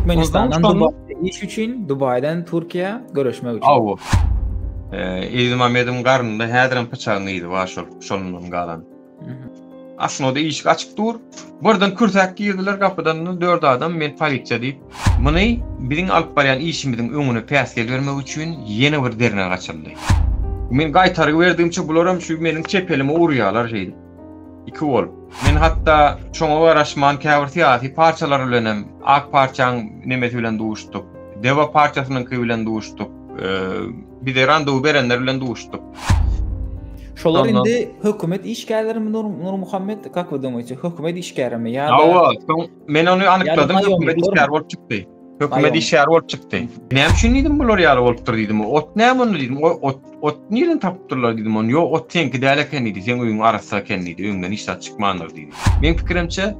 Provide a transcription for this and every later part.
Türkmenistandan Dubaýa iş üçin, Dubaýdan Türkiýä görüşmek üçin. Hawa. Eziz Mamedowyň garnynda häzirem pyçagyň yzy bar şol, şondan galan. Aslynda işik açyk dur. Birden kürsäp girdiler gapydan dört adam men polisiýa diýip. Muny biziň alyp barýan işimiziň öňüne päsgel bermek üçin ýene bir derňe gaçyryldy. Men gaýtargy berdigimçe bularam şu meniň çep elime urýarlar şeýdip. Iki bolup. Men hatda şoňa garaşman käbir syýasy partiýalar bilenem Ak partiýaň nemesi bilen duşduk. Dewa partiýasynyňky bilen duşduk. Bize randewu berenler bilen duşduk. Şolar indi hökümet işgärlerimi Nurmuhammet, kak we dumýaýte, hökümet işgärimi ýa-da Hawa, soň men ony anykladym, hökümet işgäri bolup çykdy. Hökümet işgäri bolup çykdy. Näme üçin diýdim bular ýaly bolupdyr diýdim. Ot näme onda diýdim. Ot ot nirden tapypdyrlar diýdim ony. Ýok, ot seňki däl eken diýdi. Seň öýüň arassa eken diýdi. Öýüňden hiç zat çykmandyr diýdi. Meň pikirimçe,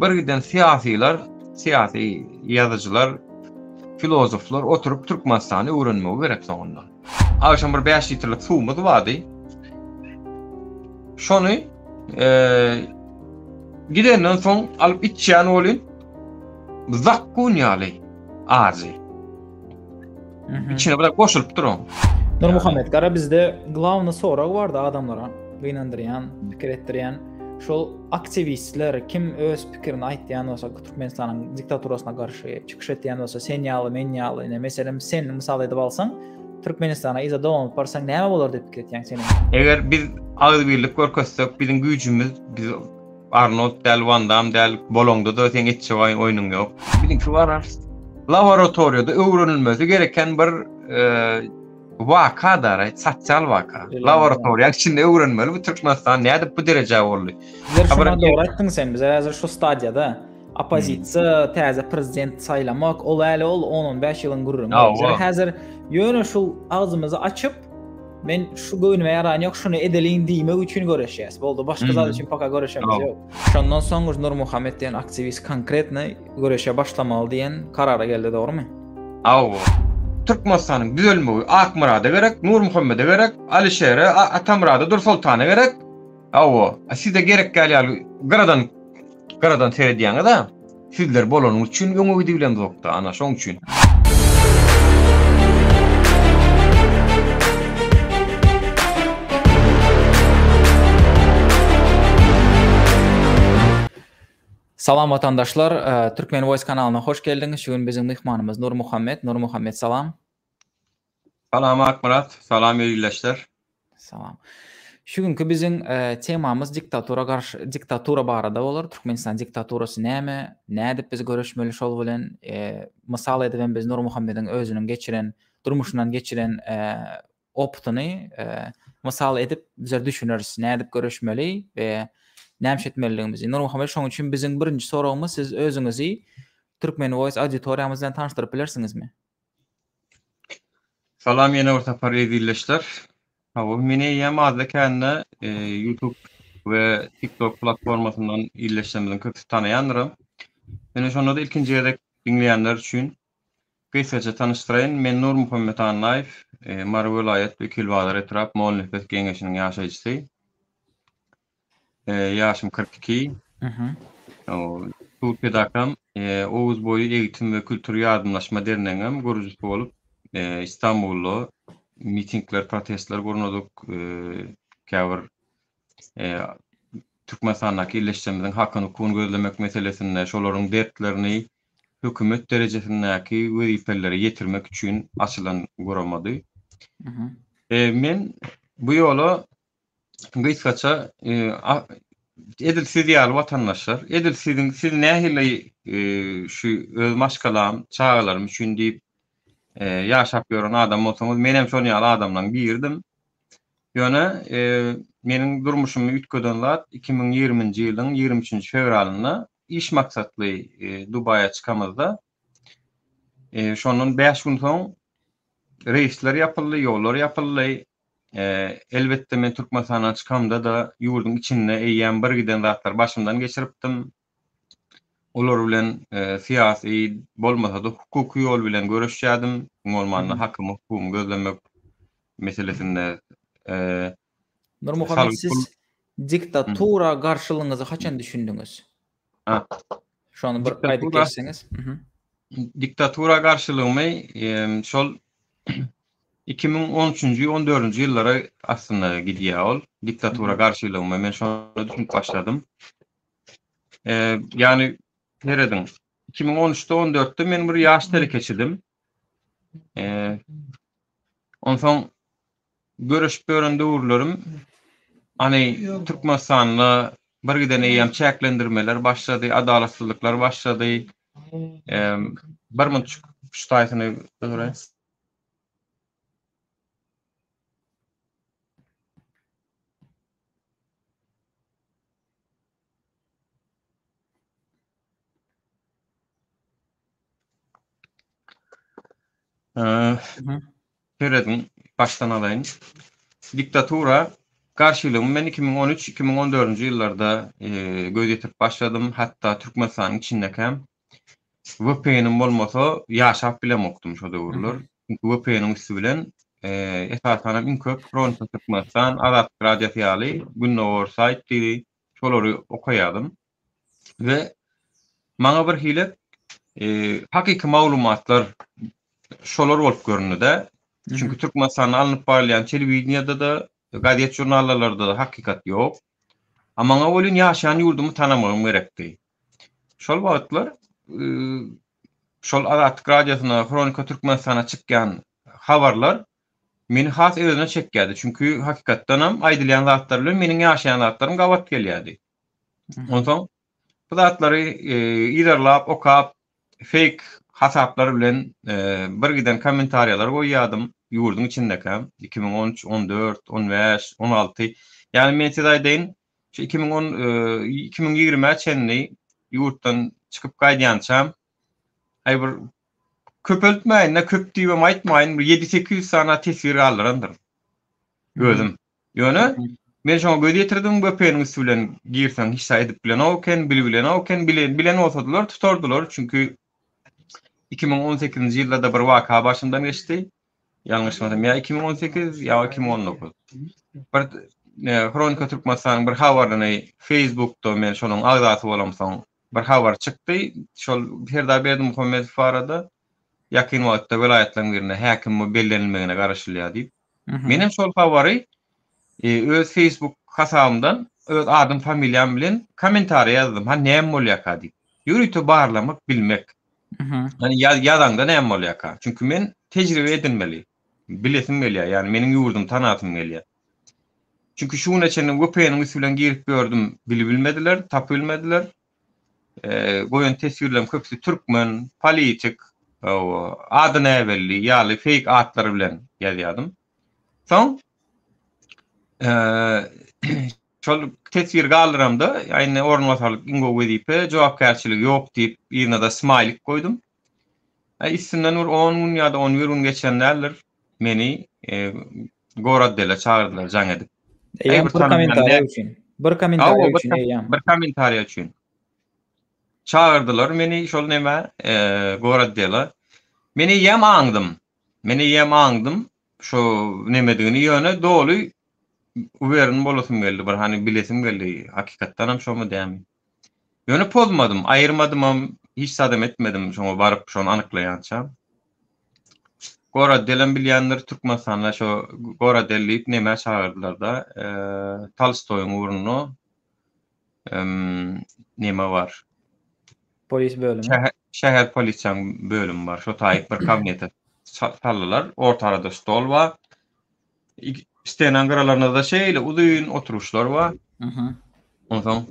bir giden syýasylar, syýasy ýazyjylar, filozoflar oturyp Türkmenistany öwrenmegi gerek soňunda. Agşam bir 5 litrlik suwumyz bardy. Şony gidenden soň alyp içýän bolyn. Zakgun ýaly ajy. İçine bir goşulyp duran. Nurmuhammet Gara bizde glawny sorag bardy adamlara gynandyrýan, pikir etdirýän. Şol aktiwistler kim öz pikirini aýtýan bolsa Türkmenistanyň diktaturasyna garşy çykyş etýän bolsa sen ýaly, men ýaly, ine meselem sen mysal edip alsaň Türkmenistana yza dolanyp barsaň näme bolar diýip pikir etýäň seniň? Eger biz agzybirlik görkezsek, biziň güýjümiz biz Arnold däl, Wan Dam däl, bolaňda-da seň etjek oýnuň ýok. Biziňki bararys. Laboratoriýada öwrenilmesi gereken bir waka da, sosial waka. Laboratoriýanyň içinde öwrenmeli bu Türkmenistan nädip bu derejä boldy. Bizler şuna dogry aýtdyň sen, bizler häzir şu stadiýada oppozisiýa, täze prezident saýlamak, ol äli ol 10-15 ýylyň gürrüňi. Bizler häzir ýöne şu agzymyzy açyp, Men şu göwnüme ýaran ýok, şuny edeliň diýmek üçin göreşýäs. Boldy, başga zat üçin poka göreşemiz ýok. Şondan soň Nurmuhammet diýen aktiwist konkretno göreşe başlamaly diýen karara geldi, dogrymy? Hawa. Türkmenistanyň düzelmegi Akmyrada gerek, Nurmuhammede gerek, Alişere, Atamyrada, Dursoltana gerek. Hawa, size gerek däl ýaly gyradan gyradan seredýäňiz-a. Sizler bolanyňyz üçin öňe gidibilemzokda, ana şoň üçin. Salam watandaşlar, Türkmen Voice kanalyna hoş geldiňiz. Şu gün biziň myhmanymyz Nurmuhammet. Nurmuhammet salam. Salam Akmyrat, salam ildeşler. Salam. Şu günki biziň e, temamyz diktatura garşy diktatura barada bolar. Türkmenistan diktaturasy näme? Nädip biz göreşmeli şol bilen? E, mysal edip hem biz Nurmuhammediň özüniň geçiren durmuşyndan geçiren e, opytyny e, mysal edip bizler düşüneris. Nädip göreşmeli we näme etmelidigimizi. Nurmuhammed şonuň üçin biziň birinji soragymyz siz özüňizi Türkmen Voice auditoriýamyz bilen tanyşdyryp bilersiňizmi? Salam ýene bir sapar ezilleşler. Hawa, meni eýýäm azda-kände e, YouTube we TikTok platformasyndan illeşlerimiziň köpüsi tanaýandyr. Ýöne şonda-da ilkinji gezek diňleýänler üçin gysgaça tanyşdyraýyn. Men Nurmuhammet Annaýew, e, Mary welaýat Wekilbazar etrap Mollanepes geňeşiniň ýaşaýjysy. Ýaşym 42. Mhm. Türkiýedäkem Oguz boýy egitim we kültür ýardymlaşma dernegiňem gurujysy bolup, Istanbulda mitingler, protestler gurnadyk. Käbir Türkmenistandaky ildeşlerimiziň hakyny, hukugyny gözlemek meselesinde, şolaryň dertlerini hökümet derejesindäki wezipelilere ýetirmek üçin açylan guramady. Men bu ýola Gysgaça, edil siz ýaly watandaşlar, edil siziň, siz nähili şu öz maşgalam, çagalarym üçin diýip ýaşap ýören adam bolsaňyz, men hem şol ýaly adamlaryň biridim. Ýöne meniň durmuşymy üýtgeden zat 2020-nji ýylyň 23-nji fewralynda iş maksatly Dubaýa çykamyzda, şondan 5 gün soň reýsler ýapyldy, ýollar ýapyldy. Elbetde men Türkmenistandan çykamda-da ýurduň içinde eýýäm bir giden zatlary başymdan geçiripdim. Olar bilen syýasy bolmasa-da hukuky ýol bilen göreşýärdim. Iň bolmanda hakymy, hukugymy gözlemek meselesinde. Nurmuhammet siz diktatura garşylygyňyzy haçan düşündiňiz? Şony bir aýdyp geçseňiz. Diktatura garşylygymy şol 2013-nji, 14-nji ýyllara aslynda gidýär ol. Diktatura garşylygymy men şonda düşünip başladym. Ýagny serediň, 2013-de, 14-de men bir ýaş telekeçidim. Onsoň göreşip ýören döwürlerim hany Türkmenistanda bir giden eýýäm çäklendirmeler başlady, adalatsyzlyklar başlady. Bir minut şu taýsyny soraýyn. Serediň, başdan alaýyn. Diktatura garşylygymy men 2013, 2014-nji ýyllarda göz ýetirip başladym. Hatda Türkmenistanyň içindekäm VPN-im bolmasa ýaşap bilemokdym şo döwürler. Çünki VPN-iň üsti bilen esasanam iň köp Hronika Türkmenistan, Azatlyk Radiosy ýaly gündogar saýt diýdi, şolary okaýardym. We maňa bir hili hakyky maglumatlar şolar bolup göründi-de. Çünki Türkmenistanda alnyp barylýan telewideniýede-de, gazet-žurnallarda-da hakykat ýok. A maňa welin ýaşaýan ýurdumy tanamagym gerekdi. Şol wagtlar şol Azatlyk Radiosyna, Hronika Türkmenistana çykýan habarlar meni has özüne çekýärdi. Çünki hakykatdanam aýdylýan zatlar bilen meniň ýaşaýan zatlarym gabat gelýärdi. Onsoň bu zatlary yzarlap, okap, fake hasaplar bilen bir giden kommentariýalar goýýardym ýurduň içindekäm. 2013, 14, 15, 16. Ýagny men size aýdaýyn, şu 2010, 2020-ä çenli ýurtdan çykyp gaýdýançam, aý bir köpeltmäýin-de, köp diýibem aýtmaýyn, bir ýedi-sekiz ýüz sany teswir galdyrandyryn özüm. Ýöne men şoňa göz ýetirdim, VPN-iň üsti bilen girseň hiç zat edip bilenok eken, bilibilenok eken, bilen bolsadylar tutardylar, çünki 2018-nji ýylda-da bir waka başymdan geçdi. Ýalňyşmasam ýa 2018 ýa 2019. Bir e, Hronika Türkmenistanyň bir habaryny Facebookda men şonuň agzasy bolamsoň bir habar çykdy. Şol Serdar Berdimuhamedow barada ýakyn wagtda welaýatlaryň birinde häkim bellenilmegine garaşylýar diýip. Menem şol habary e, öz Facebook hasabymdan öz adym familiýam bilen kommentariýa ýazdym. Ha näme bolýarka diýip. Ýörite barlamak, bilmek. Ýani ýazaňda näme bolýarka? Çünki men tejribe edinmeli. Bilesim gelýär. Ýani meniň ýurdumy tanasym gelýär. Çünki şu güne çenli VPN-iň üsti bilen girip ýördüm, bilibilmediler, tapybilmediler. Goýan teswirleriň köpüsi türkmen, politik, ady näbelli ýaly fake atlar bilen ýazýardym. Soň şol teswir galdyramda, ýa indi orunbasarlyk iň gowy wezipe, jogapkärçiligi ýok diýip, yzyna-da smaýlik goýdum. Üstünden bir on gün ýa-da on bir gün geçen däldir, meni goraddele çagyrdylar jaň edip. Eýýäm bir kommentariýa üçin. Bir kommentariýa üçin eýýäm. Bir kommentariýa üçin. Çagyrdylar meni şol neme, goraddele. Men eýýäm aňdym. Men eýýäm aňdym şo nemedigini, ýöne doly uwerin bolasym geldi, bir hany bilesim geldi, hakykatdanam şomy dämi. Ýöne pozmadym, aýyrmadymam, hiç zadam etmedim şoňa baryp şony anyklaýança. Goradelem bilýändir, Türkmenistanda şo Goradel diýip nämä çagyrdylar-da, Tolstoýyň ugrunda neme bar. Polis bölümi. Şäher polisiýanyň bölümi bar. Şo taýyk bir kabinete saldylar. Orta arada stol bar. Stenaň gyralarynda-da şeýle uzyn oturyşlar bar. Onsoň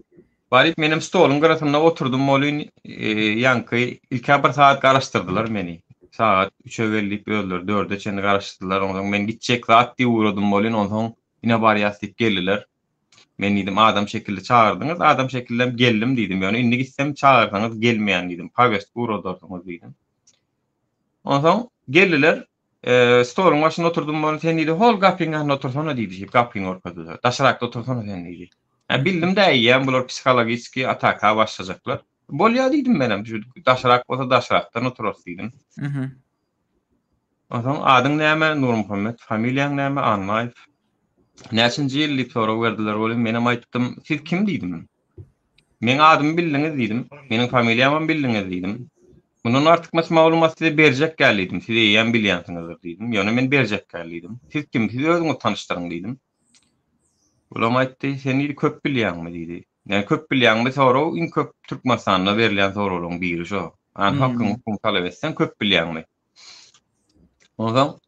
baryp menem stoluň gyrasynda oturdym welin, ýaňky ilk-ä bir sagat garaşdyrdylar meni. Sagat üçe gel diýip özleri dörde çenli garaşdylar. Onsoň men gitjek zat diýip ugradym welin, onsoň ine barýas diýip geldiler. Men diýdim, adam şekilli çagyrdyňyz, adam şekillem geldim diýdim. Ýöne indi gitsem çagyrsaňyz gelmeýän diýdim. Powestka ugradarsyňyz diýdim. Onsoň geldiler. Stoluň başynda oturdym boldy, sen diýdi, hol gapyň ýanynda otursana diýdi, şeýdip gapyny görkezdi. Daşrakda otursana sen diýdi. Hä, bildim-dä eýýäm bular psihologiçki ataka başlajaklar. Bolýa diýdim menem, şu daşrak bolsa daşrakdan oturarys diýdim. Onsoň adyň näme? Nurmuhammet. Familiýaň näme? Annaýew. Näçinji ýyl diýip sorag berdiler welin, menem aýtdym, siz kim diýdim. Meň adymy bildiňiz diýdim. Meniň familiýamam bildiňiz diýdim. Mundan artykmaç maglumat size berjek däl diýdim. Siz eýýäm bilýänsiňizdir diýdim. Ýöne men berjek däl diýdim. Siz kim? Siz özüňizi tanyşdyryň diýdim. Olam aýtdy, sen diýdi köp bilýäňmi diýdi. Ýani köp bilýäňmi sorag iň köp Türkmenistanda berilýän soraglaryň biri şo. Ýani hakyň hukugyňy talap etseň köp bilýäňmi? Onsoň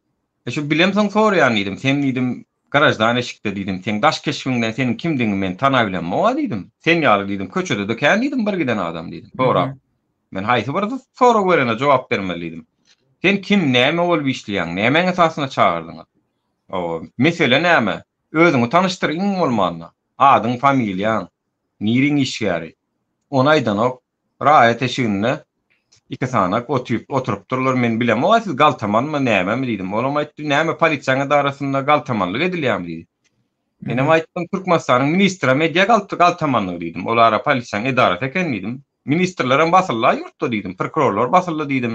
e şu bilemsoň soraýan diýdim. Sen diýdim graždan eşikde diýdim. Seň daş keşbiňden seniň kimdigiňi men tanabilemok-a diýdim. Sen ýaly diýdim köçede-de kän diýdim bir giden adam diýdim. Sorap. Men haýsy bir sorag berene jogap bermeli diýdim. Sen kim, näme bolup işleýäň, nämäň esasynda çagyrdyňyz? Hawa, mesele näme? Özüňi tanyşdyr iň bolmanda. Adyň, familiýaň, niriň işgäri? Ony aýdanok. Raýat eşiginde iki sanak otyp, oturypdyrlar. Men bilemok-a siz galtamanmy, nämemi diýdim. Olam aýtdy, näme polisiýaň edarasynda galtamanlyk edilýärmi diýdi. Menem aýtdym, Türkmenistanyň ministrem edýär galtamanlygy diýdim. Olara polisiýaň edarasy eken diýdim. Ministrlerem basyldy-a ýurtda diýdim, prokurorlar basyldy diýdim.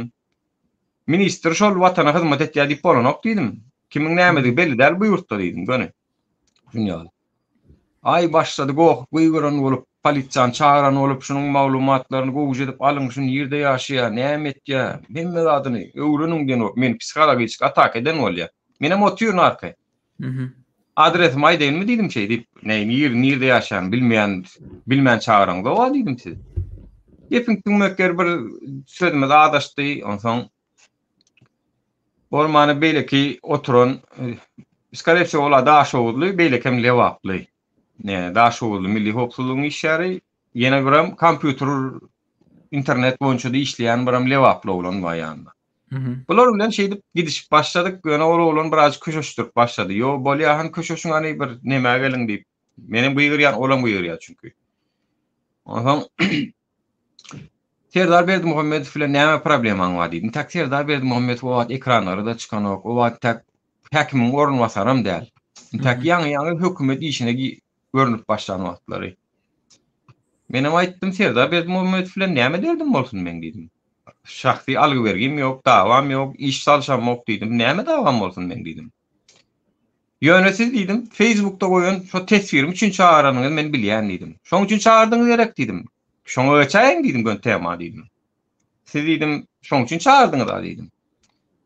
Ministr şol watana hyzmat etýär diýip bolanok diýdim. Kimiň nämedigi belli däl bu ýurtda diýdim göni. Şuny ýaly. Aý başlady goh gygyran bolup, polisiýany çagyran bolup, şunuň maglumatlaryny gowuja edip alyň, şu nirde ýaşaýar, näme etýär, hemme zadyny öwreniň diýen bolup, meni psihologiki ataka eden bolýar. Menem otyryn arkaýyn. Adresimi aýdaýynmy diýdim şeý diýip, ne nir nirde ýaşaýan bilmeýän bilmän çagyraňzog-a diýdim siz. Gepiň tüňmek ýeri bir sözümiz azaşdy, onsoň bolmany beýleki oturan skoree wsego ol-a daşoguzly, beýlekem lebaply. Ne daşoguzly milli howpsuzlygyň işgäri, ýene birem kompýuter internet boýunça-da işleýän birem lebaply oglan bar ýanynda. Bular bilen şeýdip gidişip başladyk, ýöne ol oglan birazjyk köşeşdirip başlady. Ýo, bolýa, hany köşeşiň hany bir nemä geliň diýip. Menem gygyrýan, olam gygyrýar çünki. Onsoň Serdar Berdimuhamedow bilen näme problemaň bar diýdim. Tak Serdar Berdimuhamedow o wagt ekranlara-da çykanok, o wagt tak häkimiň orunbasaram däl. Tak ýaňy-ýaňy hökümet işine görnüp başlan wagtlary. Menem aýtdym, Serdar Berdimuhamedow bilen näme derdim bolsun meň diýdim. Şahsy algy-bergim ýok, dawam ýok, iş salşamok diýdim. Näme dawam bolsun meň diýdim. Ýöne siz diýdim, Facebookda goýan şo teswirim üçin çagyranyňyzy men bilýän diýdim. Şoň üçin çagyrdyňyz gerek diýdim. Şoňa geçäýiň diýdim göni tema diýdim. Siz diýdim, şoň üçin çagyrdyňyz-a diýdim.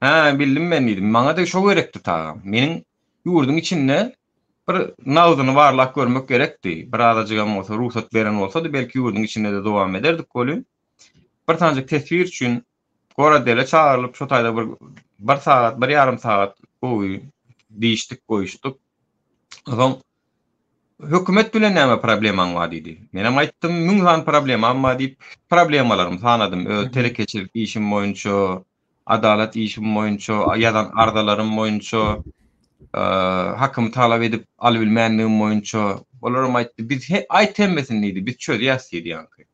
Hä, bildim men diýdim. Maňa-da şo gerekdi tagam. Meniň ýurduň içinde bir nagzyny barlap görmek gerekdi. Bir azajygam bolsa rugsat beren bolsady, belki ýurduň içinde-de dowam ederdik welin, bir sanjyk teswir üçin Gorodele çagyrylyp, şo taýda bir bir sagat, bir ýarym sagat gowy diýişdik, goýuşdyk. Soň hökümet bilen näme problemaň bar diýdi. Menem aýtdym, müň sany problemam bar diýip, problemalarymy sanadym. Öz telekeçilik işim boýunça, adalat işim boýunça, ýazan arzalarym boýunça, hakymy talap edip alybilmänligim boýunça. Olaram aýtdy, biz aýt hemmesini diýdi, biz çözýäs diýdi ýaňky.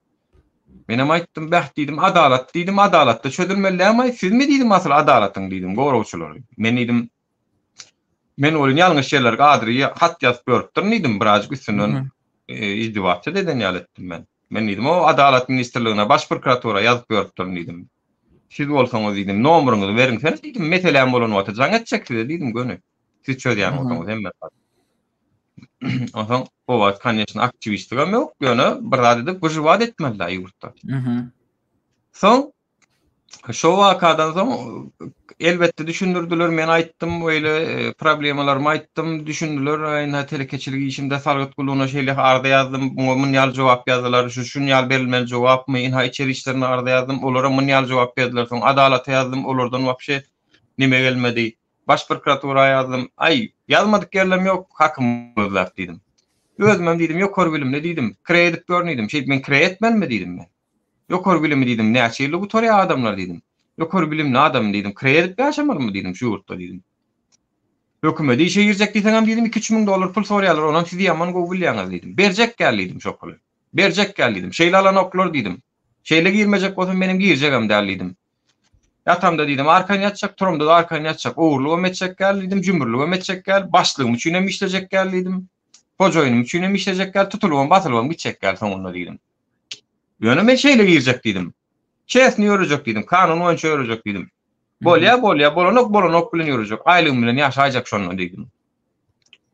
Menem aýtdym, bäh diýdim, adalat diýdim, adalatda çözülmeli dälmi, sizmi diýdim asyl adalatyň diýdim, goragçylary. Men diýdim, men welin ýalňyş ýerlere adry hat ýazyp ýörüpdirin diýdim, birazjyk üstünden izdiwatça eden ýaly etdim men. Men diýdim, o Adalat ministrligine, Baş prokuratura ýazyp ýörüpdirin diýdim. Siz bolsaňyz diýdim, nomeryňyzy beriňsene diýdim, meseläm bolan wagty jaň etjek size diýdim göni. Siz çözýän bolsaňyz hemme zat. Onsoň o wagt koneçno aktiwistligem ýok, ýöne bir zat edip wyžywat etmeli-dä ýurtda. Soň şo wakadan soň elbetde düşündirdiler, men aýtdym, beýle e, problemalarymy aýtdym, düşündiler, ynha telekeçilik işimde salgyt gullugyna şeýle arza ýazdym, muňa mun ýaly jogap ýazdylar, şu şun ýaly berilmeli jogapmy, ynha içeri işlerine arza ýazdym, olara mun ýaly jogap berdiler, soň adalata ýazdym, olardan wapşe neme gelmedi. Baş prokuratura ýazdym. Aý, ýazmadyk ýerlerim ýok, hakymy gözläp diýdim. Özümem diýdim, ýokary bilimli diýdim, kireý edip ýörün diýdim. Şeýdip men kireý etmelimi diýdim men. Ýokary bilimi diýdim, näçe ýylda gutarýar adamlar diýdim. Ýokary bilimli adam diýdim, kireý edip ýaşamalymy diýdim şu ýurtda diýdim. Hökümete işe girjek diýseňem diýdim, iki-üç müň dollar pul soraýarlar, onam siz ýaman gowy bilýäňiz diýdim. Berjek gel diýdim şo puly. Berjek gel diýdim. Şeýle alanoklar diýdim. Şeýle girmejek bolsam menem girjegem däl diýdim. Ýatamda diýdim, arkaýyn ýatjak, turamda-da arkaýyn ýatjak. Ogurlygam etjek däl diýdim, jümrüligem etjek däl, başlygym üçinem işlejek däl diýdim. Hojaýynym üçinem işlejek däl, tutulybam, basylybam gitjek däl soňunda diýdim. Ýöne men şeýle girjek diýdim. Çesni ýörejek diýdim, kanun boýunça ýörejek diýdim. Bolýa, bolýa, bolanok, bolanok bilen ýörejek. Aýlygym bilen ýaşaýjak şonda diýdim.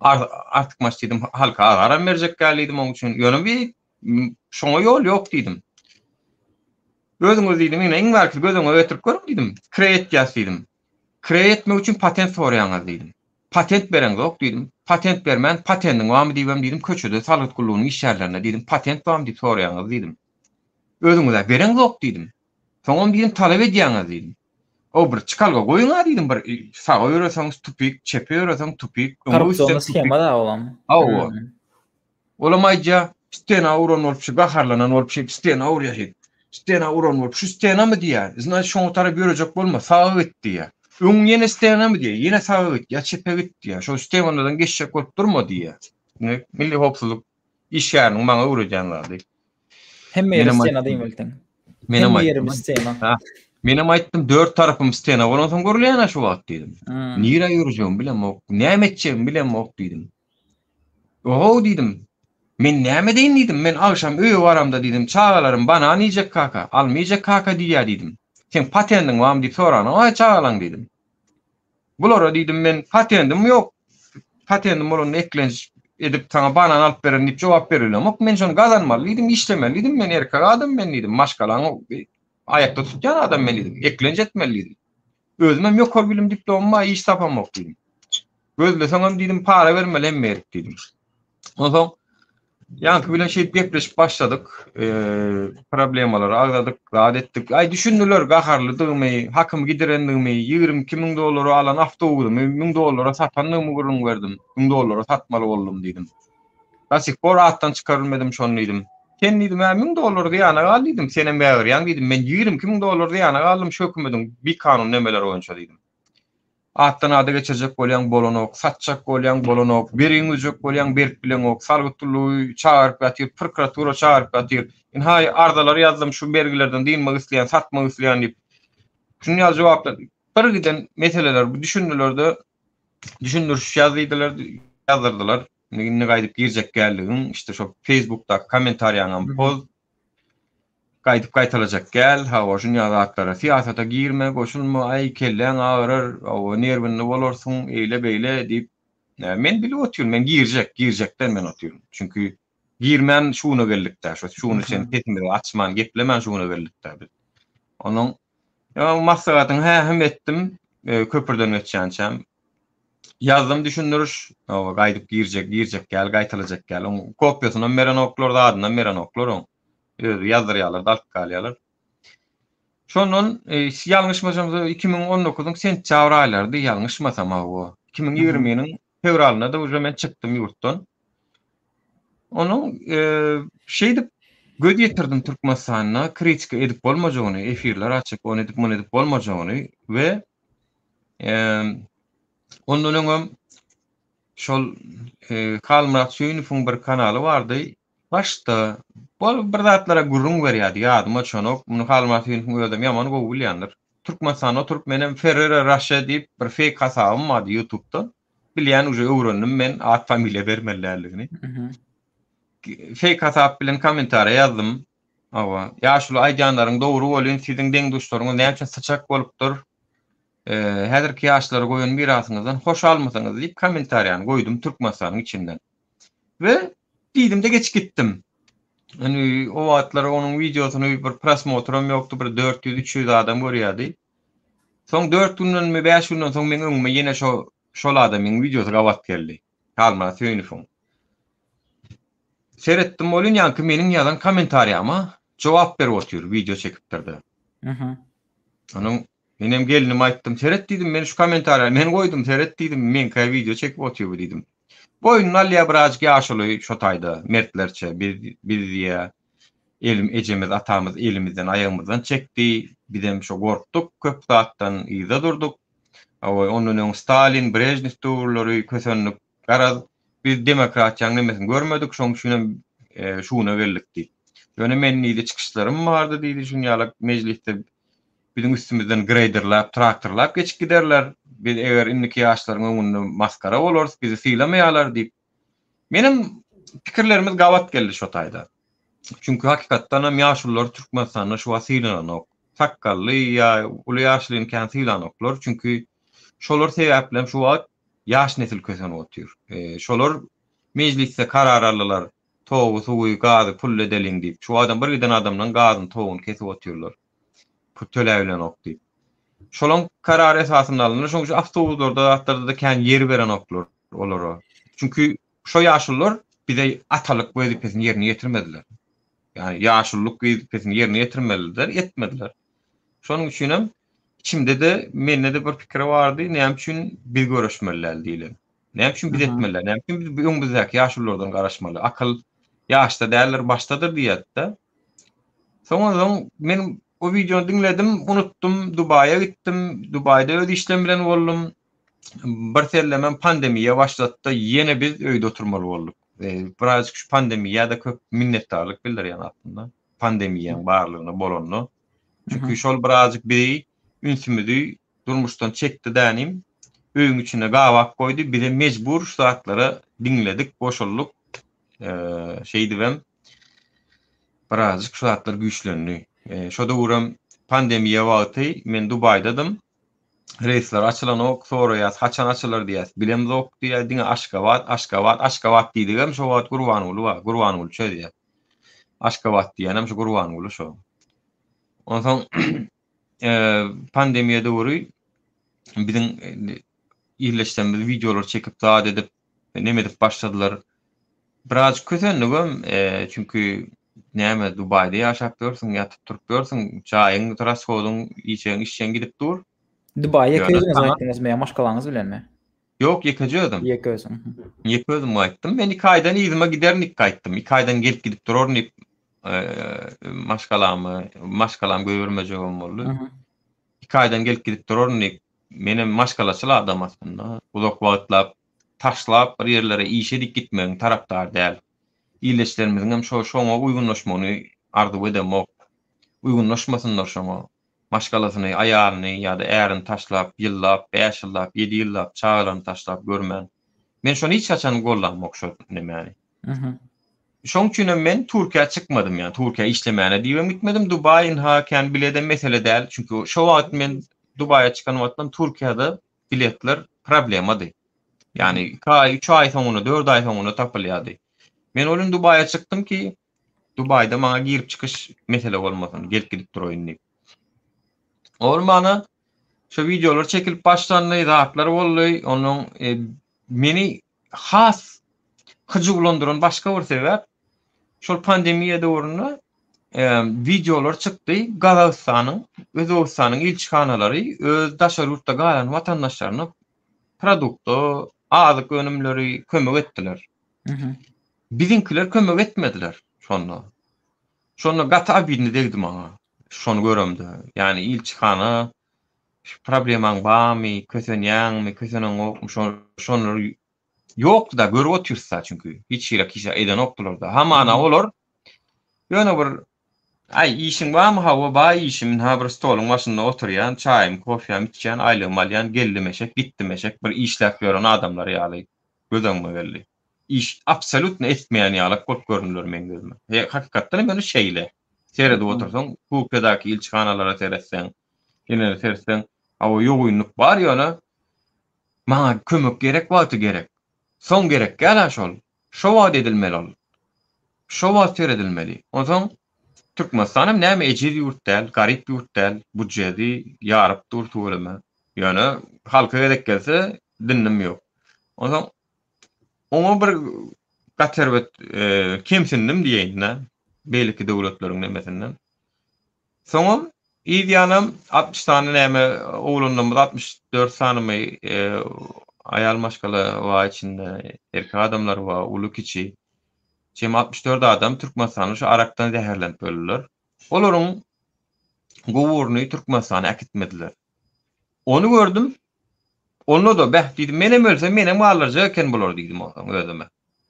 Artykmaç diýdim, halka azaram berjek däl diýdim oň üçin. Ýöne bir şoňa ýol ýok diýdim. Özüňiz diýdim, ine iň bärkisi göz öňüňe getirip görüň diýdim. Kireý etýäs diýdim. Kireý etmek üçin patent soraýaňyz diýdim. Patent bereňzok diýdim. Patent bermän patendiň barmy diýibem diýdim, köçede salgyt gullugynyň işgärlerine diýdim, patent barmy diýip soraýaňyz diýdim. Özüňiz-ä bereňzok diýdim. Soňam diýdim talap edýäňiz diýdim. O bir çykalga goýuň-a diýdim, bir saga ýöreseň tupik, çepe ýöreseň tupik, öňe gitseň tupik. Schema-da olam. Hawa. Olam aýdýar, stena uran bolup şu gaharlanan bolup şeýdip stena urýar şeýdip. Stena uran bolup şu stenamy diýýär. Znaýt şoňa tarap ýörejek bolma, saga git diýýär. Öň ýene stenamy diýýär, ýene saga git ýa çepe git diýýär. Şol stenadan geçjek bolup durma diýýär. Ine milli howpsuzlyk işgäriniň maňa öwredýän zady. Hemme ýeri stena diýmeli sen. Menem aýtdym. Ýerimiz stena. Ha. Menem aýtdym, dört tarapym stena bolansoň görülýän-ä şu wagt diýdim. Nirä ýörejegimi bilemok, näme etjegimi bilemok diýdim. Ohow diýdim. Men näme edeýin diýdim. Men agşam öýe baramda diýdim, çagalarym banan iýjek kaka, alma iýjek kaka diýýä diýdim. Seň patendiň barmy diýip soranok-aý çagalaň diýdim. Bulara diýdim men patendim ýok. Patendim bolanda eklenç edip saňa banan alyp bererin diýip jogap berilemok. Men şony gazanmaly diýdim, işlemeli diýdim. Men erkek adam men diýdim. Maşgalaňy aýakda tutýan adam men diýdim. Eklenç etmeli diýdim. Özümem ýokary bilim diplomym bar, iş tapamok diýdim. Gözleseňem diýdim, para bermeli hemme ýerik diýdim. Onsoň ýaňky bilen şeýdip gepleşip başladyk. Problemalary agzadyk, zat etdik. Aý düşündiler gaharlydygymy, hakymy gidirendigimi, 22 müň dollara alan awtobusymy 1000 dollara satandygymy gürrüň berdim. 1000 dollara satmaly boldum diýdim. Do sih por atdan çykarylmadym şony diýdim. Sen diýdim, hä 1000 dollar zyýana gal diýdim, senem gägirýäň diýdim. Men 22 müň dollar zyýana galdym şu hökümediň bikanun nemeleri boýunça diýdim. Atdan ada geçirjek bolýaň bolanok, satjak bolýaň bolanok, bergiňi üzjek bolýaň berip bileňok, salgyt gullugy çagyryp ýatyr, prokuratura çagyryp ýatyr. Ynha arzalar ýazdym şu bergilerden dynmak isleýän, satmak isleýän diýip. Şuny ýaly jogaplar bir giden meseleler düşündiler-de düşündiriş ýaz diýdiler, ýazdyrdylar. Indi gaýdyp girjek gäldigiň, işte şo Facebookdaky kommentariýaňam poz. Gaýdyp gaýtalajak gäl, hawa şunýa zatlara. Syýasata girme, goşulma, aý kelläň agyrar, hawa nerwinli bolarsyň, eýle-beýle diýip. Men bilip otyryn, men girjek, girjekden men otyryn. Çünki girmän şu güne geldik-dä, şo şu güne çenli sesimizi açman, geplemän şu güne geldik-dä biz. Onuň maslahatyny hä-him etdim, köpürden geçýänçäm. Ýazdym düşündiriş, hawa gaýdyp girjek, girjek gäl, gaýtalajak gäl. Oň kopiýasynam berenoklar, zadynam berenoklar oň. Özi ýazdyrýarlar-da alyp galýarlar. Şondan ýalňyşmasam 2019-yň sentýabr aýlarydy, ýalňyşmasam hawa. 2020-niň fewralynda-da uje men çykdym ýurtdan. Onuň şeýdip göz ýetirdim Türkmenistanda kritika edip bolmajagyny, efirler açyp, ony edip, muny edip bolmajagyny we ondan öňem şol Halmyrat Söýünowyň bir kanaly bardy. Başda bol bir zatlara gürrüň berýärdi, ýadyma düşenok. Muny Halmyrat Söýünowyň özem ýaman gowy bilýändir. Türkmenistanda oturyp menem Ferrero Rocher diýip bir feýk hasabym bardy YouTube'da. Bilýän uje öwrendim men at familiýa bermeli däldigini. Feýk hasap bilen kommentariýa ýazdym. Hawa, ýaşuly aýdýanlaryň dogry welin siziň deň-duşlaryňyz näme üçin syçak bolupdyr? Häzirki ýaşlara goýan mirasyňyzdan hoşalmysyňyz diýip kommentariýany goýdum Türkmenistanyň içinden. We diýdimde geçip gitdim. Indi o wagtlar onuň wideosyny bir prosmotram ýokdy, bir 400-300 adam görýärdi. Soň 4 gündenmi 5 günden soň meň öňüme ýene şo şol adamyň wideosy gabat geldi. Halmyrat Söýünowyň. Seretdim welin ýaňky meniň ýazan kommentariýama jogap berip otyr, wideo çekipdir-de. Mhm. Onuň menem gelnime aýtdym, seret diýdim, men şu kommentariýany men goýdum, seret diýdim, meňkä wideo çekip otyr bu diýdim. Boýnuna alýar birazjyk ýaşuly şo taýda, mertlerçe, biz biz diýýär, elim ejemiz, atamyz elimizden, aýagymyzdan çekdi, bizem şo gorkduk, köp zatdan yza durduk. Hawa, ondan öň Stalin, Brežnew döwürleri kösendik. Garaz, biz demokratiýanyň nemesini görmedik, şonuň üçin hem şu güne geldik diýip. Ýöne men diýdi, çykyşlarym bardy diýdi, şuny ýalak mejlisde biziň üstümizden greýderläp, traktorlap geçip giderler. Biz eger indiki ýaşlaryň öňünde masgara bolarys, bizi sylamaýarlar diýip. Menem pikirlerimiz gabat geldi şo taýda. Çünki hakykatdan hem ýaşulular Türkmenistanda şu wagt sylananok. Sakgally ýa uly ýaşlyny kän sylanoklar. Çünki şolar sebäpli hem şu wagt Ýaş nesil kösenip otyr. Şolar mejlisde karar aldylar, togy, suwy, gazy pully edeliň diýip. Şu adam bir giden adamlaryň gazyny, toguny kesip otyrlar. Pul töläbilenok diýip. Şolaň karary esasynda alyndy. Şonuň üçin awtobuslarda zatlarda-da kän ýer berenoklar olara. Çünki şo ýaşulular bize atalyk wezipesini ýerine ýetirmediler. Ýagny ýaşululyk wezipesini ýerine ýetirmelidiler, etmediler. Şonuň üçinem içimde-de, mende-de bir pikir bardy, näme üçin biz göreşmeli däl diýlen. Näme üçin biz etmeli däl? Näme üçin biz öňümizdäki ýaşululardan garaşmaly? Akyl ýaşda däldir, başdadyr diýýärdi-de. Soňa-soň men o wideony diňledim, unutdym, Dubaýa gitdim, Dubaýda öz işlerim bilen boldum. Bir sellemem pandemiýa başlady-da, ýene biz öýde oturmaly bolduk. Birazjyk şu pandemiýa-da köp minnetdarlyk bildirýän aslynda, pandemiýaň barlygyna bolanyna. Çünki şol birazjyk bizi, ünsümizi durmuşdan çekdi dänim, öýüň içinde gabap goýdy, bizem mejbur şu zatlara diňledik, goşuldyk. Şeýdibem birazjyk şu zatlar güýçlendi. Şo döwürem pandemiýa wagty men Dubaýdadym. Reýsler açylanok, soraýas, haçan açylar diýýäs, bilemzok diýýär, diňe Aşgabat, Aşgabat, Aşgabat diýdigem şo wagt Gurbanguly bar, Gurbanguly çözýär. Aşgabat diýýänem şu Gurbanguly şo. Onsoň pandemiýa döwri biziň ýerleşenimiz wideolar çekip zat edip neme edip başladylar. Biraz kösendigem, çünki näme Dubaýda ýaşap ýörsüň, ýatyp turup ýörsüň, jaýyň, rashodyň, iýjegiň, içjegiň gidip dur. Dubaýa ýeke özüňiz gaýtdyňyzmy ýa maşgalaňyz bilenmi? Ýok, ýekeje özüm. Ýeke özüň. Ýeke özüm gaýtdym. Men 2 aýdan yzyma giderin diýip gaýtdym. 2 aýdan gelip gidip duraryn diýip, maşgalamy, maşgalam goýbermejegem boldy. 2 aýdan gelip gidip duraryn diýip, menem maşgalaçyl adam aslynda. Uzak wagtlap taşlap bir ýerlere işe diýip gitmegiň tarapdary däl. Ildeşlerimiziňem şo şoňa uýgunlaşmagyny arzuw edemok. Uýgunlaşmasynlar şoňa. Maşgalasyny, aýalyny ýa-da ärini taşlap, ýyllap, bäş ýyllap, ýedi ýyllap çagalaryny taşlap görmän. Men şony hiç haçan gollamok şo nemäni. Şoň üçinem men Türkiýä çykmadym ýa Türkiýä işlemäne diýibem gitmedim. Dubaý ynha kän biledem mesele däl. Çünki şo wagt men Dubaýa çykan wagtym Türkiýede biletler problemady. Ýagny 2 aý, 3 aý soňunda, 4 aý soňunda tapylýardy. Men ol gün Dubaýa çykdym ki, Dubaýda maňa girip çykyş mesele bolmasyn, gelip gidip duraýyn diýip. Ol mana şu wideolar çekilip başlandy, zatlar boldy. Onuň e, meni has hyjuwlandyran başga bir sebäp şol pandemiýa döwründe e, wideolar çykdy. Gazagystanyň, Özbegistanyň ilçihanalary öz daşary ýurtda galan watandaşlaryna produkta, azyk önümleri kömek etdiler. Biziňkiler kömek etmediler şonda. Şonda gaty obidny degdi maňa. Şony göremde. Ýagny ilçihana şu problemaň barmy, kösenýäňmi, köseneňokmy, şonlary ýokdy-da, görüp otyrys-da çünki. Hiç hili kişä edenokdylar-da. Hamana olar ýöne bir aý işiň barmy, hawa bar işim, ynha bir stoluň başynda oturýan, çaýymy, kofýamy içýän, aýlygymy alýan, geldim eşek, gitdim eşek, bir işläp ýören adamlar ýaly göz öňüme geldi. Iş absolýutno etmeýän ýalak bolup göründiler meň gözüme. He, hakykatdan hem ýöne şeýle. Seredip otursaň, Türkiýedäki ilçihanalara seretseň, ýene seretseň, hawa ýogynlyk bar ýöne maňa kömek gerek wagty gerek. Soň gerek däl-ä şol. Şo wagt edilmeli ol. Şo wagt seredilmeli. Onsoň Türkmenistan hem näme ejiz ýurt däl, garyp ýurt däl, budjeti ýaryp dur tüweleme. Ýöne halka gezek gelse dindim ýok. Onsoň oňa bir gaty erbet kemsindim diýeýin-dä, beýleki döwletleriň nemesinden. Soňam yz ýanam 60 sany näme oglanlarymyz 64 sanymy aýal maşgala bar içinde, erkek adamlar bar, uly kiçi. Jemi 64 adam Türkmenistanda şu arakdan zäherlenip öldüler. Olaryň guburyny Türkmenistana äkitmediler. Ony gördüm. Onda-da beh diýdim, menem ölsem menem galdyrjak eken bular diýdim onsoň özüme.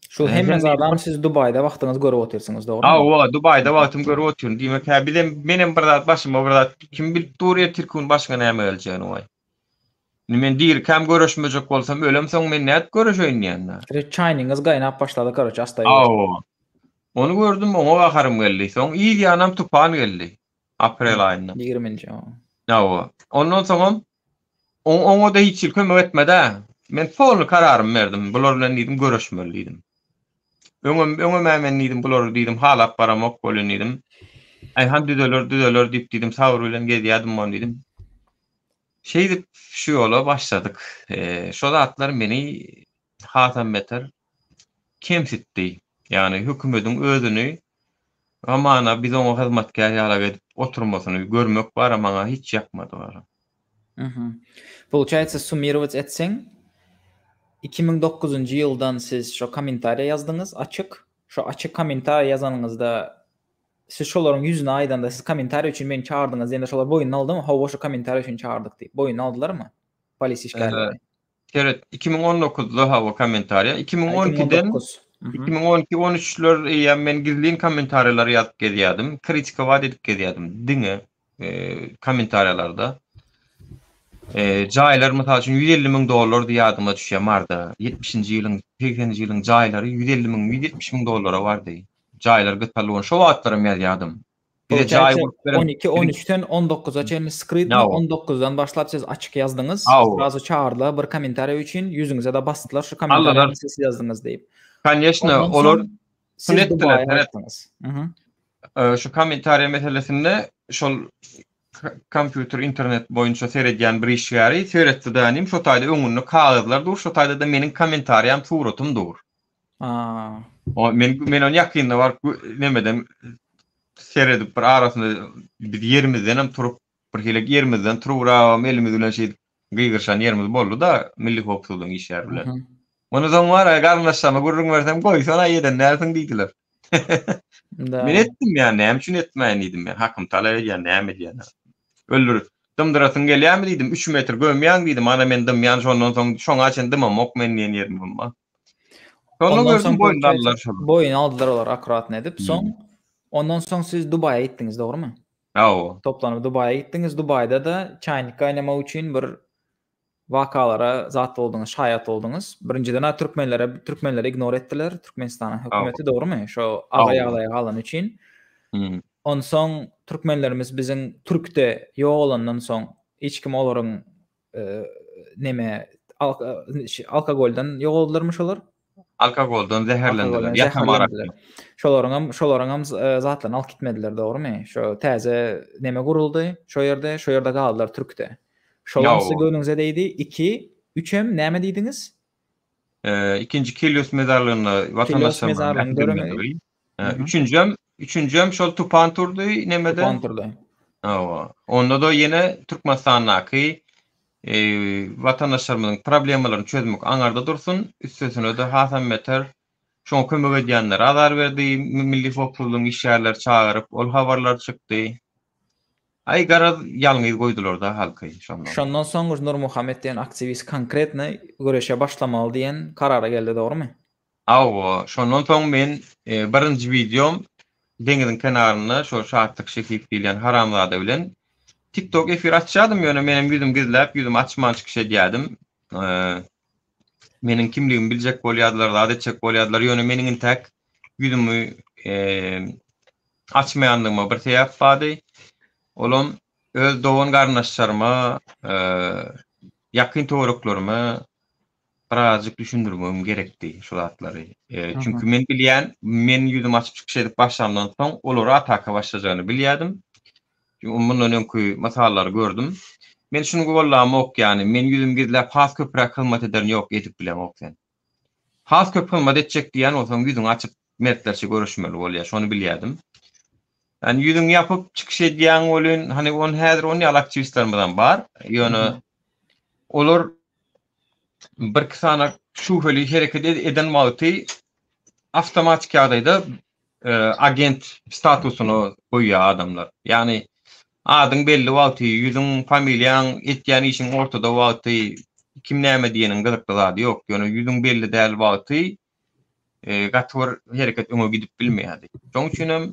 Şu hemme zadam siz Dubaýda wagtyňyz görüp otyrsyňyz, dogrymy? Hawa, Dubaýda wagtym görüp otyryn. Diýmek, hä bizem menem bir zat başyma bir zat kim bilip dur ertirki gün başyňa näme geljegini waý. Indi men dirikäm göreşmejek bolsam, ölemsoň men nädip göreşeýin diýende. Çaýnyňyz gaýnap başlady, karoçe, asta ýuwaş. Hawa. Ony gördüm, oňa gaharym geldi. Soň yz ýanam tupan geldi. Aprel aýynda. 20-nji. Hawa. Ondan soňam oňa-da hiç hili kömek etmedi-ä. Men polny kararymy berdim. Bular bilen diýdim, göreşmeli diýdim. Öňem, öňem-ä men diýdim, bulary diýdim, halap baramok welin diýdim. Aýhan düzeler, düzeler diýip diýdim, sabyr bilen gezýärdim ony diýdim. Şeýdip şu ýola başladyk. Şo zatlar meni hasam beter kemsitdi. Ýagny hökümediň özüni hamana biz oňa hyzmatkär ýalak edip oturmasyny görmek bara maňa hiç ýakmady bara. Mhm. Получается, summirować etseň, 2009-njy ýyldan siz şo kommentariýa ýazdyňyz açyk. Şo açyk kommentariýa ýazanyňyzda siz şolaryň ýüzüne aýdanda siz kommentariýa üçin meni çagyrdyňyz diýende şolar boýnuna aldymy? Hawa şo kommentariýa üçin çagyrdyk diýip. Boýnuna aldylarmy? Polisiýa işgärleri. Seret, 2019-da hawa kommentariýa, 2012-den 2012 13-ler eýýäm men gizlin kommentariýalar ýazyp gezýärdim, kritikowat edip gezýärdim diňe kommentariýalarda. Jaýlar mysal üçin 150 müň dollardy ýadyma düşýär Marda. 70-nji ýylyň, 80-nji ýylyň jaýlary 150 müň, 170 müň dollara bardy. Jaýlar gytaly bolan şo wagtlaram ýazýardym. Bize jaý gurup beren 12 13-den 19-a çenli skrytno 19-dan başlap siz açyk ýazdyňyz. Srazu çagyrdylar bir kommentariýa üçin ýüzüňize-de basdylar şu kommentariýany siz ýazdyňyz diýip. Koneçno olar siz etdiler. Şu kommentariýa meselesinde şol kompýuter internet boýunça seredýän bir işgäri seretdi dänim şo taýda öňünde kagyzlar dur şo taýda-da meniň kommentariýam suratym dur. O men men ony ýakynda baryp nemeden seredip bir arasynda biz ýerimizden hem turup bir hili ýerimizden turubragam elimiz bilen şeýdip gygyryşan ýerimiz boldy-da milli howpsuzlygyň işgäri bilen. Muny soň bar-a garyndaşlaryma gürrüň bersem goýsana eden dälsiň diýdiler. Men etdim ýa näme üçin etmäýin diýdim men hakymy talap edýän näme edýän. Öldür dymdyrasyň gelýärmi diýdim 3 metr gömýäň diýdim ana men dymýan şondan soň şoňa çen dymamok men diýen ýerim bar. Şonda gördüm boýun aldylar şol. Boýun aldylar olar akkuratny edip. Soň ondan soň siz Dubaýa gitdiňiz, dogrymy? Hawa. Toplanyp Dubaýa gitdiňiz. Dubaýda-da çaýnik gaýnamak üçin bir wakalara zat bolduňyz, şaýat bolduňyz. Birinjiden-ä türkmenlere türkmenleri ignor etdiler, Türkmenistanyň hökümeti, dogrymy? Şo agyr ýagdaýa galany üçin. Onsoň türkmenlerimiz biziň türkde ýogalandan soň hiç kim olaryň neme alkogoldan ýogaldylarmy şolar? Alkogoldan zäherlendiler. Ýasama arak. Şolaryňam şolaryňam zatlaryny alyp gitmediler, dogrymy? Şo täze neme guruldy şo ýerde, şo ýerde galdylar türkde. Şolam size göwnüňize degdi. 2, 3 hem näme diýdiňiz? Ikinji Kelios mezarlygynda watandaşlarymyzyň äkidilmegi. Üçünjem, üçünjem şol tupan turdy nemede. Tupan turdy. Hawa. Onda-da ýene Türkmenistandaky watandaşlarymyzyň problemalaryny çözmek aňarda dursun, üstesine-de hasam beter şoňa kömek edýänlere azar berdi, milli howpsuzlygyň işgärleri çagyryp, ol habarlar çykdy. Aý garaz ýalňyz goýdular-da halky şondan. Şondan soň Nurmuhammet diýen aktiwist konkretno göreşe başlamaly diýen karara geldi, dogrymy? Hawa, şondan soň men birinji wideom deňiziň kenarynda şol Şatlyk Şehit diýilýän haramzada bilen TikTok efir açýardym, ýöne menem ýüzüm gizläp, ýüzümi açman çykyş edýärdim. Meniň kimligimi biljek bolýardylar, zat etjek bolýardylar, ýöne meniň intäk ýüzümi açmaýanlygyma bir sebäp bardy. Olam öz dogan-garyndaşlaryma, ýakyn töwereklerime birazajyk düşündirmegim gerekdi şu zatlary. Çünki men bilýän, men ýüzümi açyp çykyş edip başlamdan soň olara ataka başlajagyny bilýärdim. Çünki mundan öňki mysallary gördüm. Men şuny gollamok, ýagny men ýüzümi gizläp has köpräk hyzmat ederin ýok, edip bileňok sen. Has köp hyzmat etjek diýýän bolsaň ýüzüňi açyp mertlerçe göreşmeli bolýar, şony bilýärdim. Ýani ýüzüňi ýapyp çykyş edýäň welin, hany on häzir on ýaly aktiwistlerimizem bar. Ýöne olar birki sany şübheli hereket eden wagty awtomatik ýagdaýda agent statusyna goýýar adamlar. Ýagny adyň belli wagty, ýüzüň, familiýaň, etýän işiň ortada wagty kim näme diýeniň gyzykly zady ýok. Ýöne ýüzüň belli däl wagty gaty bir hereket öňe gidip bilmeýärdi. Şonuň üçin hem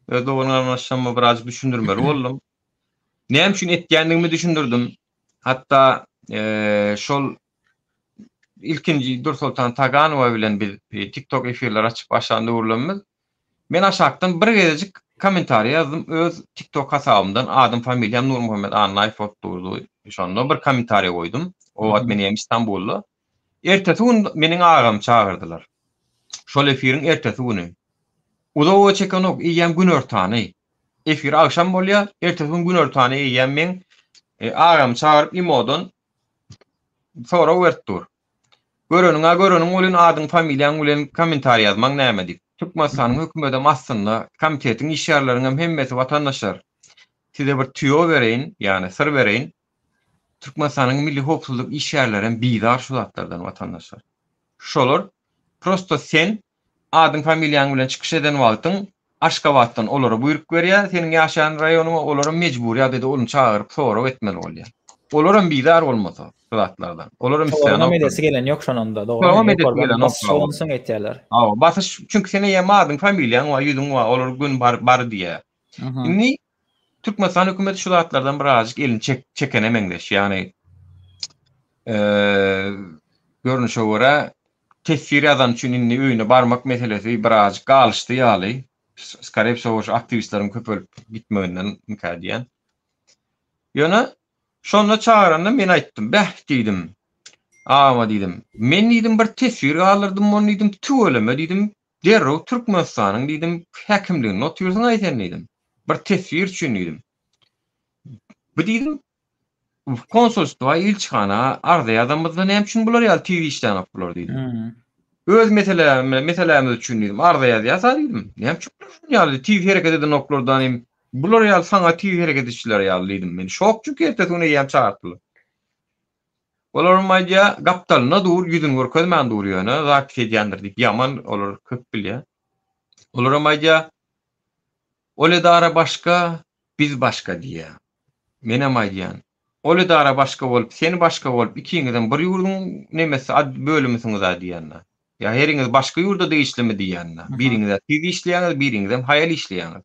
öz dogan-garyndaşlaryma birazjyk düşündirmeli boldum. Näme üçin etýändigimi düşündirdim. Hatda şol ilkinji Dursoltan Taganowa bilen biz TikTok efirleri açyp başlan döwürlerimiz men aşakdan bir gezejik kommentariý ýazdym öz TikTok hasabymdan adym familiýam Nurmuhammet Annaýew bolup durdy. Şonda bir kommentariý goýdum. O wagt men hem Istanbulda. Ertesi gün meniň agamy çagyrdylar. Şol efiriň ertesi güni. Uzaga çekenok, eýýäm günortany. Efir agşam bolýar, ertesi gün günortany eýýäm meň e, agamy çagyryp imodan sorag berip dur. Göreniň-ä göreniň welin adyň familiýaň bilen kommentariý ýazmaň näme diýip. Türkmenistanyň hökümedem aslynda komitetiň işgärleriňem hemmesi watandaşlar. Size bir tüýo bereýin, ýagny syr bereýin. Türkmenistanyň milli howpsuzlyk işgärlerem bizar şu zatlardan watandaşlar. Şolar prosto sen Adyň familiýaň bilen çykyş eden wagtyň Aşgabatdan olara buýruk berýär, seniň ýaşaýan raýonyňa olaram mejbury ýagdaýda ony çagyryp sorag etmeli bolýar. Olaram bizar bolmasa şu zatlardan. Olaram isleýän. Edesi gelen ýok şonanda, dogry. Olaram edesi gelen ýok. Basyş bolansoň etýärler. Hawa, basyş çünki sen eýýäm adyň familiýaň bar, ýüzüň bar, olar gün bar bar diýýär. Indi Türkmenistan hökümeti şu zatlardan birazajyk elini çek çekene meňzeş. Ýagny görnüşe görä teswir ýazany üçin indi öýüne barmak meselesi birazajyk galyşdy ýaly. Skoree wsego şu aktiwistleriň köpelip gitmeginden mikä diýýän. Ýöne şonda çagyranda men aýtdym, beh diýdim. Agama diýdim. Men diýdim bir teswir galdyrdym ony diýdim, tüweleme diýdim. Derrew Türkmenistanyň diýdim häkimliginde otyrsyň-aý sen diýdim. Bir teswir üçin diýdim. Bu diýdim konsulstwa, ilçihana arza ýazamyzda näme üçin bular ýaly tiz işlänok bular diýdim. Öz meseläme, meselämiz üçin diýdim, arza ýazýas-a diýdim. Näme üçin bular şunuň ýaly tiz hereket edenoklar diýdim. Bular ýaly saňa tiz hereket edişler ýaly diýdim. Men şok çünki ertesi gün eýýäm çagyrtdylar. Olaram aýdýar, gapdalynda dur, ýüzüni görkezmän dur ýöne, zapis edýändir diýip, ýaman olar köp bilýär. Olaram aýdýar, ol edara başga, biz başga diýýär. Menem aýdýan, ol edara başga bolup, sen başga bolup, ikiňizem bir ýurduň nemesi, bölümisiňiz-ä diýýän-dä. Ýa heriňiz başga ýurda degişlimi diýýän-dä. Biriňiz-ä tiz işleýäňiz, biriňizem haýal işleýäňiz.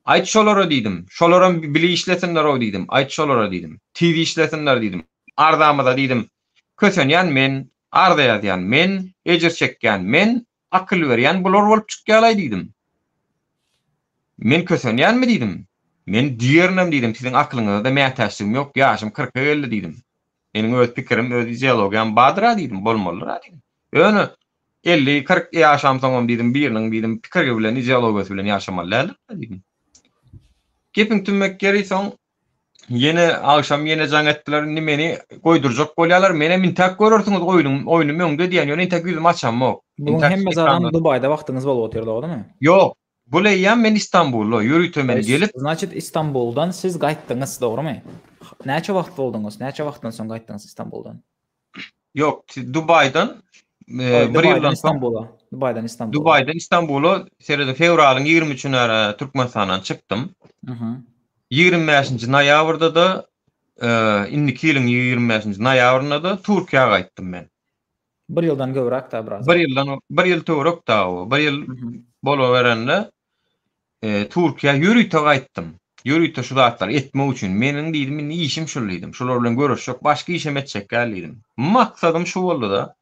Aýt şolara diýdim. Şolaram bile işlesinler-ow diýdim. Aýt şolara diýdim. Tiz işlesinler diýdim. Arzamyza diýdim. Kösenýän men, arza ýazýan men, ejir çekýän men, akyl berýän bular bolup çykýalaý diýdim. Men kösenýänmi diýdim. Men diýerinem diýdim, siziň akylyňyza-da mätäçligim ýok, ýaşym kyrka geldi diýdim. Meniň öz pikirim, öz ideologiýam bardyr-a diýdim, bolmalydyr-a diýdim. Ýöne 50, 40 ýaşamsoňam diýdim, biriniň diýdim, pikiri bilen, ideologiýasy bilen ýaşamaly däldir diýdim. Gepiň tümmek ýeri soň ýene agşam ýene jaň etdiler, indi meni goýdurjak bolýarlar. Menem intäk görersiňiz oýnum, oýnum öňde diýen, ýöne intäk ýüzümi açamok. Buň hemme zadam Dubaýda wagtyňyz bolup otyr, dogrumy? Ýok, bul eýýäm men Istanbulda, ýörite men gelip. Значит, Istanbuldan siz gaýtdyňyz, dogrumy? Näçe wagt bolduňyz? Näçe wagtdan soň gaýtdyňyz Istanbuldan? Ýok, Dubaýdan bir ýyldan soň Istanbula. Dubaýdan Istanbula. Dubaýdan Istanbula serede fewralyň 23-üne Türkmenistandan çykdym. Mhm. 25-nji noýabrda-da indiki ýylyň 25-nji noýabrynda-da Türkiýä gaýtdym men. Bir ýyldan gowrak da biraz. Bir ýyldan bir ýyl töwerek da o. Bir ýyl bolaberende Türkiýä ýörite gaýtdym. Ýörite şu zatlary etmek üçin. Meniň diýdim, indi işim şul diýdim. Şular bilen göreşjek, başga işem etjek däl diýdim. Maksadym şu boldy-da.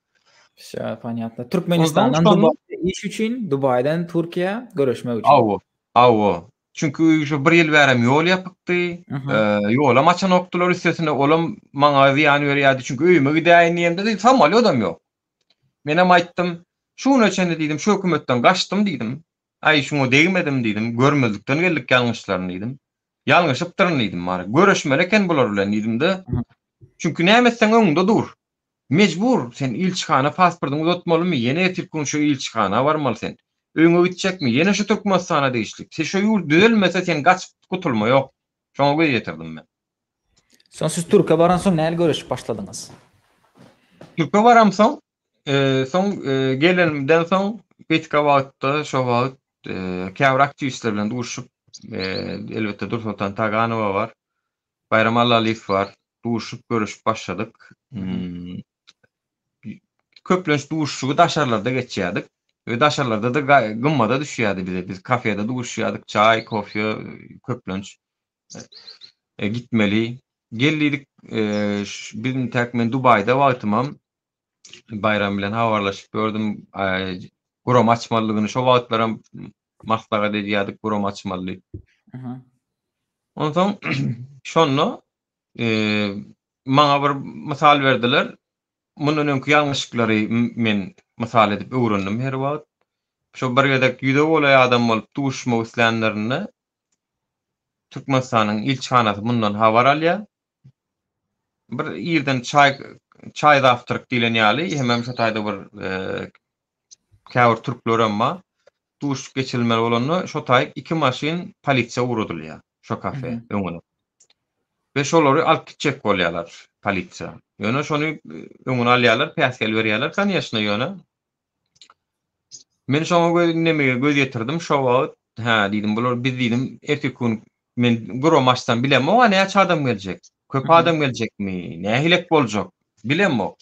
Wsё, ponýatno. Türkmenistandan Dubaýa iş üçin, Dubaýdan Türkiýä göreşmek üçin. Hawa, hawa. Çünki şu bir ýyl bärem ýol ýapykdy. Ýolam açanokdylar, üstesine olam maňa zyýan berýärdi. Çünki öýüme gidäýin diýemde, samolýodam ýok. Menem aýtdym, şu güne çenli diýdim, şu hökümetden gaçdym diýdim. Aý, şuňa degmedim diýdim, görmezlikden geldik ýalňyşlaryny diýdim. Ýalňyşypdyryn diýdim, bary. Göreşmeli eken bular bilen diýdim-de. Çünki näme etseň öňüňde dur. Mejbur, sen ilçihana pasportyňy uzatmalymy, ýene ertirki gün şu ilçihana barmaly sen. Öýüňe gitjekmi, ýene şu Türkmenistana degişli. Sen şu ýurt düzelmese sen gaçyp gutulma ýok. Şoňa göz ýetirdim men. Soň siz Türke baransoň näl göreşip başladyňyz? Türke baramsoň, Soň gelenimden soň gysga wagtda şo wagt käbir aktiwistler bilen duşup, elbetde Dursoltan Taganowa bar, Baýram Allalyýew bar, duşup görüşip başladyk. Köplenç duşuşygy daşarlarda geçýärdik we daşarlarda-da gymmada düşýärdi bize. Biz kafede duşuşýardyk, çaý, kofe köplenç gitmeli. Gel diýdik, biz intäk men Dubaýda wagtymam Baýram bilen habarlaşyp gördüm. Gurama açmalydygyny şo wagtlaram maslahat edýärdik, gurama açmaly diýip. Onsoň şonda maňa bir mysal berdiler. Mundan öňki ýalňyşlyklary men mysal edip öwrendim her wagt. Şo bir gezek ýüze golaý adam bolup duşmak islänlerinde. Türkmenistanyň ilçihanasy mundan habar alýar. Bir irden çaý çaý zawtrak diýlen ýaly, hemem şo taýda bir käbir türklerem bar. Duşuşyk geçirilmeli bolanda şo taýyk iki maşyn polisiýa ugradylýar şo kafe öňüne. We şolary alyp gitjek bolýarlar polisiýa. Ýöne şony öňüni alýarlar, päsgel berýärler, konýeçno ýöne. Men şoňa göz nemege göz ýetirdim şo wagt, hä diýdim, bular biz diýdim, erteki gün men gurama açsam bilemok-a näçe adam geljek, köp adam geljekmi, nähilek boljak, bilemok.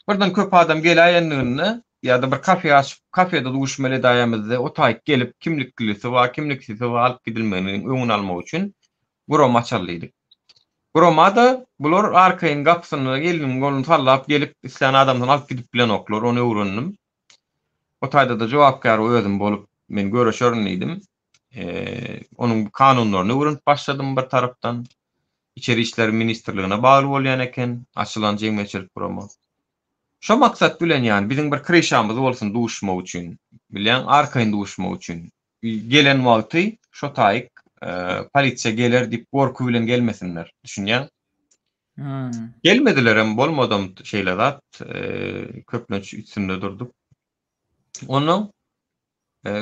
Birden köp adam geläýenliginde ýa-da bir kafe açyp, kafede duşmaly edäýemizde o taýyk gelip kimliklisi bar, kimliksisi bar alyp gidilmeginiň öňüni almak üçin gurama açaly diýdik. Gurama-da bular arkaýyn gapysyna elini goluny sallap gelip islän adamsyny alyp gidip bilenoklar, ony öwrendim. O taýda-da jogapkär özüm bolup men göreşerin diýdim. Onuň kanunlaryny öwrenip başladym bir tarapdan. Içeri işler ministrligine bagly bolýan eken açylan jemgyýetçilik gurama. Şo maksat bilen ýany biziň bir kryşamyz bolsun duşmak üçin, bilýäň arkaýyn duşmak üçin. Gelen wagty şo taýyk polisiýa geler diýip gorky bilen gelmesinler. Düşünýäň? Gelmedilerem bolmadam şeýle zat. Köplenç üstünde durduk. Ondan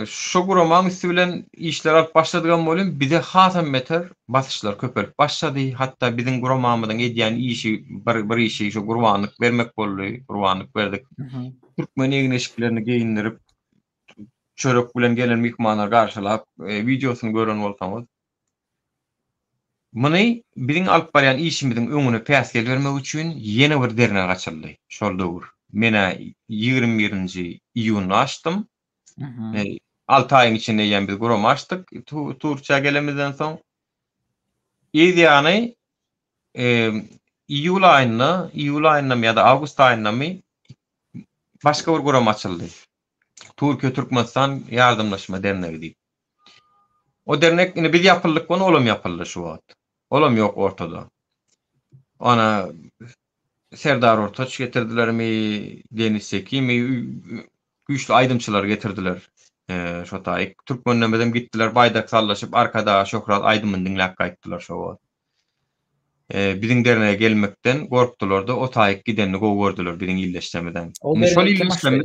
şo guramaň üsti bilen işler alyp başladygam welin bize hasam beter basyşlar köpelip başlady. Hatda biziň guramamyzyň edýän işi bir bir işi şo gurbanlyk bermek boldy. Gurbanlyk berdik. Türkmen egin-eşiklerini geýindirip çörek bilen gelen myhmanlary garşylap, wideosyny gören bolsaňyz. Muny biziň alyp barýan işimiziň öňüne päsgel bermek üçin ýene bir dernek açyldy şol döwür. Men-ä 21-nji iýunda açdym. Alty aýyň içinde eýýäm biz gurama açdyk Turkiýa gelemizden soň. Yz ýany iýul aýynda, iýul aýyndamy ýa-da awgust aýyndamy başga bir gurama açyldy. Türkiýe-Türkmenistan ýardamlaşma dernegi diýip. O dernek indi biz ýapyldyk ony olam ýapyldy şu wagt. Olam ýok ortada. Ana Serdar Ortaç getirdilermi, Deniz Sekimi, güýçli aýdymçylary getirdiler. Şo taýyk türkmenlerimizem gitdiler baýdak sallaşyp Arkadaga şöhrat aýdymyny diňläp gaýtdylar şo wagt. Biziň dernege gelmekden gorkdular-da, o taýyk gidenini gowy gördüler biziň ildeşlerimizem. O dernegi kim açdy?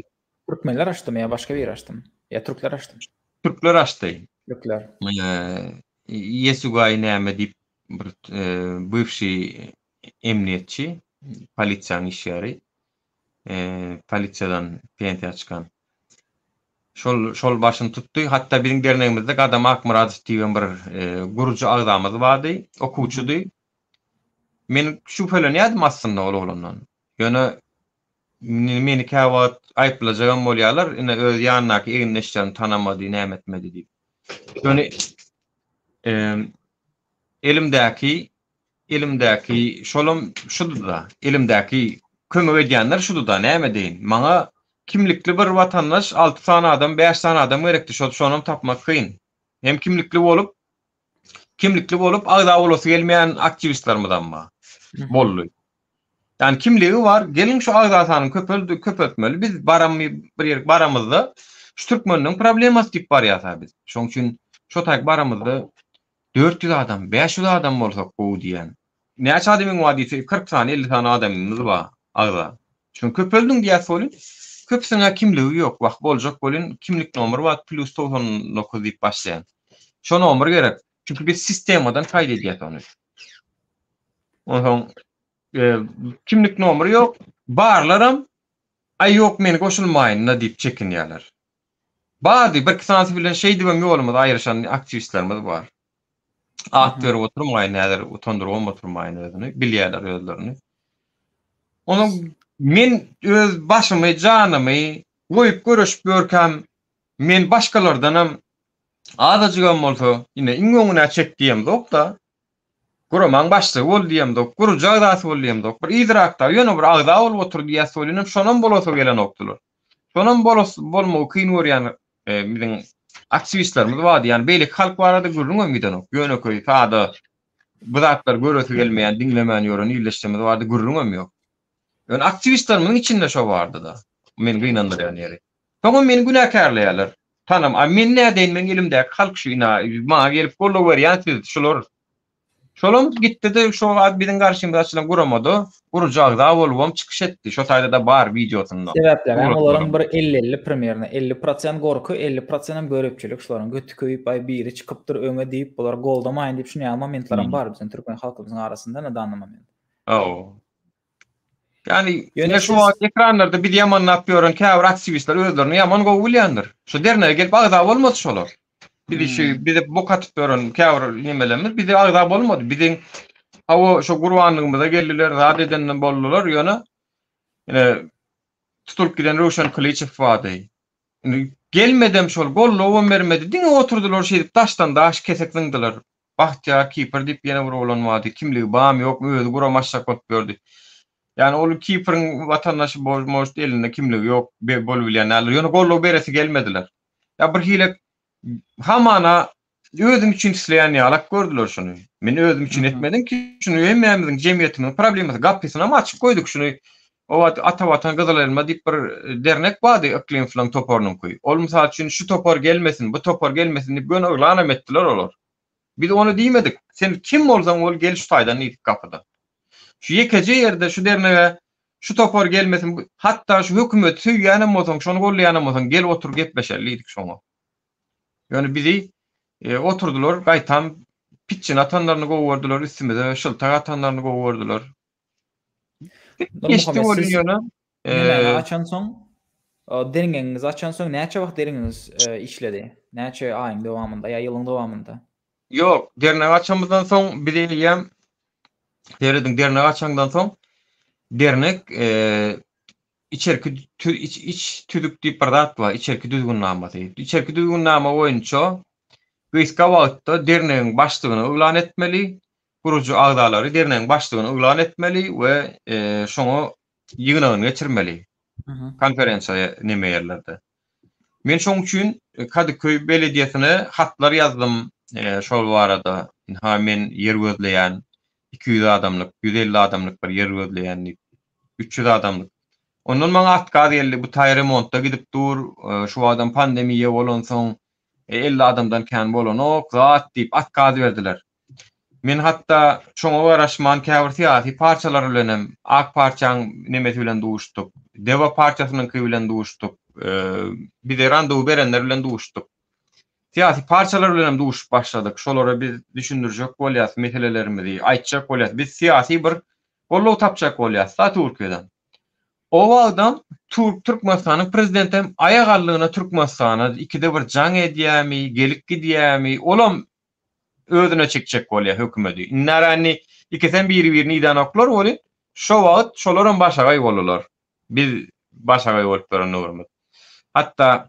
Türkmenler açdymy ýa başga biri açdymy? Ýa türkler açdymy? Türkler açdy. Türkler. Ýesugaý näme diýip bir bywşi emniýetçi, polisiýanyň işgäri, polisiýadan pensiýa çykan. Şol şol başyny tutdy. Hatda biziň dernegimizde Gadam Akmyradow diýen bir gurujy agzamyz bardy, okuwçydy. Men şübhelenýärdim aslynda ol oglandan. Ýöne meni käwagt aýyplajagam bolýarlar, ine öz ýanyndaky egindeşlerini tanamady, näme etmedi diýip. Ýöne elimdäki Elimdäki şolam şudy-da. Elimdäki kömek edýänler şudy-da, näme edeýin. Maňa kimlikli bir watandaş alty sany adam, bäş sany adam gerekdi, şo şonam tapmak kyn. Hem kimlikli bolup, kimlikli bolup agza bolasy gelmeýän aktiwistlerimizam bar. Boldy. Ýani kimligi bar, geliň şu agza sanyny köpeldi, köpeltmeli. Biz baram bir ýerik baramyzda şu türkmenleň problemasy diýip barýas-a biz. Şoň üçin şo taýyk baramyzda 400 adam, 500 adam bolsak gowy diýýän. Näçe adamyň bar diýse, 40 sany, 50 sany adamymyz bar agza. Şuny köpeldiň diýýäs welin, köpüsiniň-ä kimligi ýok. Wah, boljak welin, kimlik nomer bar, plýus 99 diýip başlaýan. Şo nomer gerek. Çünki biz sistemadan kaýt edýäs ony. Onsoň e, kimlik nomeri ýok, barlaram, aý ýok men goşulmaýyn-da diýip çekinýärler. Bardy, birki sanysy bilen şeýdibem ýolumyz aýryşan aktiwistlerimiz bar. At berip oturmaýyn häzir, utandyrybam oturmaýyn özüni, bilýärler özlerini. Onuň men öz başymy, janymy goýup göreşip ýörkäm, men başgalardanam azajygam bolsa, ine iň öňüne çek diýemzok-da. Guramaň başlygy bol diýemzok, gurujy agzasy bol diýemzok. Bir yzrakda ýöne bir agza bolup otur diýýäs welinem şonam bolasy gelenokdylar. Şonam bolasy bolmagy kyn görýän biziň aktiwistlerimiz bardy. Ýani beýleki halk barada gürrüňem gidenok. Ýönekeý, sada bu zatlary göresi gelmeýän, diňlemän ýören ildeşlerimiz barada gürrüňem ýok. Ýöne aktiwistlerimiziň içinde şo bardy-da. Meni gynandyrýan ýeri. Soňam meni günäkärleýärler. Tanam, a men nädeýin, meň elimdäki halk şu ina, maňa gelip goldaw berýän siz, şular. Şolam gitdi-de şo wagt biziň garşymyza açylan guramada gurujy agza bolubam çykyş etdi. Şo taýda-da bar wideosynda. Sebäpleri hem olaryň bir elli-elli primerno, 50 prosent gorky, 50 prosentem göripçilik şularyň göti köýüp aý biri çykypdyr öňe diýip bulary goldamaýyn diýip şuny ýaly momentlerem bar biziň türkmen halkymyzyň arasynda na danny moment. Hawa. Ýani ýöne şu wagt ekranlarda bizi ýamanlap ýören käbir aktiwistler özlerini ýaman gowy bilýändir. Şu dernege gelip agza bolmady şolar. Bizi şu hmm. bizi bok atyp ýören käbir nemelerimiz bizi agza bolmady. Biziň hawa şu gurbanlygymyza geldiler, zat edenden boldular, ýöne ine tutulyp giden Röwşen Kylyçew bardy. Indi gelmedem şol gollawam bermedi. Diňe oturdylar şeýdip daşdan daş kesek zyňdylar. Bagtyýar Kipr diýip ýene bir oglan bardy. Kimligi barmy ýokmy özi gurama açjak bolup ýördi. Ýani ol Kipriň watandaşy может elinde kimligi ýok bolubilýän däldir. Ýöne goldaw beresi gelmediler. Ýa bir hile hamana özüm üçin isleýän ýalak gördüler şuny. Men özüm üçin etmedim ki şuny hemmämiziň jemgyýetimiziň problemasy gapysynam açyp goýduk şuny. O wagt Ata Watan Gyzyl Elma diýip bir dernek bardy Yklymowlaryň toparynyňky. Ol mysal üçin şu topar gelmesin, bu topar gelmesin diýip göni yglanam etdiler olar. Biz ony diýmedik. Sen kim bolsaň bol gel şu taýdan diýdik gapydan. Şu ýekeje ýerde şu dernege şu topar gelmesin, hatda şu hökümeti söýýänem bolsaň, şony goldaýanam bolsaň gel otur gepleşeli diýdik şoňa. Ýöne bizi e, oturdylar, gaýtam pitçini atanlaryny gowy gördüler, üstümize şyltak atanlaryny gowy gördüler. Geçdi welin ýöne. Nemäni açansoň, derňegiňizi açansoň näçe wagt derňegiňiz işledi? Näçe aýyň dowamynda ýa ýylyň dowamynda? Ýok, dernek açamyzdan soň biz eýýäm serediň dernek açandan soň dernek içerki iç tüzük diýip bir zat bar, içerki düzgünnamasy. Içerki düzgünnama boýunça gysga wagtda dernegiň başlygyny yglan etmeli, gurujy agzalary dernegiň başlygyny yglan etmeli we şoňa ýygnagyny geçirmeli. Konferensiýa neme ýerlerde. Men şoň üçin Kadyköý belediýesine hatlar ýazdym şol barada. Ynha men ýer gözleýän, 200 adamlyk, 150 adamlyk bir ýer gözleýän diýip, 300 adamlyk. Ondan maňa otkaz geldi, bu taý remontda gidip dur, şu wagtam pandemiýa bolansoň 50 adamdan kän bolanok, zat diýip otkaz berdiler. Men hatda şoňa garaşman käbir syýasy partiýalar bilen hem Ak partiýaň nemesi bilen duşduk. Dewa partiýasynyňky bilen duşduk. Bize randewu berenler bilen duşduk. Syýasy partiýalar bilen hem duşup başladyk. Şolara biz düşündirjek bolýas meselelerimizi, aýtjak bolýas. Biz syýasy bir goldaw tapjak bolýas-da Türkiýeden. O wagtam Türkmenistanyň prezidentem aýak aldygyna Türkmenistana ikide bir jaň edýämi, gelip gidýämi, olam özüne çekjek bolýar hökümedi. Indara indi ikisem biri-birini idanoklar welin, şo wagt şolaram başagaý boldular. Biz başagaý bolup ýören döwrümiz. Hatda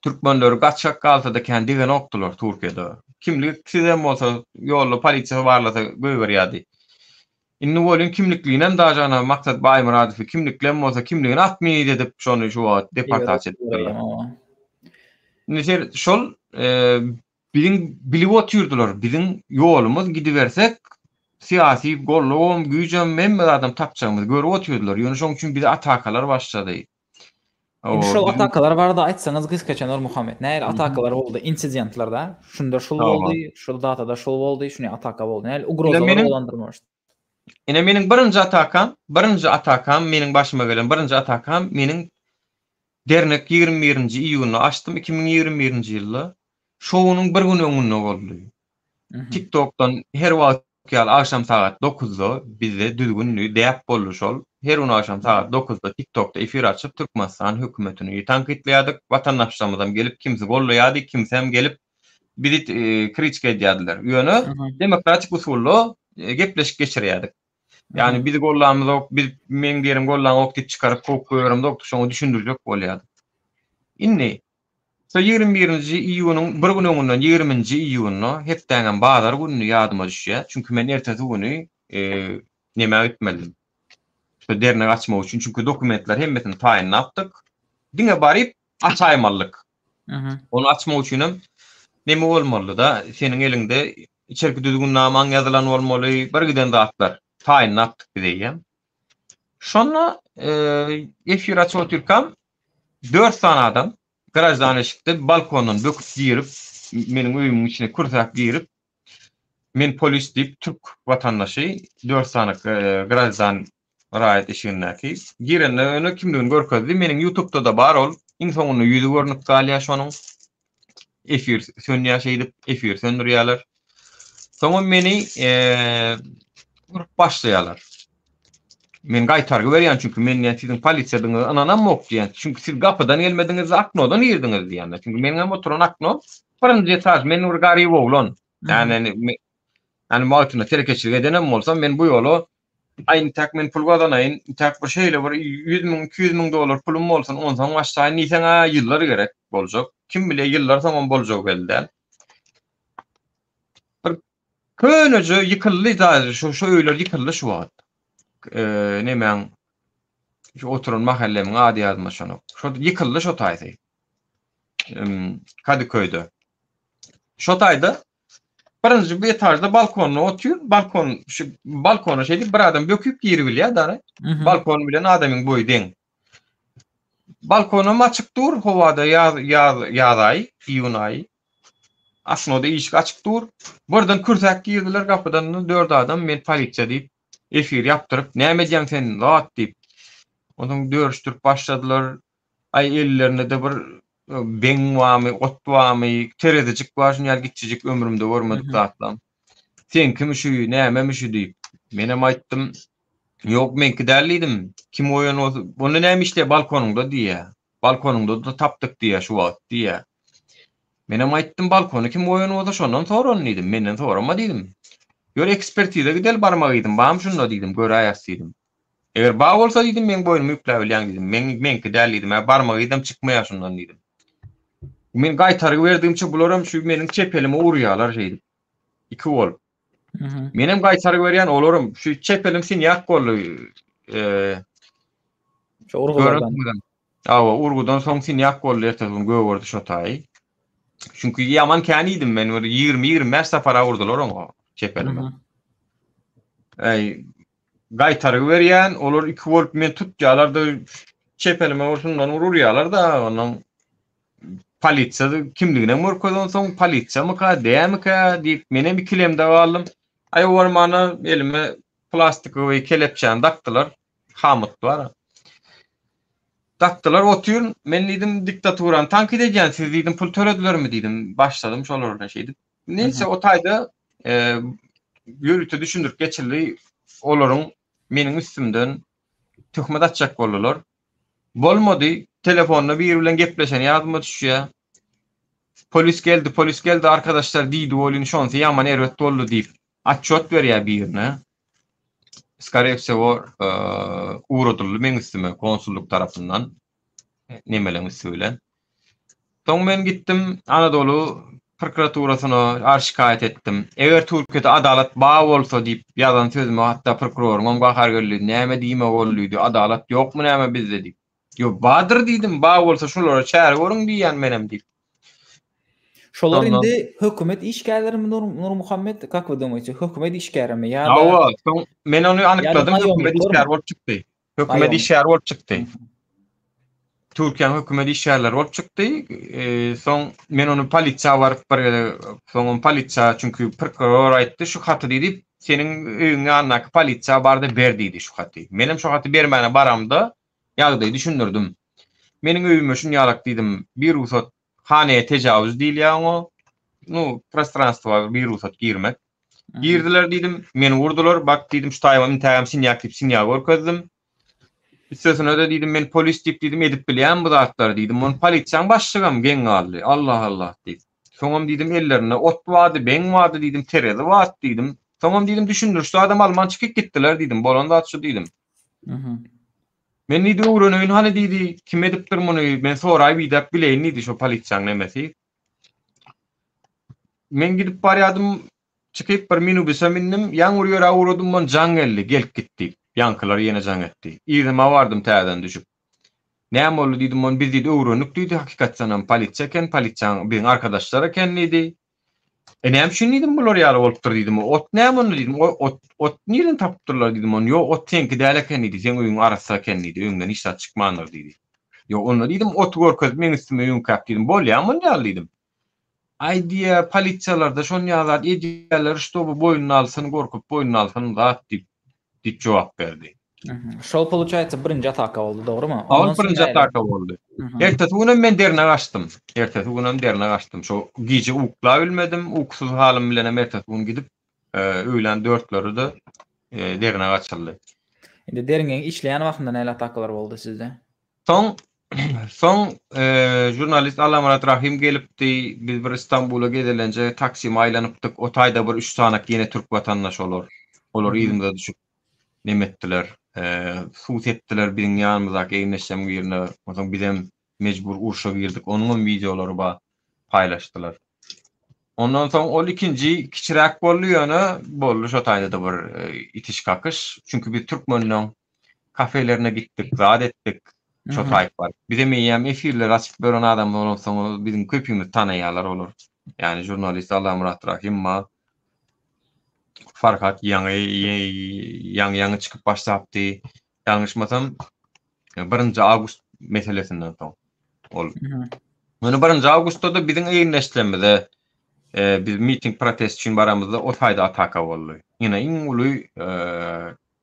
türkmenleri gaçak galsa-da kän degenokdylar Türkiýede. Kimliksizem bolsa ýolda polisiýa barlasa goýberýärdi. Indi welin kimliklinem daže ana Maksat Baýmyradowy kimliklem bolsa kimligini atmyt edip şony şu wagt deportasiýa edipdirler. Indi ser şol Biziň bilip otyrdylar, biziň ýolumyz gidibersek, syýasy gollawam, güýjem, hemme zadam tapjagymyzy görüp otyrdylar. Ýöne şoň üçin bize atakalar başlady. Indi şol atakalar barada aýtsaňyz gysgaça Nurmuhammet, nähili atakalar boldy, insidentler-de? Şunda şul boldy, şul datada şul boldy, şuny ataka boldy. Nähili ugrozalar bolandyrmyş? Ine meniň birinji atakam, birinji atakam, meniň başyma gelen birinji atakam meniň Dernek 21-nji iýunda açdym 2021-nji ýylda. Şowunyň bir gün öňünde boldy. TikTokdan her wagt ýaly agşam sagat 9-da bizde düzgündi, däp boldy şol. Her gün agşam sagat 9-da TikTokda efir açyp Türkmenistan hökümetini tankytlaýardyk. Watandaşlarymyzam gelip kimsi gollaýardy, kimsem gelip bizi kritika edýärdiler. Ýöne demokratik usulda gepleşik geçirýärdik. Ýagny bizi gollamyzok, biz meň diýenim gollaňok diýip çykaryp kowup goýberemzokdy, şoňa düşündirjek bolýardyk. Indi şo 21-nji iýunyň bir gün öňünden 20-nji iýunda hepdäňem bazar gününi ýadyma düşýär. Çünki men ertesi güni nämä gitmelidim. Şo dernek açmak üçin çünki dokumentler hemmesini taýynlapdyk. Diňe baryp açaýmalydyk. Ony açmak üçinem neme bolmalyda, seniň eliňde içerki düzgünnamaň ýazylan bolmaly, bir giden zatlar taýynlapdyk biz eýýäm. Şonda efir açyp otyrkam, dört sany adam graždan eşikde balkondan böküp girip, meniň öýümiň içine kürsäp girip, Men polis diýip türk watandaşy 4 sany graždan raýat eşigindäki girende öne kimligini görkezdi. Meniň YouTube'da-da bar ol. Iň soňunda ýüzi görnüp galýar şonuň. Efir sönýär şeýdip, efir söndürýärler. Soňam meni urup başlaýarlar. Men gaýtargy berýän çünki men diýen siziň polisiýadygyňyza ynanamok diýen. Çünki siz gapydan gelmediňiz, oknodan girdiňiz diýen. Çünki meniň hem oturan oknom birinji etaž, men bir garyp oglan. Ýani ýani wagtynda telekeçilik edenem bolsam, men bu ýola aý intäk men pul gazanaýyn, intäk bir şeýle bir 100 müň, 200 müň dollar pulum bolsun, onsoň başlaýyn diýseň-ä ýyllar gerek boljak. Kim bilýär, ýyllar soňam boljagy belli däl. Bir köneje ýykyldy daže şu şu öýler ýykyldy şu wagt. Eee nemäň şu oturan mahallemiň ady ýadyma düşenok. Şo ýykyldy şo taýsy. Kadıköyde. Şo taýda birinji bir etažda balkonda otyr. Balkon şu balkona şeýdip bir adam böküp giribilýär dara. Balkon bilen adamyň boýy deň. Balkonam açyk dur, howada ýaz ýaz ýaz aýy, iýun aýy. Aslynda işik açyk dur. Birden kürsäp girdiler gapydan dört adam men polisiýa diýip efir ýapdyryp näme edýäň sen zat diýip. Onsoň dörüşdirip başladylar. Aý ellerinde-de bir beň barmy, ot barmy, terezijik bar şuny ýaly kiçijik ömrümde görmedik zatlam. Seňkimi şu, nämemi şu diýip. Menem aýtdym, ýok meňki däl diýdim. Kim goýan bolsa, onda näme işleýär balkonyňda diýýär. Balkonyňda-da tapdyk diýýär şu wagt diýýär. Menem aýtdym, balkony kim goýan bolsa şondan sor ony diýdim. Menden sorama diýdim. Ýör ekspertiza gideli barmak diýdim, barmy şunda diýdim, göräýeris diýdim. Eger bar bolsa diýdim, meň boýnumy ýükläbilýäň diýdim. Meň meňki däl diýdim. Hä barmagy yzam çykmaýar şundan diýdim. Men gaýtargy berdigimçe bularam şu meniň çep elime urýarlar şeýdip. Iki bolup. Menem gaýtargy berýän, olaram şu çep elim sinýak boldy. Eee Şu urgulardan. Awa, urgudan soň sinýak boldy, ertesi gün gögerdi şo taýy. Çünki ýaman kän iýdim men, bir 20-25 sapara urdular oňa çep elime. Eý, gaýtargy berýän, olar iki bolup meni tutýarlar-da, çep elime bir şundan bir urýarlar-da, ondan polisiýa kimliginem görkezensoň, polisiýamyka, dämikä diýip, menem ikilemde galdym. Aý, bolmanda elime plastikowy kelepçäni dakdylar, hamut bar. Dakdylar, otyryn. Men diýdim, diktaturany tankyt edýän, siz diýdim, pul töledilermi diýdim, başladym şolar bilen şeýdip. Neyse o taýda e, ýörite düşündirip geçildi. Olaryň meniň üstümden töhmet atjak boldular. Bolmady. Telefonda biri bilen gepleşen ýadyma düşýär. Polis geldi, polis geldi arkadaşlar diýdi welin şonsy ýaman erbet boldy diýip atçot berýär birine. Skoree wsego e, ugradyldy meň üstüme konsullyk tarapyndan. nemeleň üsti bilen. Soň men gitdim Anadolu prokuraturasyna arz şikaýat etdim. Eger Türkiýede adalat bar bolsa diýip ýazan sözüme hatda prokuroryňam gahary geldi. Näme diýmek ol diýdi. Adalat ýokmy näme bizde diýip. Ýok bardyr diýdim, bar bolsa şulara çäre görüň diýýän menem diýip. Şolar indi hökümet işgärlerimi Nur Nurmuhammet, kak we dumaýte, hökümet işgärimi ýa-da Hawa, soň men ony anykladym, hökümet işgäri bolup çykdy. Hökümet işgäri bolup çykdy. Türkiýäniň hökümet işgärleri bolup çykdy. Soň men ony polisiýa baryp bir gezek, soňam polisiýa çünki prokuror aýtdy, şu haty diýdi, seniň öýüň ýanyndaky polisiýa bar-da ber diýdi şu haty. Menem şu haty bermäne baramda ýagdaýy düşündirdim. Meniň öýüme şunýalak diýdim, bir rugsat haneye tejawüz diýilýär oňa. Nu, prostranstwa bir rugsat girmek. Girdiler diýdim, meni urdular, bak diýdim, şu taýyma intägem sinýak diýip sinýagy görkezdim. Üstesine-de diýdim, men polis diýip diýdim, edip bilýän bu zatlary diýdim. Ony polisiýaň başlygam geň galdy. Allah Allah diýip. Soňam diýdim, ellerinde ot bardy, beň bardy diýdim, terezi bardy diýdim. Soňam diýdim, düşündiriş zadam alman çykyp gitdiler diýdim. Bolan zat şu diýdim. Men diýdi, öwreneýin hany diýdi, kim edipdir muny, men soraýyp idäp bileýin diýdi şo polisiýaň nemesi. Men gidip barýadym, çykyp bir minibüse mindim, ýaňy bir ýöräp ugradym, man jaň geldi, gelip git diýip. Ýaňkylar ýene jaň etdi. Yzyma bardym täzeden düşüp. Näme boldy diýdim, ony biz diýdi öwrendik diýdi, hakykatdanam polisiýa eken, polisiýaň biziň arkadaşlar eken diýdi. E näme üçin diýdim bular ýaly bolupdyr diýdim. Ot näme onda diýdim. O ot ot nirden tapypdyrlar diýdim. Ony ýok ot seňki däl eken diýdi. Seň öýüň arassa eken diýdi. Öýüňden hiç zat çykmandyr diýdi. Ýok onda diýdim oty görkezip meň üstüme ýüňkäp diýdim. Bolýamy onda ýaly diýdim. Aý diýýär, polisiýalarda şon ýaly zat edýärler, ştoby boýnuna alsyn, gorkup boýnuna alsyn zat diýip, diýip jogap berdi. Şol poluçaýtsa birinji ataka boldy, dogrymy? Ol birinji ataka boldy. Ertesi günem men dernek açdym. Ertesi günem dernek açdym. Şo gije uklabilmedim, ukusyz halym bilenem ertesi gün gidip, öýlän dörtlerde dernek açyldy. Indi derňegiň işleýän wagtynda nähili atakalar boldy sizde? Soň soň žurnalist Allamyrat Rahym gelipdi. Biz bir Istanbula gezelenje Taksime aýlanypdyk. O taýda bir üç sanak ýene türk watandaş olar. Olar yzymyza düşüp neme etdiler. Suw sepdiler biziň ýanymyzdaky egindeşleriň birine. Onsoň bizem mejbur urşa girdik. Onuňam wideolary bar. Paýlaşdylar. Ondan soň ol ikinji kiçiräk boldy ýöne boldy şo taýda-da bir itiş-kakyş. Çünki biz türkmenleň kafelerine gitdik, zat etdik. Şo taýyp baryp. Bizem eýýäm efirleri açyp beren adam bolansoň biziň köpimizi tanaýarlar olar. Ýagny žurnalist Allamyrat Rahym bar. Farhat ýaňy ýaňy-ýaňy çykyp başlapdy. Ýalňyşmasam birinji awgust meselesinden soň ol. Ýöne birinji awgustda-da biziň egindeşlerimize biz miting protest üçin baramyzda o taýda ataka boldy. Ýene iň uly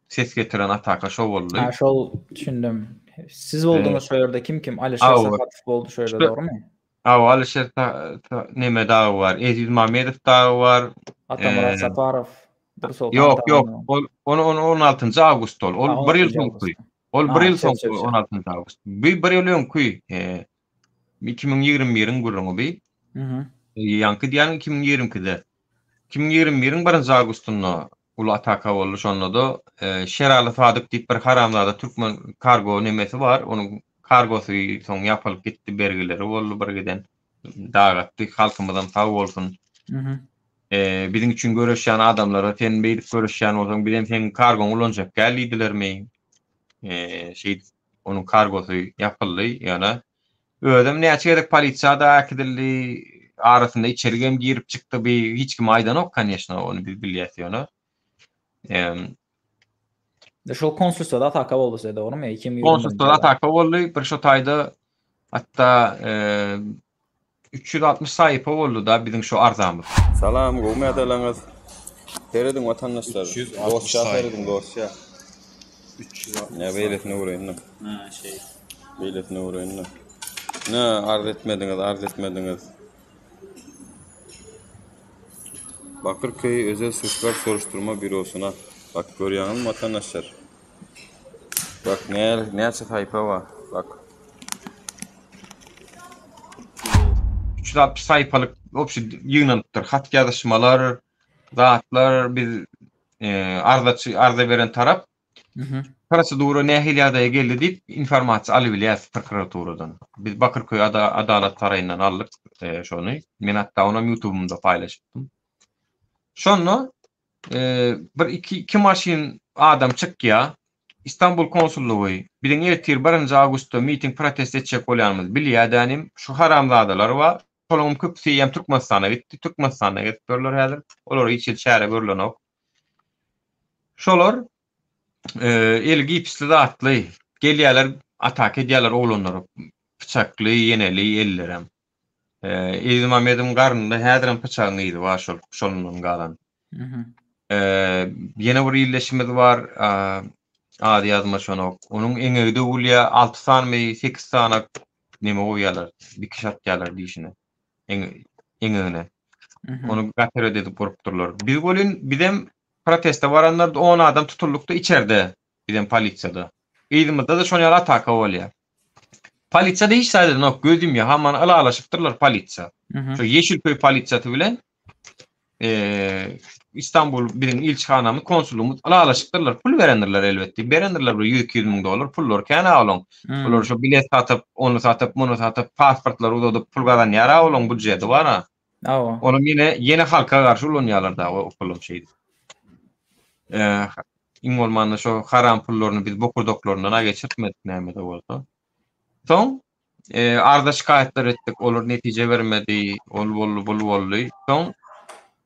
ses getiren ataka şo boldy. Ha, şol düşündim. Siz bolduňyz şo ýerde kim kim? Alişer Sahatow boldy şo ýerde dogrymy? Hawa, Alişer neme dagy bar? Eziz Mamedow dagy bar. Atamyrat Saparow. Ýok, ýok. Ol ony ony 16-njy awgust ol. Ol bir ýyl soňky. Ol bir ýyl soňky 16-njy awgust. Bu bir ýyl öňki. 2021-iň gürrüňi bi. Ýaňky diýýäniň 2022-de. 2021-iň birinji awgustynda uly ataka boldy. Şonda-da Şeraly Sadyk diýip bir haramzada türkmen kargo nemesi bar. Onuň kargosy soň ýapylyp gitdi, bergileri boldy bir giden. Dagatdy. Halkymyzam sag bolsun. Biziň üçin göreşýän adamlara sen beýdip göreşýän bolsaň, bizem seň kargoňy ulanjak däl diýdilermi? Şeýdip onuň kargosy ýapyldy. Ýöne özem näçe gezek polisiýa-da äkidildi, arasynda içerigem girip çykdy. Bi hiç kim aýdanok, koneçno, ony biz bilýäs ýöne. Şol konsulstwada ataka boldy size, dogrymy? 2021 Konsulstwada ataka boldy. Bir şo taýda hatda 360 sahypa boldy-da biziň şo arzamyz. Salam gowmy ýagdaýlaryňyz? Serediň watandaşlar. 360 Dosýa sahypa. serediň dosýa. 360 Ýa beýlesine ugraýyn-da. Ha, şeý. Beýlesine ugraýyn-da. Ne arz etmediňiz, arz etmediňiz. Bakyrköý özel suçlar soruşdurma býurosyna. Bak görýäňizmi watandaşlar? Bak näl näçe saýpa bar. Bak. 360 saýpalyk obşi ýygnanypdyr. Hat ýazyşmalar, zatlar biz e, arzaçy arza beren tarap prosedura nähili ýagdaýa geldi diýip informasiýa alybilýäs prokuraturadan. Biz Bakyrköý ada, Adalat saraýyndan aldyk e, şony. Men hatda onam YouTube'umda paýlaşypdym. Şonda bir iki iki maşyn adam çykýar. Istanbul konsullygy biziň ertir birinji awgustda miting protest etjek bolýanymyzy bilýär dänim. Şu haramzadalar bar. Şolaryň köpüsi eýýäm Türkmenistana gitdi. Türkmenistanda gezip ýörler häzir. Olara hiç hili çäre görlenok. Şolar eli gipsli zatly gelýärler, ataka edýärler oglanlara. Pyçakly, ýeneli ellerem. Eziz Mamedowyň garnynda häzirem pyçagyň yzy bar şol, şondan galan. Ýene bir ildeşimiz bar, ady ýadyma düşenok. Onuň eňegi döwülýär, 6 sanymy, 8 sany neme goýýarlar, dikiş atýarlar dişine, eňegine. Ony gatered edip urupdyrlar. Biz welin, bizem proteste baranlar 10 adam tutuldykda içerde, bizem polisiýada. Yzymyzda-da şon ýaly ataka bolýar. Polisiýada hiç zat edenok, göz ýumýar. Hamana ylalaşypdyrlar polisiýa. Şo Ýeşilköý polisiýasy bilen eee Istanbul biziň ilçihanamyz, konsullygymyz ylalaşypdyrlar. Pul berendirler elbetde. Berendirler bir 100-200 müň dollar pullar kän-ä olaň. Olar şo bilet satyp, ony satyp, muny satyp, pasportlary uzadyp pul gazanýar-a olaň budjeti bar-a. Hawa. Olam ýene ýene halka garşy ulanýarlar da o pulam şeýdip. Eee iň bolmanda şo haram pullaryny biz bokurdaklaryndan-a geçirtmedik näme-de bolsa. Soň eee arza şikaýatlar etdik, olar netije bermedi, ol boldy, bul boldy. Soň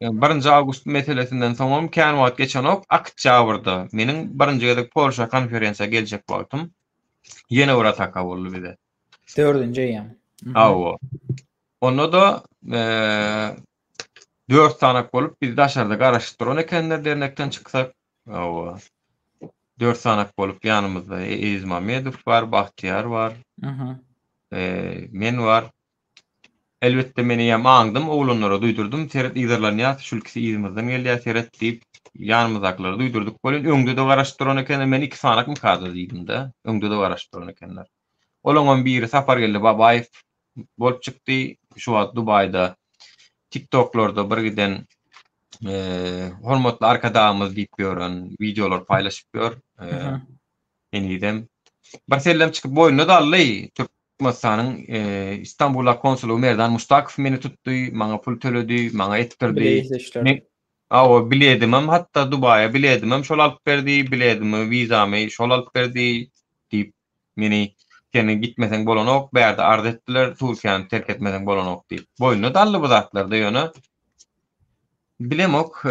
birinji awgust meselesinden soňam kän wagt geçenok, oktýabrda meniň birinji gezek Polşa konferensiýa geljek wagtym ýene bir ataka boldy bize. Dördünji eýýäm. Hawa. Onda-da 4 sanak bolup biz daşarda garaşyp duran ekenler dernekden çyksak. Hawa. 4 sanak bolup ýanymyzda Eziz Mamedow bar, Bagtyýar bar. Men bar. Elbetde men eýýäm aňdym, oglanlara duýdurdym, seret yzarlanýas, şul ikisi yzymyzdan gelýär, seret diýip, ýanymyzdakylara duýdurdyk welin, öňde-de garaşyp duran ekenler, men iki sanakmykada diýdim-de, öňde-de garaşyp duran ekenler. Olaňam biri Sapargeldi Babaýew bolup çykdy, şu wagt Dubaýda TikToklarda bir giden hormatly Arkadagymyz diýip ýören wideolar paýlaşyp ýör. Henizem bir sellem çykyp boýnuna-da aldy. Türkmenistanyň Istanbuldaky konsulygy Merdan Muştakow meni tutdy, maňa pul töledi, maňa etdirdi. Men Hawa, biledimem hatda Dubaýa biledimem şol alyp berdi, biledimi, wizamy şol alyp berdi diýip, meni seni gitmeseň bolanok, bärde arz etdiler, Türkiýäni terk etmeseň bolanok diýip. Boýnuna-da aldy bu zatlary-da ýöne Bilemok.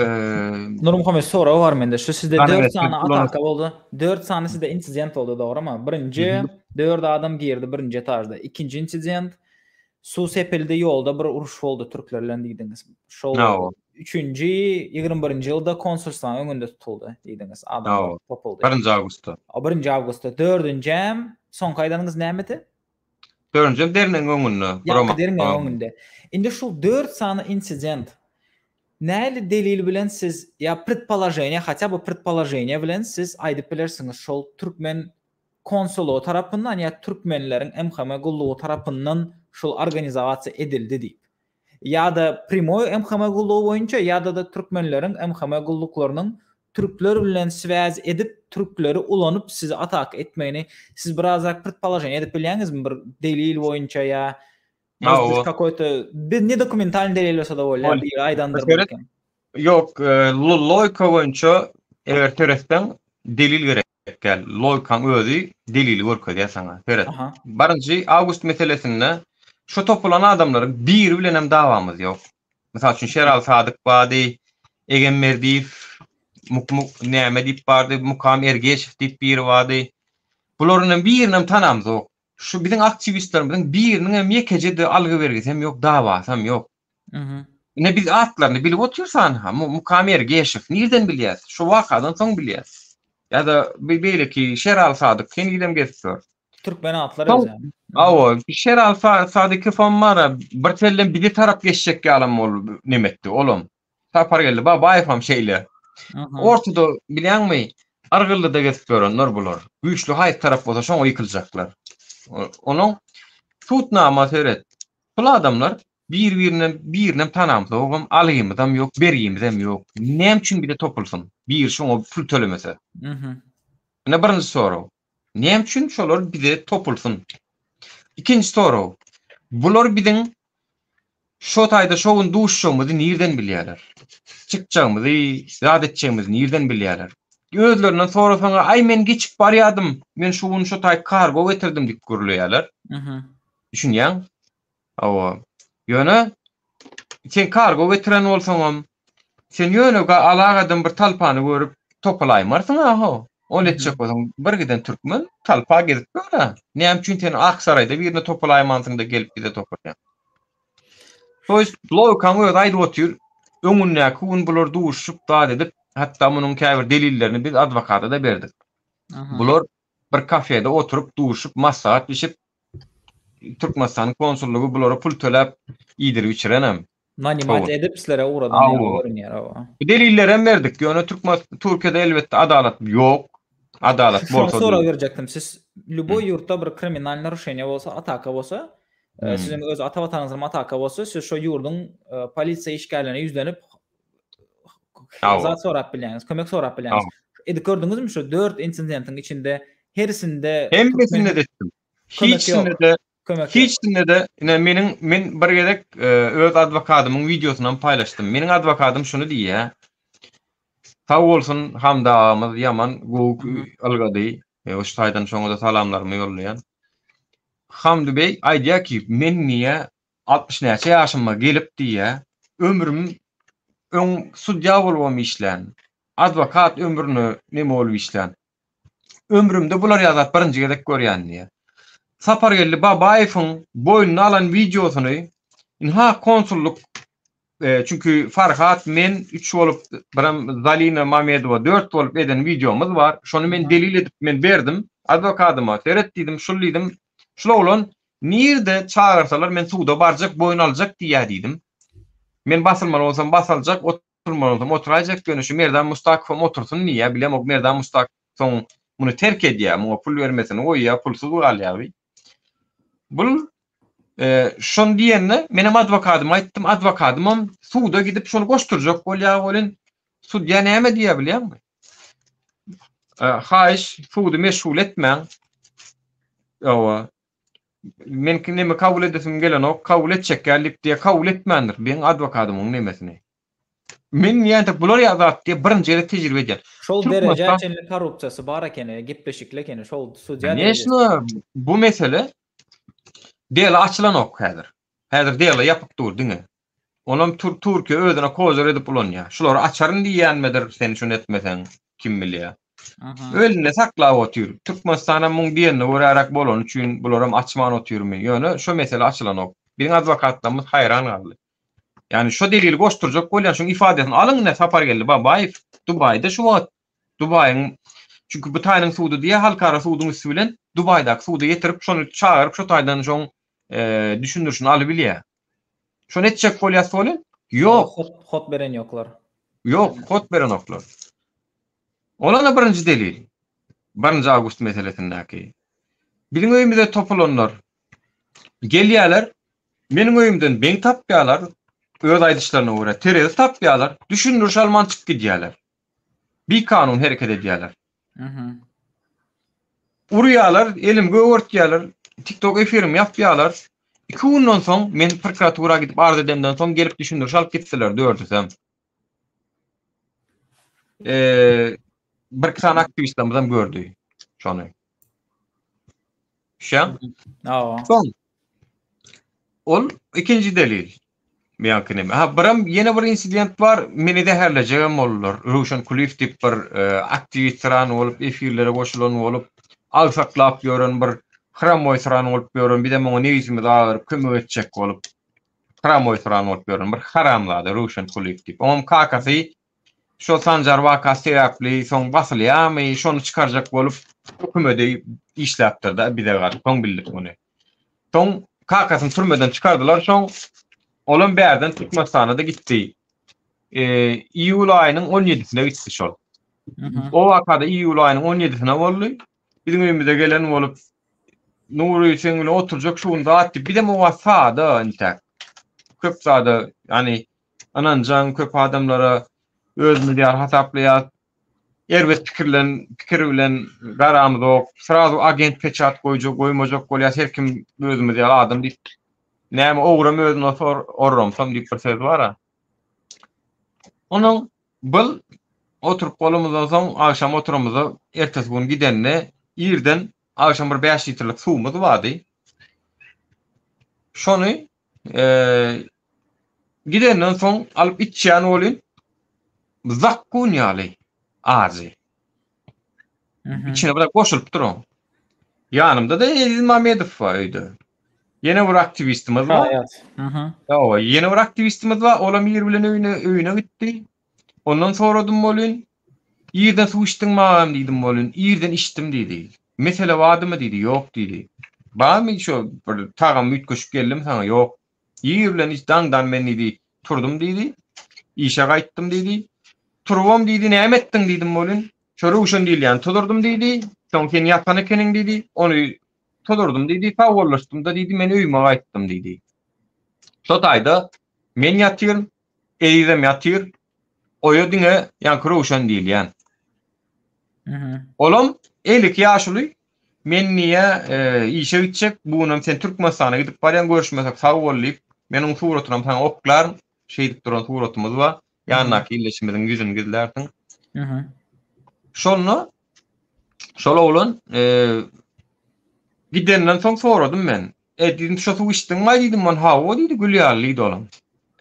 Nurmuhammet sorag bar mende. Şu sizde 4 sany ataka boldy. 4 sany sizde insident boldy, dogrymy? Birinji 4 adam girdi birinji etajda. Ikinji insident suw sepildi ýolda bir uruş boldy türkler bilen diýdiňiz. Şol üçünji 21-nji ýylda konsulstwanyň öňünde tutuldy diýdiňiz. Adamlar topuldy. 1-nji awgustda. 1-nji awgustda. Dördünjem soňky aýdanyňyz nämedi? Dördünjem dernegiň öňünde. Ýa dernegiň öňünde. Indi şu 4 sany insident näli delil bilen siz ýa predpoloženiýe, hatda bu predpoloženiýe bilen siz aýdyp bilersiňiz şol türkmen konsulygy tarapyndan ýa türkmenleriň MHM gullugy tarapyndan şol organizasiýa edildi diýip. Ýa-da primoý MHM gullugy boýunça ýa-da-da türkmenleriň MHM gulluklarynyň türkler bilen swäz edip türkleri ulanyp sizi ataka etmegini siz birazrak predpoloženiýe edip bilýäňizmi bir delil boýunça ýa может быть какой-то bir ne dokumentalnyý delil bolsa-da bolýar biri aýdandyr belki. Ýok, logika boýunça eger seretseň delil gerek däl. Logikaň özi delili görkezýär saňa. Seret. Birinji awgust meselesinde şu topulan adamlaryň biri bilen hem dawamyz ýok. Mysal üçin Şeraly Sadyk bardy, Egem Berdiýew, Muk Muk näme diýip bardy, Mukam Ergeşow diýip biri bardy. Bularyň hem birini hem tanamzok. Şu biziň aktiwistlerimiziň biriniň hem ýekeje-de algy-bergisi hem ýok, dawasy hem ýok. Ine biz atlaryny bilip otyrys ha, Mukam Ergeşow nirden bilýäs? Şu wakadan soň bilýäs. Ýa-da beýleki Şeraly Sadyk henizem gezip ýör. Türkmen atlary özem. Hawa, Şeraly Sadykowam bar, bir sellem bize tarap geçjek ýalam bol nemetdi olam. Sapargeldi Babaýewam şeýle. Ortada bilýäňmi, Argyllyda gezip ýörenler bular. Güýçli haýsy tarap bolsa şoňa ýykyljaklar. Onuň sudnama seret. Bul adamlar bir-birinden birinem tanamzogam, algymyzam ýok, bergimizem ýok. Näme üçin bize topulsyn? Biri şoňa pul tölemese. Ine birinji sorag. Näme üçin şolar bize topulsyn? Ikinji sorag. Bular biziň şo taýda şo gün duşuşygymyzy nirden bilýärler? Çykjagymyzy, zat etjegimizi nirden bilýärler? Özlerinden sorasaň, aý men geçip barýadym, men şu gün şo taý kargo getirdim diýip gürleýärler. Düşünýäň? Hawa. Ýöne sen kargo getiren bolsaňam, sen ýöne alagadan bir talpany görüp topalaýmarsyň-a-how. Ony etjek bolsaň, bir giden türkmen talpa gezip ýör-ä. Näme üçin sen Aksaraýda birine topalaýmansyň-da gelip bize topalýaň? To ýest logikaň özi aýdyp otyr, öňündäki gün bular duşuşyp zat edip, hatda munuň käbir delillerini biz adwokata-da berdik. Bular bir kafede oturyp duşup maslahat bişip Türkmenistanyň konsullygy bulara pul töläp iýdirip içirenem. Nanimat edip sizlere ugradan ýaly görünýär hawa. Bu delillerem berdik. Ýöne Türkmen Türkiýede elbetde adalat ýok. Adalat bolsa. Sorag berjekdim. Siz lýuboý ýurtda bir kriminal narušeniýe bolsa, ataka bolsa, siziň öz ata watanyňyzda ataka bolsa, siz şo ýurduň polisiýa işgärlerine ýüzlenip zat sorap bilýäňiz, kömek sorap bilýäňiz. Edip gördüňizmi şu 4 insidentiň içinde hersinde hemmesinde de etdim. Hiçsinde-de hiçsinde-de ine meniň men bir gezek e, öz adwokadymyň wideosyny hem paýlaşdym. Meniň adwokadym şuny diýýär. Sag bolsun Hamda agamyz ýaman gowy ylgady. E, şu taýdan şoňa-da salamlarymy ýollaýan. Hamdy beý aýdýar ki, men diýýär 60 näçe ýaşyma gelip diýýär, ömrüm öň sudýa bolubam işlän, adwokat ömrüne neme bolup işlän. Ömrümde bular ýaly zat birinji gezek görýän diýýär. Sapargeldi Babaýewiň boýnuna alan wideosyny. Ynha konsullyk çünki Farhat men üç bolup biram Zalina Mamedowa dört bolup eden wideomyz bar. Şony men delil edip men berdim adwokadyma. Seret diýdim, şul diýdim. Şul oglan nirde çagyrsalar men suda barjak, boýun aljak diýýär diýdim. Men basylmaly bolsam basaljak, oturmaly bolsam oturaýjak, ýöne şu Merdan Mustakowam otursyn diýýär. Bilemok Merdan Mustakow soň muny terk edýär, muňa pul bermesini goýýar, pulsuz galýar bi. Bul şony diýende menem adwokadyma aýtdym, adwokadymam suda gidip şony goşdurjak bolýar welin, sudýa näme diýýär bilýäňmi? Haýyş, sudy meşgul etmäň. Hawa. Men neme kabul edesim gelenok, kabul etjek ýaly diýip diýýär, kabul etmändir meň adwokadymyň nemesini. Men ýa-da bular ýaly zat diýip birinji gezek tejribe edýän. Şol derejä çenli korrupsiýasy bar ekeni, gepleşikli ekeni, şol sudýa derejesi. Koneçno, bu mesele dela açylanok häzir. Häzir dela ýapyk dur diňe. Onam Türkiýe özüne kozir edip ulanýar. Şulary açaryn diýýänmidir sen şuny etmeseň, kim bilýär. Elinde saklap otyr. Türkmenistanam muň diýenine göräräk bolany üçin bularam açman otyrmy. Ýöne şo mesele açylanok. Biziň adwokatlarymyz haýran galdy. Ýani şo delili goşdurjak bolýan şuň ifadesini alyň ine Sapargeldi Babaýew Dubaýda şu wagt Dubaýyň çünki bu taýynyň sudy diýýär halkara suduň üsti bilen Dubaýdaky suda ýetirip şony çagyryp şo taýdan şoň düşündirişini alybilýär. Şony etjek bolýas welin ýok. Hot beren ýoklar. Ýok, hot berenoklar. Ola-da birinji delil. Birinji awgust meselesindäki. Biziň öýümize topulanlar gelýärler, Meniň öýümden beň tapýarlar, öz aýdyşlaryna görä terezi tapýarlar, düşündiriş alman çykyp gidýärler. Bikanun hereket edýärler. Urýarlar, elimi gögertýärler, TikTok efirimi ýapýarlar. Iki günden soň men prokuratura gidip arz edemden soň gelip düşündiriş alyp gitdiler dördüsem. Eee bir iki sany aktiwistlerimizem gördi şony. Düşýäň? Hawa. Soň ol ikinji delil. Ýaňky neme. Ha, biram ýene bir insident bar. Meni zäherlejegem boldular. Röwşen Kulyýew diýip bir e, aktiwist syran bolup, efirlere goşulan bolup, agsaklap ýören bir hramoý syran bolup ýören, bizem oňa nebisimizi agyryp kömek etjek bolup, hramoý syran bolup ýören bir haramzada Röwşen Kulyýew diýip. Oňam kakasy Şol Sanjar wakasy sebäpli soň basylýarmy, şony çykarjak bolup hökümede işläpdir-de bize garşy. Soň bildik muny. Soň kakasyny türmeden çykardylar soň olam bärden Türkmenistana-da gitdi. Iýul aýynyň on ýedisine gitdi şol. O wakada iýul aýynyň on ýedisine boldy. Biziň öýümize gelen bolup Nury seň bilen oturjak şu gün zat diýip, bizem o wagt sada intäk. Köp zada, ýani Ynanjaň köp adamlara özümiz ýaly hasaplaýas. Erbet pikirlen, pikir bilen garamyzok. Srazu agent peçat goýjak, goýmajak bolýas. Her kim özümiz ýaly adam diýip. Näme ogram özüne sor, orramsam diýip bir söz bar-a. Onuň bil oturyp bolamyzdan soň agşam oturamyzda ertesi gün gidende irden agşam bir 5 litrlik suwumyz bardy. Şony Gidenden soň alyp içýän welin zakgun ýaly ajy. İçine bir goşulyp dur oň. Ýanymda da Eziz Mamedow bar öýde. Ýene bir aktiwistimiz bar. Hawa, ýene bir aktiwistimiz bar. Olam ir bilen öýüne öýüne gitdi. Ondan soradym welin, irden suw içdiňmi agam diýdim welin, irden içdim diýdi. Mesele bardymy diýdi, ýok diýdi. Barmy şo bir tagam üýtgeşik geldimi saňa, ýok. Ir bilen iç daňdan men diýdi, turdum diýdi. Işe gaýtdym diýdi. Turubam diýdi, näme etdiň diýdim welin, şo Röwşen diýilýäni tuzurdym diýdi. Soň sen ýatan ekeniň diýdi. Ony tuzurdym diýdi, sag bollaşdym-da diýdi, men öýüme gaýtdym diýdi. Şo taýda men ýatyryn, Ezizem ýatyr. Oýa diňe ýaňky Röwşen diýilýän. Olam 52 ýaşuly. Men niýe e, işe gitjek, bu günem sen Türkmenistana gidip barýaň, görüşmesek sag bol diýip, men onuň suratynam saňa oklaryn. Şeýdip duran suratymyz bar. Ýanyndaky ildeşimiziň ýüzüni gizlärsiň. Şonda şol oglan e, gidenden soň soradym men. E, diýdim, şo suw içdiňmi diýdim, on hawa diýdi, gül ýaly diýdi olam.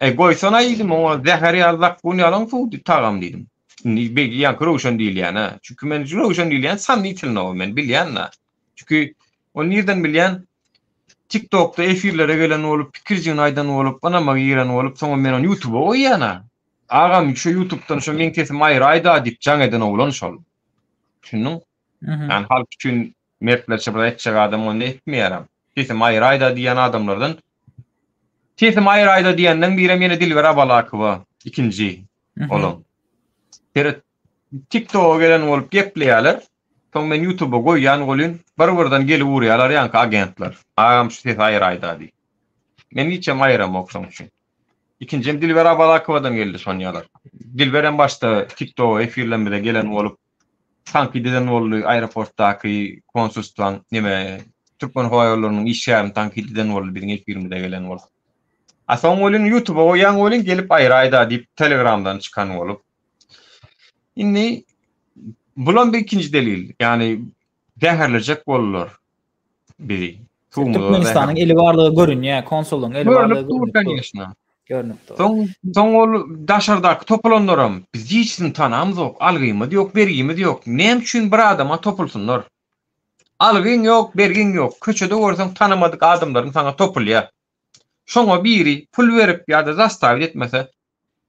E, goýsana diýdim, oňa zäher ýaly zakgun ýaly suw tagam diýdim. Indi begi ýaňky Röwşen diýilýän, ha. Çünki men Röwşen diýilýän sanny tilini men bilýän-de. Çünki ony nirden bilýän? TikTokda efirlere gelen bolup, pikirjigini aýdan bolup, ynama giren bolup, soňam men ony YouTubea goýýan-a. Agam şu YouTubedan şu meň sesimi aýyraý-da diýip jaň eden oglan şol. Düşündiň? Ýani halk üçin mertlerçe bir etjek adam ony etmeýärem. Sesimi aýyraý-da diýen adamlardan Sesimi aýyraý-da diýenden birem ýene Dilber Abalakowa ikinji olam. Seret TikToka gelen bolup gepleýärler. Soň men YouTubea goýýan welin bir-birden gelip urýarlar ýaňky agentler. Agam şu sesi aýyraý-da diýip. Men hiçem aýyramok şoň üçin. Ikinjem Dilber Abalakowadan geldi şonýalar. Dilberem başda TikToka efirlerimize gelen bolup tankyt eden boldy aeroportdaky konsulstwaň neme Türkmen howa ýollarynyň işgärini tankyt eden boldy biziň efirimize gelen bolup. A soň welin YouTubea goýýan welin gelip aýyraýda diýip Telegramdan çykan bolup. Indi bulam bir ikinji delil. Ýagny zäherlejek boldular bizi. Türkmenistanyň eli barlygy görünýär, konsullygyň eli barlygy görünip dur, kanyşna. Görünip dur. Soň soň ol daşardaky topulanlaram biz hiçsini tanamzok, algymyz ýok, bergimiz ýok. Näme üçin bir adama topulsynlar? Algyň ýok, bergiň ýok. Köçede görseň tanamadyk adamlaryň saňa topulýar. Şoňa biri pul berip ýa-da zastawit etmese,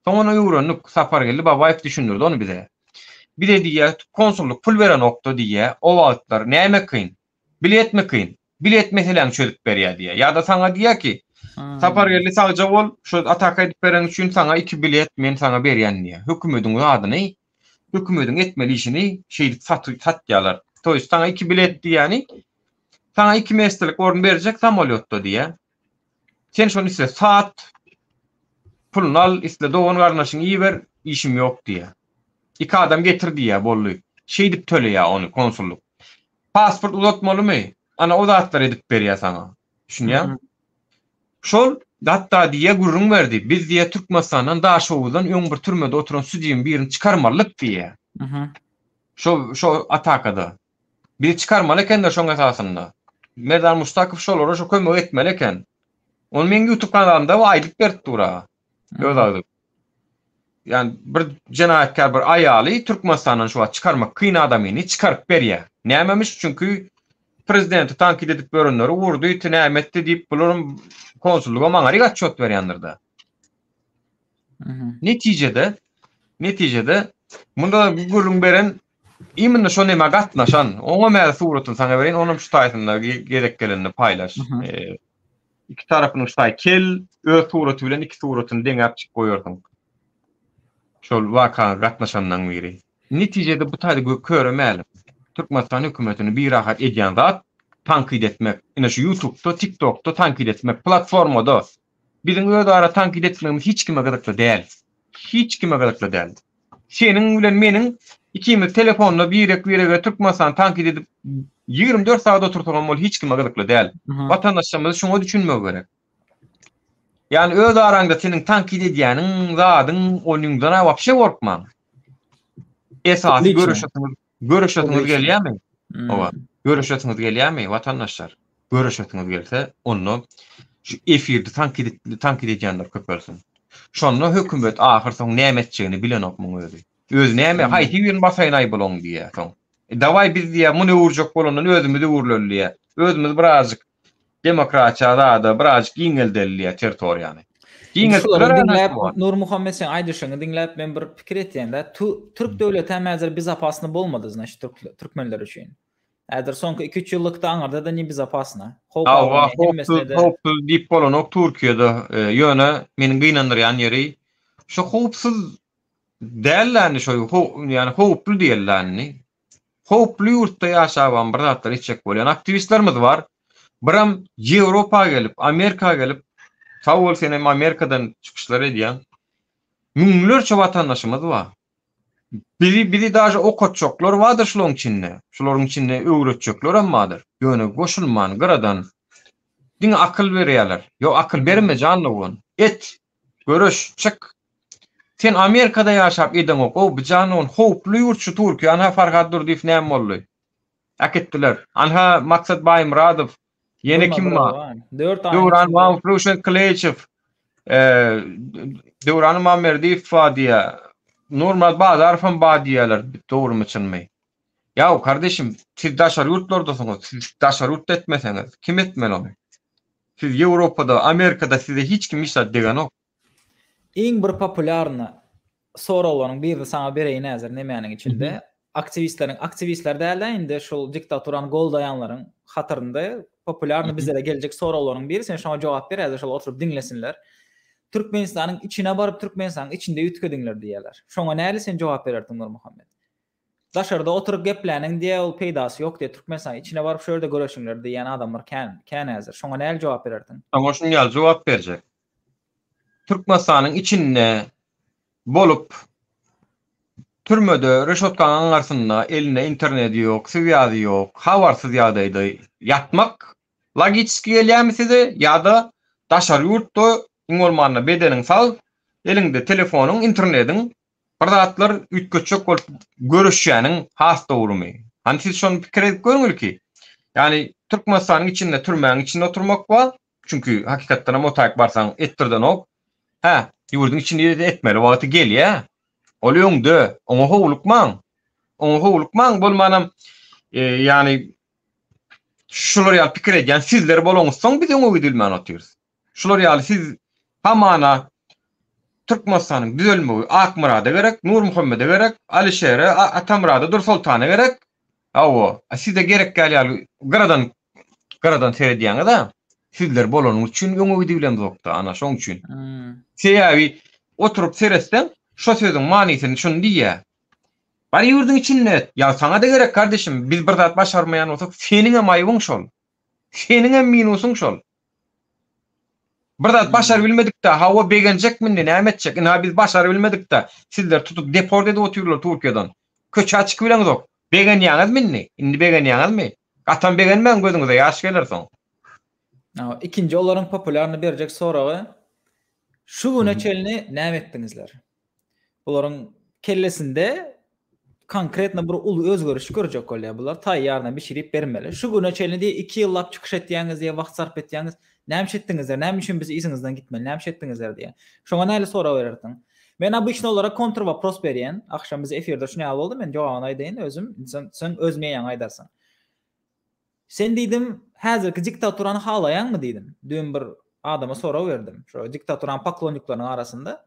Soň ony öwrendik. Sapargeldi Babaýew düşündirdi ony bize. Bize diýýär, konsullyk pul berenokda diýýär, o wagtlar näme kyn? Biletmi kyn? Bilet meseläňi çözüp berýär diýýär. Ýa-da saňa diýýär ki, Sapargeldi sagja bol, şu ataka edip bereniň üçin saňa iki bilet men saňa berýän diýýär. Hökümediň zadyny, hökümediň etmeli işini şeýdip satýarlar. To ýest saňa iki bilet diýýäni, saňa iki mestelik orun berjek samolýotda diýýär. Sen şony isle sat, puluny al, isle dogan garyndaşyňy iber, işim ýok diýýär. Iki adam getir diýýär, boldy. Şeýdip töleýär ony konsullyk. Pasport uzatmalymy? Ana o zatlary edip berýär saňa. Düşünýäňmi? Şol hatda diýýär gürrüň berdi. Biz diýýär Türkmenistandan Daşoguzdan öň bir türmede oturan sudýyň birini çykarmalyk diýýär. Şo şo atakada. Bizi çykarmaly ekenler şoň esasynda. Merdan Muşdakow şolara şo kömek etmeli eken. Ony meň YouTube kanalymda aýdyp berip dur aga. Öz agzy. Ýani bir jenaýatkär bir aýaly Türkmenistandan şu wagt çykarmak kyn adamyny çykaryp berýär. Nämemiş? Çünki prezidenti tankyt edip ýörenleri urdy, näme etdi diýip bularyň konsullyga maňaryk atçot berýändir-de. Netijede, netijede munda gürrüň beren imенно şo nämä gatnaşan, oňa mäli suratyny saňa bereýin, onam şu taýsynda gezek gelende paýlaş. Iki tarapynyň şu taý kel, öz suraty bilen iki suratyny deňäp çykyp goýarsyň. Şol waka gatnaşanlaryň biri. Netijede bu taýda köre mälim. Türkmenistan hökümetini birahat edýän zat tankyt etmek. Ine şu YouTube'da, TikTok'da tankyt etmek, platformada Biziň özara tankyt etmegimiz hiç kime gyzykly däl. Hiç kime gyzykly däl. Seniň bilen meniň ikimiz telefonda birek-birege Türkmenistany tankyt edip 24 sagat otursagam ol hiç kime gyzykly däl. Watandaşlarymyz şuňa düşünmegi gerek. Ýani öz araňda seniň tankyt edýäniň zadyň onuňdan wapşe gorkmaň. Esasy göreşesiňiz Göreşesiňiz gelýärmi? Owa. Göreşesiňiz gelýärmi, watandaşlar? Göreşesiňiz gelse, onda şu efirde tankyt tankyt edýänler köpelsin. Şonda hökümet ahyr soň näme etjegini bilenok muň özi. Özi näme, haýsy birini basaýyn aý bulaň diýýär soň. E, dawaý biz diýýär, muny öwürjek bolandan özümiz öwrüleli diýýär. Özümiz birazjyk demokratiýa zada birazjyk giňeldeli diýýär territoriýany. Giňeltdiler diňläp Nurmuhammet sen aýdyşyňy diňläp men bir pikir etýän-de türk döwleti hem häzir bezopasny bolmady znaçt türkmenler üçin. Häzir soňky 2-3 ýyllykda aňyrda-da ne bezopasno. Howp howpsuz howpsuz diýip bolanok Türkiýede. Ýöne meniň gynandyrýan ýeri şu howpsuz däl-de indi şo ýani howply diýeli indi. Howply ýurtda ýaşabam bir zatlar etjek bolýan aktiwistlerimiz bar. Biram Ýewropa gelip, Amerika gelip, sag bol senem Amerikadan çykyşlar edýäň. Müňlerçe watandaşymyz bar. Bizi bizi daže okatjaklar bardyr şularyň içinde. Şularyň içinde öwretjeklerem bardyr. Ýöne goşulman gyradan diňe akyl berýärler. Ýok akyl berme jan dogan. Et. Göreş, çyk. Sen Amerikada ýaşap edeňok, ow bijan on howply ýurt şu Türkiýe, anha Farhat Durdyýew näme boldy? Äkitdiler. Anha Maksat Baýmyradow, ýene kim bar? Döwran Wamow, Röwşen Kylyçow, Döwran Ymamberdiýew bar diýýär. Nurmyrat Bazarow hem bar diýýärler, dogrumy çynmy? Ýaw kardeşim, siz daşary ýurtlardasyňyz, siz daşary ýurtda etmeseňiz, kim etmeli ony? Siz Ýewropada, Amerikada size hiç kim hiç zat degenok. Iň bir populýarny soraglaryň birini saňa bereýin häzir nemäniň içinde. Aktiwistleriň, aktiwistler däl-de indi şul diktaturany goldaýanlaryň hatarynda populýarny bizlere geljek soraglaryň biri, sen şoňa jogap ber häzir şol oturyp diňlesinler. Türkmenistanyň içine baryp Türkmenistanyň içinde üýtgediňler diýýärler. Şoňa näli sen jogap bererdiň Nurmuhammet? Daşarda oturyp gepläniň diýýär ol peýdasy ýok diýýär Türkmenistanyň içine baryp şu ýerde göreşiňler diýýän adamlar kän, kän häzir. Şoňa näli jogap bererdiň? Şoňa şuny ýaly jogap berjek. Türkmenistanyň içinde bolup, türmede, reşotkanyň aňarsynda, elinde internedi ýok, swýazy ýok, habarsyz ýagdaýda ýatmak logiçeski gelýärmi size ýa-da daşary ýurtda iň bolmanda bedeniň sag, eliňde telefonyň, internediň bir zatlar üýtgetjek bolup göreşýäniň has dogrumy? Hany siz şony pikir edip görüň ilki. Ýagny Türkmenistanyň içinde türmäň içinde oturmak bar, Çünki hakykatdan hem o taýyk barsaň etdirdenok. Hä, ýurduň içinde etmeli wagty gelýä. Ol öňde, oňa howlukmaň. Oňa howlukmaň, bolmanam e, ýagny şular ýaly pikir edýän sizler bolaňyzsoň biz öňe gidilmän otyrys. Şular ýaly siz hamana Türkmenistanyň düzelmegi Akmyrada gerek, Nurmuhammede gerek, Alişere, Atamyrada, Dursoltana gerek. Hawa, size gerek däl ýaly gyradan gyradan seredýäňiz-a. Sizler bolanyň üçin öňe gidibilemzokda, ana şoň üçin. Hmm. Sebäbi oturyp seretseň, şo sözüň manysyny şuny diýýär. Bar ýurduň içinde et. Ýa saňa-da gerek kardeşim, biz bir zat başarmaýan bolsak, seniňem aýbyň şol. Seniňem minusyň şol. Bir zat başaryp bilmedik-de, hawa begenjekmi indi, näme etjek? Ynha biz başaryp bilmedik-de, sizleri tutup deport edip otyrlar Türkiýeden. Köçä çykyp bileňizok. Begenýäňizmi indi? Indi begenýäňizmi? Gatam begenmäň gözüňize ýaş geler soň. Hawa, ikinji olaryň populýarny berjek soragy şu güne çenli näme etdiňizler? Bularyň kellesinde konkretno bir uly özgeriş görjek bolýar bular. Taýýaryna bişirip bermeli. Şu güne çenli diýip 2 ýyllap çykyş etýäňiz diýip wagt sarp etýäňiz. Näme iş etdiňizler? Näme üçin biz yzyňyzdan gitmeli? Näme iş etdiňizler diýýär. Şoňa nähili sorag bererdiň? Men obyçno olara kontr wopros berýän. Agşam biz efirde şuny ýaly boldy. Men jogabyny aýdaýyn özüm. Sen, sen öz meýäňi aýdarsyň. Sen diýdim, häzirki diktaturany halaýaňmy diýdim. Düýn bir adama sorag berdim. Şo diktaturanyň poklonnikleriniň arasynda.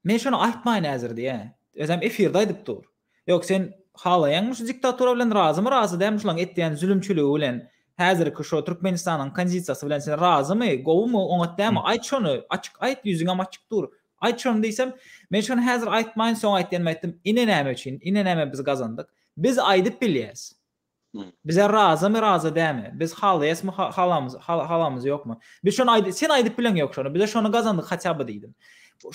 Men şony aýtmaýyn häzir diýýä. Özem efirde aýdyp dur. Ýok, sen halaýaňmy şu diktatura bilen razymy razy dälmi şulaň etýän zülümçiligi bilen häzirki şu Türkmenistanyň kondisiýasy bilen sen razymy gowumy oňat dälmi aýt şony açyk aýt ýüzüňem açyk dur aýt şony diýsem men şony häzir aýtmaýyn soň aýt diýenim aýtdym ine näme üçin ine näme biz gazandyk biz aýdyp bilýäs Bize razymy razy dämi? Biz halaýasmy halamyz halamyz ýokmy? Biz şony aýdy sen aýdyp bileň ýok şony. Bize şony gazandyk hatýa by diýdim.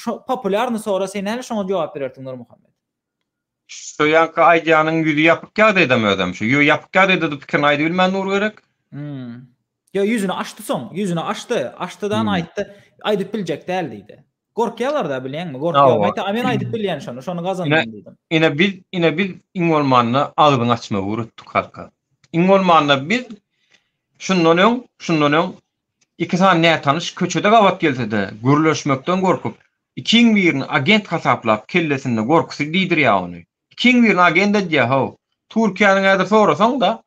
Şo populýarny sora sen näme şoňa jogap bererdiň Nurmuhammet? Şu ýaňky aýdýanyň ýüzi ýapyk ýagdaýdamy özem? Şu ýüzi ýapyk ýagdaýda-da pikirini aýdybilmän dur gerek? Hmm. Ýa ýüzüni açdy soň, ýüzüni açdy, açdydan aýtdy, aýdyp biljek däl diýdi. Gorkýarlar-da bilýäňmi? Gorkýar. Gaýta men aýdyp bilýän şony, şony gazandym diýdim. Ine biz, ine biz iň bolmanda agzyňy açmagy öwretdik halka. Iň bolmanda biz şundan öň, şundan öň iki sany nätanyş köçede gabat gelse-de, gürleşmekden gorkup, ikiň birini agent hasaplap kellesinde gorkusy diýdirýär ony. Ikiň birini agent edýär how. Türkiýäniň häzir sorasaň-da,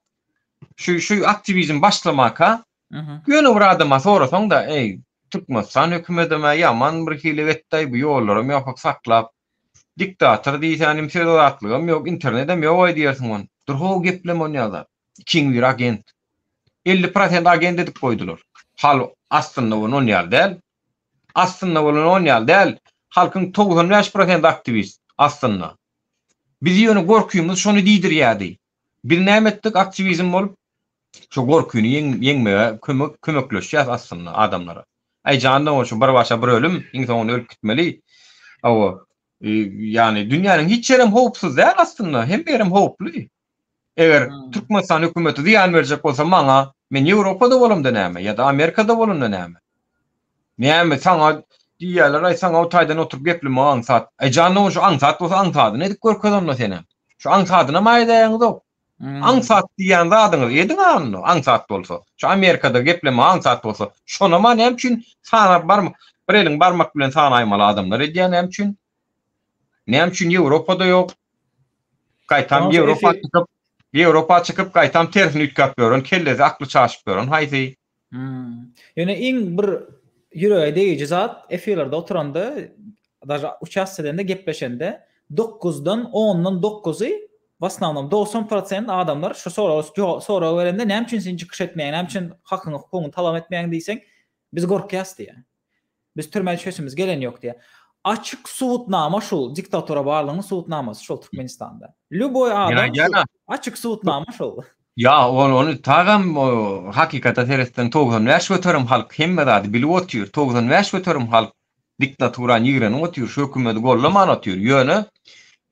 şu şu aktiwizm başlamaka, Ýöne bir adama sorasaň-da, eý, Türkmenistan hökümedem-ä ýaman bir hili etdi-aý, bu ýollaram ýapyk saklap, diktator diýsänim söz azatlygam ýok, internetem ýog-aý diýersiň ony. Dur how gepleme onýa zat. Ikiň biri agent. 50 prosent agent edip goýdular. Hal aslynda bolan on ýaly däl. Aslynda bolan on ýaly däl. Halkyň 95 prosent aktiwist aslynda. Biz ýöne gorkymyz şony diýdirýärdi. Biz näme etdik aktiwizm bolup şo gorkyny ýeňmege kömek kömekleşýäs aslynda adamlara. Aý jan dogan şu bir başa bir ölüm iň soňunda ölüp gitmeli. Hawa ýagny dünýäniň hiç ýerem howpsuz däl aslynda hemme ýerem howply. Eger Türkmenistan hökümeti zyýan berjek bolsa maňa men Ýewropada bolamda näme ýa-da Amerikada bolamda näme. Näme saňa diýýärler aý saňa o taýdan oturyp geplemek aňsat. Aý jan dogan şu aňsat bolsa aňsadyny edip görkez onda senem. Şu aňsadynam aýdaýaňyzok. Aňsat diýýän zadyňyzy ediň onda aňsat bolsa. Şu Amerikada geplemek aňsat bolsa şonam-a näme üçin sanap barmak bir eliň barmak bilen sanaýmaly adamlar edýär näme üçin? Näme üçin Ýewropada ýok? Gaýtam Ýewropa çykyp, Ýewropa çykyp gaýtam tersini üýtgäp ýören, kellesi akly çaşyp ýören haýsy? Hmm. Ýöne iň bir ýürege degiji zat efirlerde oturanda, daže uçast edende gepleşende dokuzdan ondan dokuzy w osnovnom 90% adamlar şu soragy sorag berende näme üçin sen çykyş etmeýäň, näme üçin hakyňy hukugyňy talap etmeýäň diýseň, biz gorkýas diýýär. Biz türmä düşesimiz gelen ýok diýýär. Açyk subutnama şul, diktatura barlygynyň subutnamasy şol Türkmenistanda. Lýuboý adam açyk subutnama şol. Ýa ol ony tagam hakykata seretseň 95% halk hemme zady bilip otyr, 95% halk diktaturany ýigrenip otyr, şu hökümeti gollaman otyr. Ýöne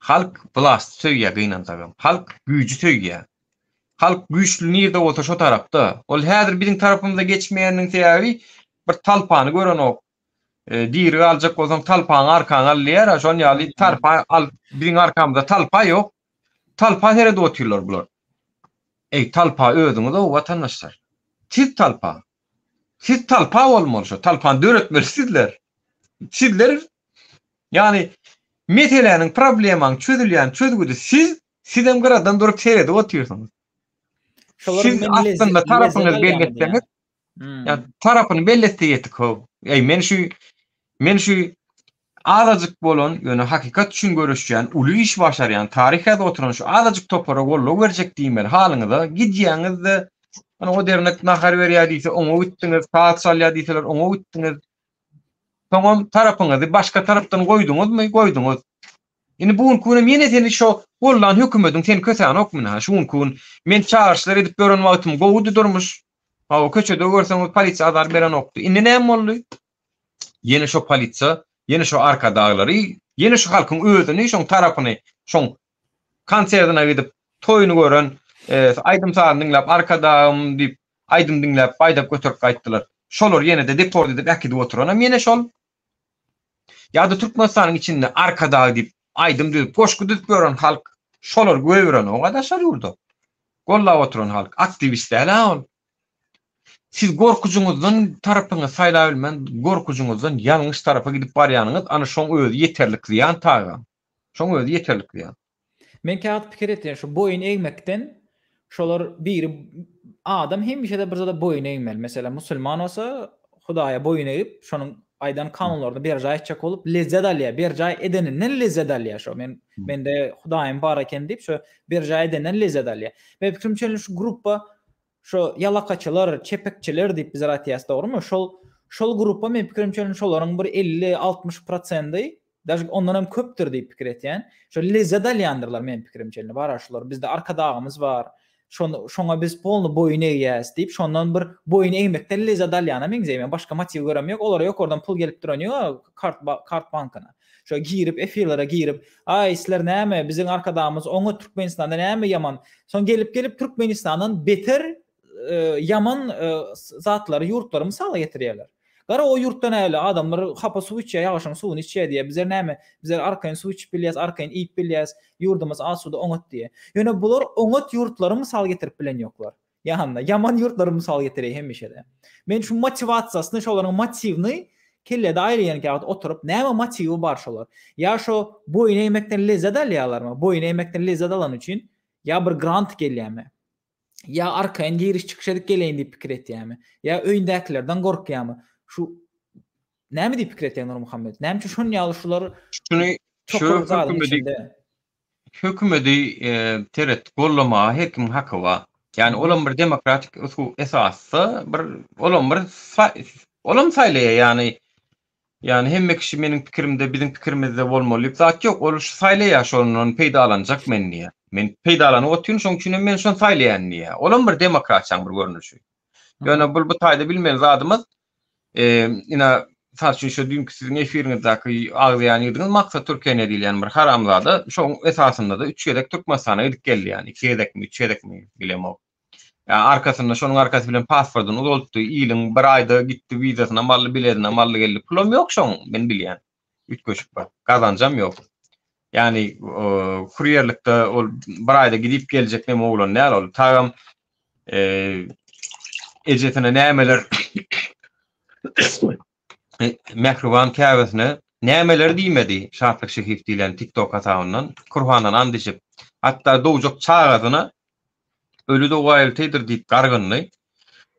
halk wlasty söýýär gynansagam. Halk güýji söýýär. Halk güýçli nirde bolsa şo tarapda. Ol häzir biziň tarapymyza geçmeýäniniň sebäbi bir talpany görenok. E, diri galjak bolsaň talpaňy arkaňa al diýer, şon ýaly talpa al biziň arkamyzda talpa ýok. Talpa seredip otyrlar bular. Eý talpa özüňiz o watandaşlar. Siz talpa. Siz talpa bolmaly şo. Talpany döretmeli sizler. Sizler ýani meseläniň problemaň çözülýän çözgüdi siz sizem gyradan durup seredip otyrsyňyz. Siz aslynda tarapyňyzy belli etseňiz, hmm. ýa tarapyny belli etse ýetik how. Eý men şu men şu azajyk bolan, ýöne hakykat üçin göreşýän, uly iş başarýan, taryh ýazyp oturan şu azajyk topara goldaw berjek diýmeli halyňyza gidýäňiz-de, ana o dernek nahar berýär diýse oňa gitdiňiz, saz çalýar diýseler oňa gitdiňiz. Soňam tarapyňyzy başga tarapdan goýduňyzmy? Goýduňyz. Indi bu günki günem ýene seni şo gollan hökümediň seni kösänokmy ynha şu günki gün men çagyryşlar edip ýören wagtym gowudy durmuş. Hawa köçede görseňiz polisiýa azar berenokdy. Indi näme boldy? Ýene şo polisiýa, ýene şo arkadaglary, ýene şu halkyň özüni şoň tarapyny şoň konserdine gidip toýuny gören, aýdym-sazyny diňläp arkadagym diýip aýdym diňläp baýdak göterip gaýtdylar. Şolary ýene-de deport edip äkidip oturanam ýene şol. Ýa-da Türkmenistanyň içinde Arkadag diýip aýdym düzüp, goşgy düzüp ýören halk şolar goýberenok-a daşary ýurda. Gollap oturan halk. Aktiwist däl-ä ol. Siz gorkujyňyzdan tarapyňyzy saýlabilmän, gorkujyňyzdan ýalňyş tarapa gidip barýanyňyz, ana şoň özi ýeterlik zyýan tagam. Şoň özi ýeterlik zyýan. Men käwagt pikir etýän şu boýun egmekden şolar biri adam hemişe-de bir zada boýun egmeli. Meselem musulman bolsa Hudaýa boýun egip şonuň aýdan kanunlaryny berjaý etjek bolup lezzet alýar. Berjaý edeninden lezzet alýar şo. Men mende Hudaýym bar eken diýip şo berjaý edenden lezzet alýar. Men pikirimçe şu gruppa Şo ýalakaçylar, çepekçiler diýip bizler aýtýas dogrymy? Şol şol gruppa men pikirimçe şolaryň bir 50-60 prosendi, daže ondan hem köpdür diýip pikir etýän. Şo lezzet alýandyrlar men pikirimçe. Bar şular bizde arkadagymyz bar. Şony şoňa biz polny boýun egýäs diýip, şondan bir boýun egmekden lezzet alýana meňzeýär. Men başga motiw görem ýok. Olara ýokardan pul gelip duran ýok, kart kart bankyna. Şo girip efirlere girip, aý sizler näme biziň arkadagymyz oňat Türkmenistanda näme ýaman. Soň gelip gelip Türkmenistandan beter ýaman zatlary ýurtlary mysala getirýärler. Gara o ýurtda näle adamlar hapa suw içýär, ýagyşyň suwuny içýär diýýär. Bizler näme? Bizler arkaýyn suw içip bilýäs, arkaýyn iýip bilýäs. Ýurdumyz asuda oňat diýýär. Ýöne bular oňat ýurtlary mysal getirip bilen ýoklar. Ýa-da ýaman ýurtlary mysal getirýär hemişe-de. Men şu motiwasiýasyny, şolaryň motiwini kellede aýlaýan käwagt oturyp, näme motiwi bar şolar? Ýa şo boýun egmekden lezzet alýarlarmy? Boýun egmekden lezzet alany üçin ýa bir grant gelýärmi? Ýa arkaýyn giriş-çykyş edip geleýin diýip pikir etýärmi? Ýa öýündäkilerden gorkýarmy? Şu näme diýip pikir etýäň Nurmuhammet? Näme üçin şon ýaly şular Şuny şu hökümedi hökümedi seret gollamaga her kimiň haky bar. Ýani olam bir demokratik esasda bir olam bir olam saýlaýar ýani ýani hemme kişi meniň pikirimde biziň pikirimizde bolmaly diýip zat ýok. Ol şu saýlaýar şondan peýdalanjak men diýýär. Men peýdalanyp otyryn şoň üçin hem men şony saýlaýan diýýär. Olam bir demokratiýanyň bir görnüşi. Ýöne bu bu taýda bilmeli zadymyz Ine, mysal üçin, şu düýnki siziň efiriňizdäki agzaýan ýigidiňiz Maksat Türkeniýe diýilýän bir haramzada şoň esasynda-da üç gezek Türkmenistana gidip geldi, ýagny iki gezekmi, üç gezekmi bilemok. Ýa arkasynda şonuň arkasy bilen pasportyny uzaltdy, iliň bir aýda gitdi wizasynam aldy, biledinam aldy geldi. Pulam ýok şoň, men bilýän. Üýtgeşik bir gazanjam ýok. Ýagny kurýerlikde ol bir aýda gidip geljek neme oglan däl ol. Tagam ejesine nämeler mähriban käbesine nämeler diýmedi Şatlyk Şehiýew diýlen TikTok hasabyndan Kurhandan and içip hatda dogjak çagasyna öli doga elteýdir diýip gargyndy.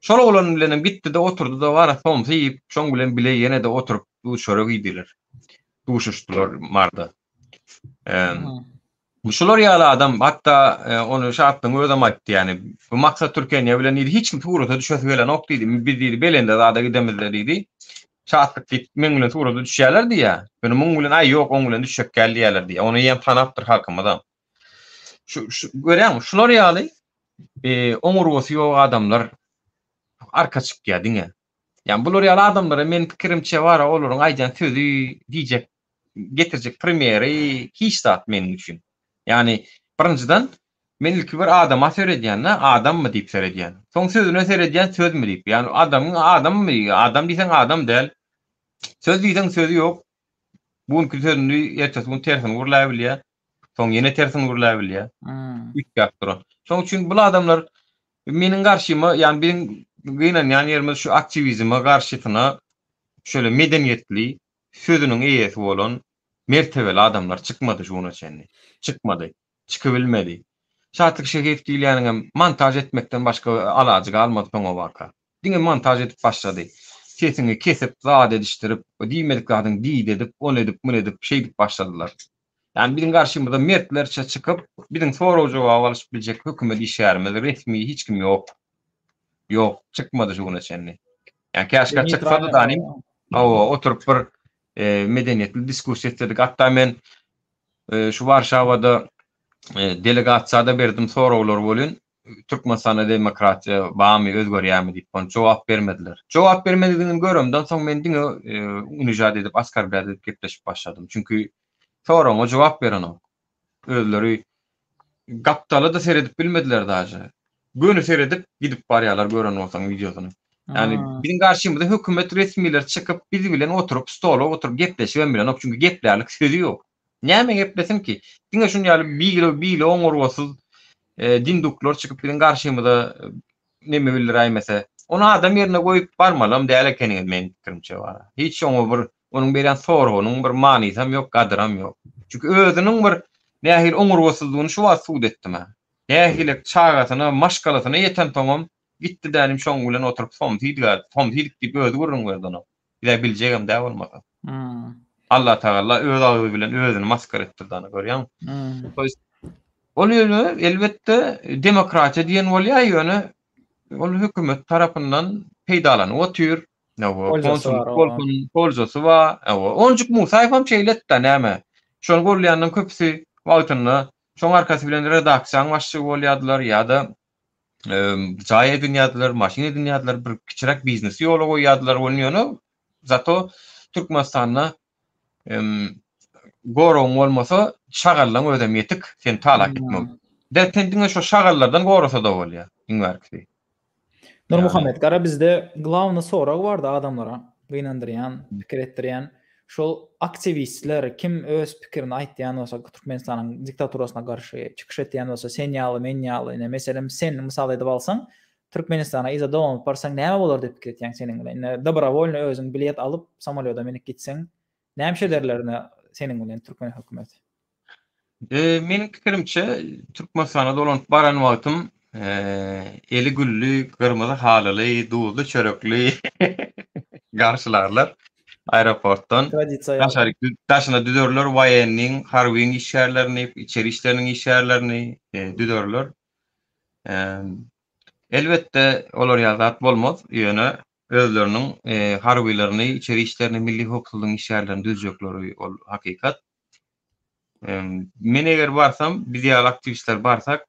Şol oglan bilenem gitdi-de oturdy-da bara somsa iýip, şoň bilen bile ýene-de oturyp çörek iýdiler. Duşuşdylar Marda. Şular ýaly adam, hatda ony Şatlygyň özem aýtdy, ýagny bu Maksat Türkeniýe bilen diýdi, hiç kim surata düşesi gelenok diýdi. Biz diýdi, belende zada gidemizde diýdi. Şatlyk diýip, meň bilen surata düşýärler diýýär. Ýöne muň bilen, aý ýok, oň bilen düşjek däl diýýärler diýýär. Ony hem tanapdyr halkymyzam. Şu, şu görýäňmi, şular ýaly e, oňurgasy ýok adamlar arka çykýar diňe. Ýani bular ýaly adamlara men pikirimçe bara olaryň aýdýan sözi diýjek getirjek primeri hiç zat meniň üçin. Ýani birinjiden men ilki bir adama seredýän-de, adammy diýip seredýän. Soň sözüne seredýän, sözmi diýip. Ýani adamyň adammy, adam diýseň adam däl. Söz diýseň sözi ýok. Bu günki sözüni ertesi gün tersini gürläbilýär. Soň ýene tersini gürläbilýär. Üýtgäp duran. Şonuň üçin bu adamlar meniň garşyma, ýani biziň gynanýan ýerimiz şu aktiwizme garşysyna şöyle medeniýetli, sözüniň eýesi bolan mertebeli adamlar çykmady şu güne çenli. Çykmady. Çykybilmedi. Şatlyk Şehiýew diýilýäniňem montaž etmekden başga alajy galmady soňabaka. Diňe montaž edip başlady. Sesiňi kesip, zat edişdirip, diýmedik zadyňy diýdi edip, ony edip, muny edip, şeýdip başladylar. Ýagny biziň garşymyza mertlerçe çykyp, biziň sorag-jogap alyşyp biljek hökümet işgärimiz, resmi hiç kim ýok. Ýok, çykmady şu güne çenli. Ýagny käşgä çyksady danym, hawa, oturyp bir medeniýetli diskussiýa etsedik. Hatda men şu Warşawada delegasiýa-da berdim soraglar welin, Türkmenistanda demokratiýa barmy, özgerýärmi diýip, ony jogap bermediler. Jogap bermedidigini göremden soň men diňe unižat edip, oskorblýat edip gepleşip başladym. Çünki soragyňa jogap berenok. Özleri gapdala-da seredip bilmediler daže. Göni seredip gidip barýarlar gören bolsaň wideosyny. Ýagny biziň garşymyza hökümet resmileri çykyp biz bilen oturyp stola oturyp gepleşibem bilenok. Çünki geplärlik sözi ýok. Näme geplesin ki? Diňe şun ýaly bile bile oňurgasyz e, dinduklar çykyp biziň garşymyza e, neme bildiräýmese. Ony adam ýerine goýup barmalam däl ekeniňiz meniň pikirimçe bara. Hiç oňa bir onuň berýän soragynyň bir manysam ýok, gadyram ýok. Çünki özüniň bir nähili oňurgasyzlygyny şu wagt subut etdim-ä. Nähili çagasyna, maşgalasyna ýetensoňam gitdi dänim şoň bilen oturyp somsa iýdik, somsa iýdik diýip özi gürrüň berdi ony. Bizä biljegem däl bolmasa. Hmm. Allah Tagalla öz agzy bilen özüni maskara etdirdi ana görýäňmi? Hmm. To jest ol ýöne elbetde demokratiýa diýen bolýar ýöne ol hökümet tarapyndan peýdalanyp otyr. Hawa, konsullyk bolsun, polzasy bar. Hawa, Onjuk Musaýew hem şeýle etdi näme? Şony golýandan köpüsi wagtynda şoň arkasy bilen redaksiýaň başlygy bolýardylar ýa-da jaý edinýärdiler, maşyn edinýärdiler, bir kiçiräk biznesi ýola goýýardylar welin ýöne zato Türkmenistanda goragyň bolmasa şagallaň özem ýetik seni talap etmek. De sen diňe şo şagallardan gorasa-da bolýar, iň bärkisi. Nurmuhammet Gara bizde glawny sorag bardy adamlara gynandyrýan, pikir etdirýän. Şol aktiwistler kim öz pikirini aýtýan bolsa Türkmenistanyň diktaturasyna garşy çykyş etýän bolsa sen ýaly men ýaly ine meselem sen mysal edip alsaň Türkmenistana yza dolanyp barsaň näme bolar diýip pikir etýäň seniň bilen ine dobrowolny özüň bilet alyp samolýoda minip gitseň näme ederler ine seniň bilen türkmen hökümeti. Meniň pikirimçe, Türkmenistana dolanyp baran wagtym eli gülli, gyrmyzy halyly, duzly çörekli garşylarlar aeroportdan. Tradisiýa. Daşyna düzerler waýenniň, harbyň işgärlerini, içeri işleriniň işgärlerini düzerler. Elbetde, olar ýaly zat bolmaz, ýöne özleriniň harbylaryny, içeri işlerini, milli howpsuzlygyň işgärlerini düzjekleri ol hakykat. Men eger barsam, biz ýaly aktiwistler barsak,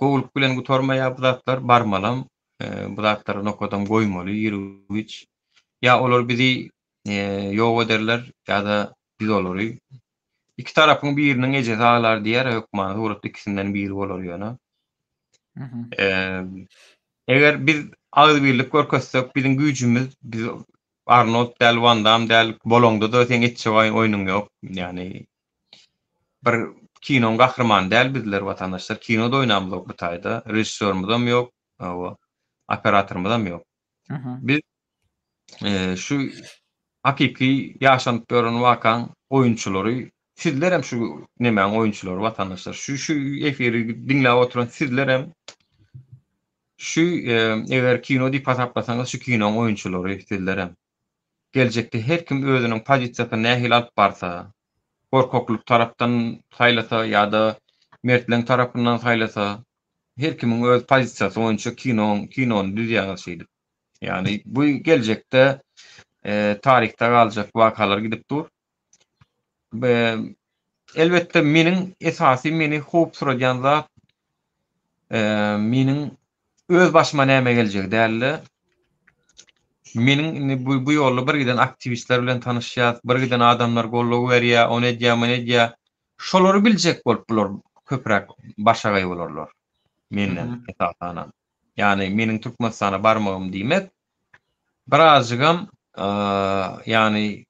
gowulyk bilen gutarmaýar bu zatlar, barmalam, bu zatlary nokadam goýmaly ýüregi. Ýa olar bizi ýok ederler, ýa-da biz olary. Iki tarapyň biriniň ejesi aglar diýer, hökmany suratda ikisinden biri bolar ýöne. Eger biz agzybirlik görkezsek, biziň güýjümiz, biz Arnold däl, Wan Dam däl, bolaňda-da seň etjek oýnuň ýok. Ýagny bir kinoň gahrymany däl bizler watandaşlar. Kino-da oýnamyzok bu taýda. Režissýorymyzam ýok, hawa, operatorymyzam ýok. Biz şu hakyky ýaşanyp ýören wakaň oýunçylary, sizlerem şu nemäň oýunçylary watandaşlar. Şu şu efiri diňläp oturan sizlerem. Şu eger kino diýip hasaplasaňyz şu kinoň oýunçylary sizlerem. Geljekde her kim özüniň pozisiýasyny nähili alyp barsa, gorkaklyk tarapdan saýlasa ýa-da mertleň tarapyndan saýlasa, her kimiň öz pozisiýasy boýunça kinoň kinony düzýäňiz şeýdip. Ýagny bu geljekde taryhda galjak wakalar gidip dur. Elbetde meniň esasy meni howpsuradýan zat meniň öz başyma näme geljegi dälde meniň indi bu, bu ýolda bir giden aktiwistler bilen tanyşýas, bir giden adamlar goldaw berýär, ony edýär, muny edýär. Şolary biljek bolup bular köpräk başagaý bolarlar menden esasanam. Ýagny meniň Türkmenistana barmagym diýmek birazjygam ýagny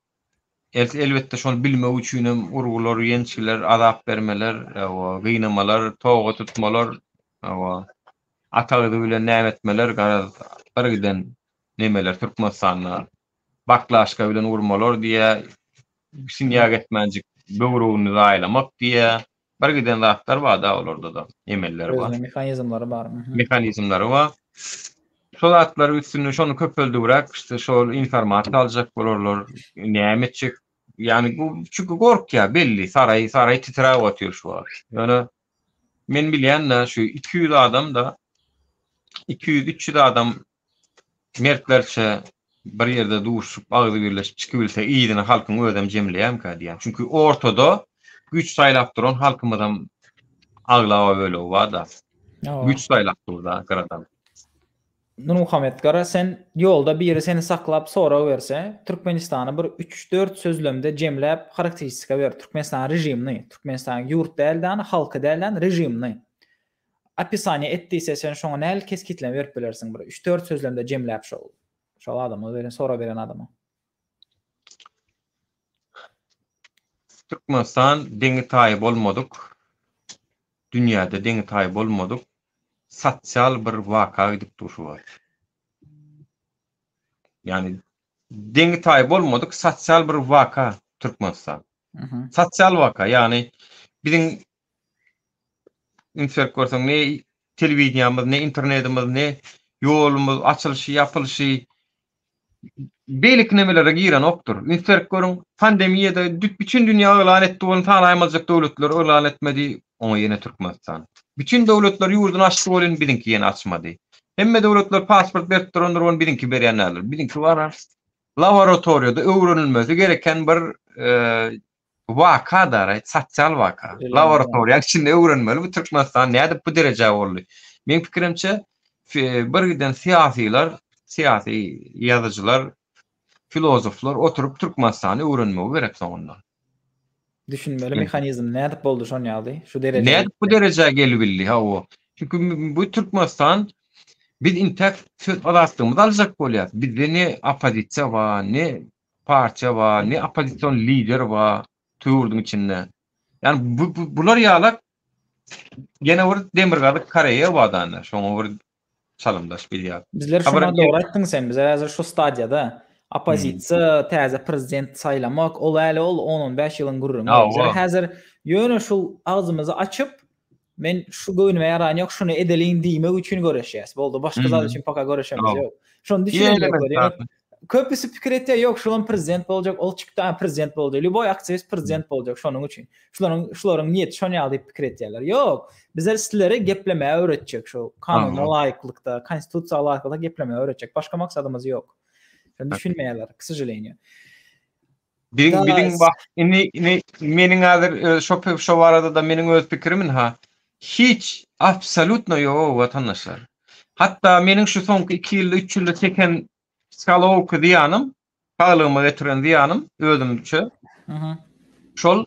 Elbetde şony bilmek üçinem urgular, ýençgiler, azap bermeler, gynamalar, toga tutmalar, ata-gyzy bilen näme etmeler, garaz, birgiden nemeler Türkmenistanda baklaşka bilen urmalar diýýär, sinýak etmänjik böwregini zaýalamak diýýär. Bir giden zatlar bar da olarda da emeller bar. Özüne mehanizmleri bar. Mehanizmleri bar. Şo zatlaryň üstünde şony köpeldibräk işte şol informasiýa aljak bolarlar. Näme etjek? Ýani bu çünki gorkýar belli. Saraý saraý titräp otyr şu wagt. Ýöne men bilýän de şu 200 adam da 200-300 adam mertlerçe bir ýerde duşup, agzybirleşip çykybilse, yzyna halkyň özem jemleýärmikä diýýän. Çünki ortada güýç saýlap duran halkymyzam aglaba bölegi bar-da. Güýç saýlap dur-da gyradan. Nurmuhammet gara sen ýolda biri seni saklap sorag berse Türkmenistany bir üç-dört sözlemde jemläp harakteristika ber Türkmenistan režimini Türkmenistan ýurt däl-de halky däl-de režimini Opisaniýa et diýse sen şoňa nähili kesgitleme berip bilersiň bir üç-dört sözlemde jemläp şol şol adama beren sorag beren adama. Türkmenistan deňi-taýy bolmadyk, dünýäde deňi-taýy bolmadyk sosial bir waka gidip dur şu wagt. Ýagny deňi-taýy bolmadyk sosial bir waka Türkmenistan. Sosial waka, ýagny biziň Üns berip görseň, ne telewideniýamyz, ne internetimiz, ne ýolumyz açylyşy, ýapylyşy beýleki nemelere girenokdyr. Üns berip görüň, pandemiýada bütin dünýä yglan etdi, ony sanaýmaljak döwletler yglan etmedi, oňa ýene Türkmenistan. Bütin döwletler ýurduny açdy welin, biziňki ýene açmady. Hemme döwletler pasport berip durandyr, ony biziňki berýän däldir. Biziňki bar, laboratoriýada öwrenilmesi gereken bir Waka da, right, sosial waka. Laboratoriýanyň içinde öwrenmeli bu Türkmenistan nädip bu derejä boldy. Meň pikirimçe, bir giden syýasylar, syýasy ýazyjylar, filozoflar oturyp Türkmenistany öwrenmegi gerek soňunda. Düşünmeli mehanizm nädip boldy şon ýaly, şu derejä. Nädip bu derejä gelibildi, hawa. Çünki bu Türkmenistan biz intäk söz azatlygymyzy aljak bolýas. Bizde ne oppozisiýa bar, ne partiýa bar, ne oppozision lider bar ýurduň içinde. Ýani bu, bu bular ýalak ýene bir Demirgazyk Koreýa bar da şoňa bir çalymdaş bilýär. Bizler şuna dogry aýtdyň sen, bizler häzir şu stadiýada oppozisiýa, hmm. täze prezident saýlamak, ol äli ol 10-15 ýylyň gürrüňi. Bizler häzir ýöne şu agzymyzy açyp, men şu göwnüme ýaran ýok, şuny edeliň diýmek üçin göreşýäs. Boldy, başga zat üçin paka göreşemiz ýok. Şony düşünen Köpüsi pikir etýär, ýok, şulam prezident boljak, ol çykdy, a prezident boldy. Lýuboý aktiwist prezident boljak şonuň üçin. Şularyň şularyň niýeti şon ýaly diýip pikir etýärler. Ýok, bizler sizlere geplemäge öwretjek şu kanuna laýyklykda, konstitusiýa laýyklykda geplemäge öwretjek. Başga maksadymyz ýok. Şony düşünmeýärler, k sožaleniýu. Biziň biziň bak indi indi meniň häzir şo şo barada da meniň öz pikirim ynha hiç absolýutno ýok watandaşlar. Hatda meniň şu soňky 2 ýylda 3 ýylda çeken psihologiki zyýanym, saglygyma getiren zyýanym özümçe. Şol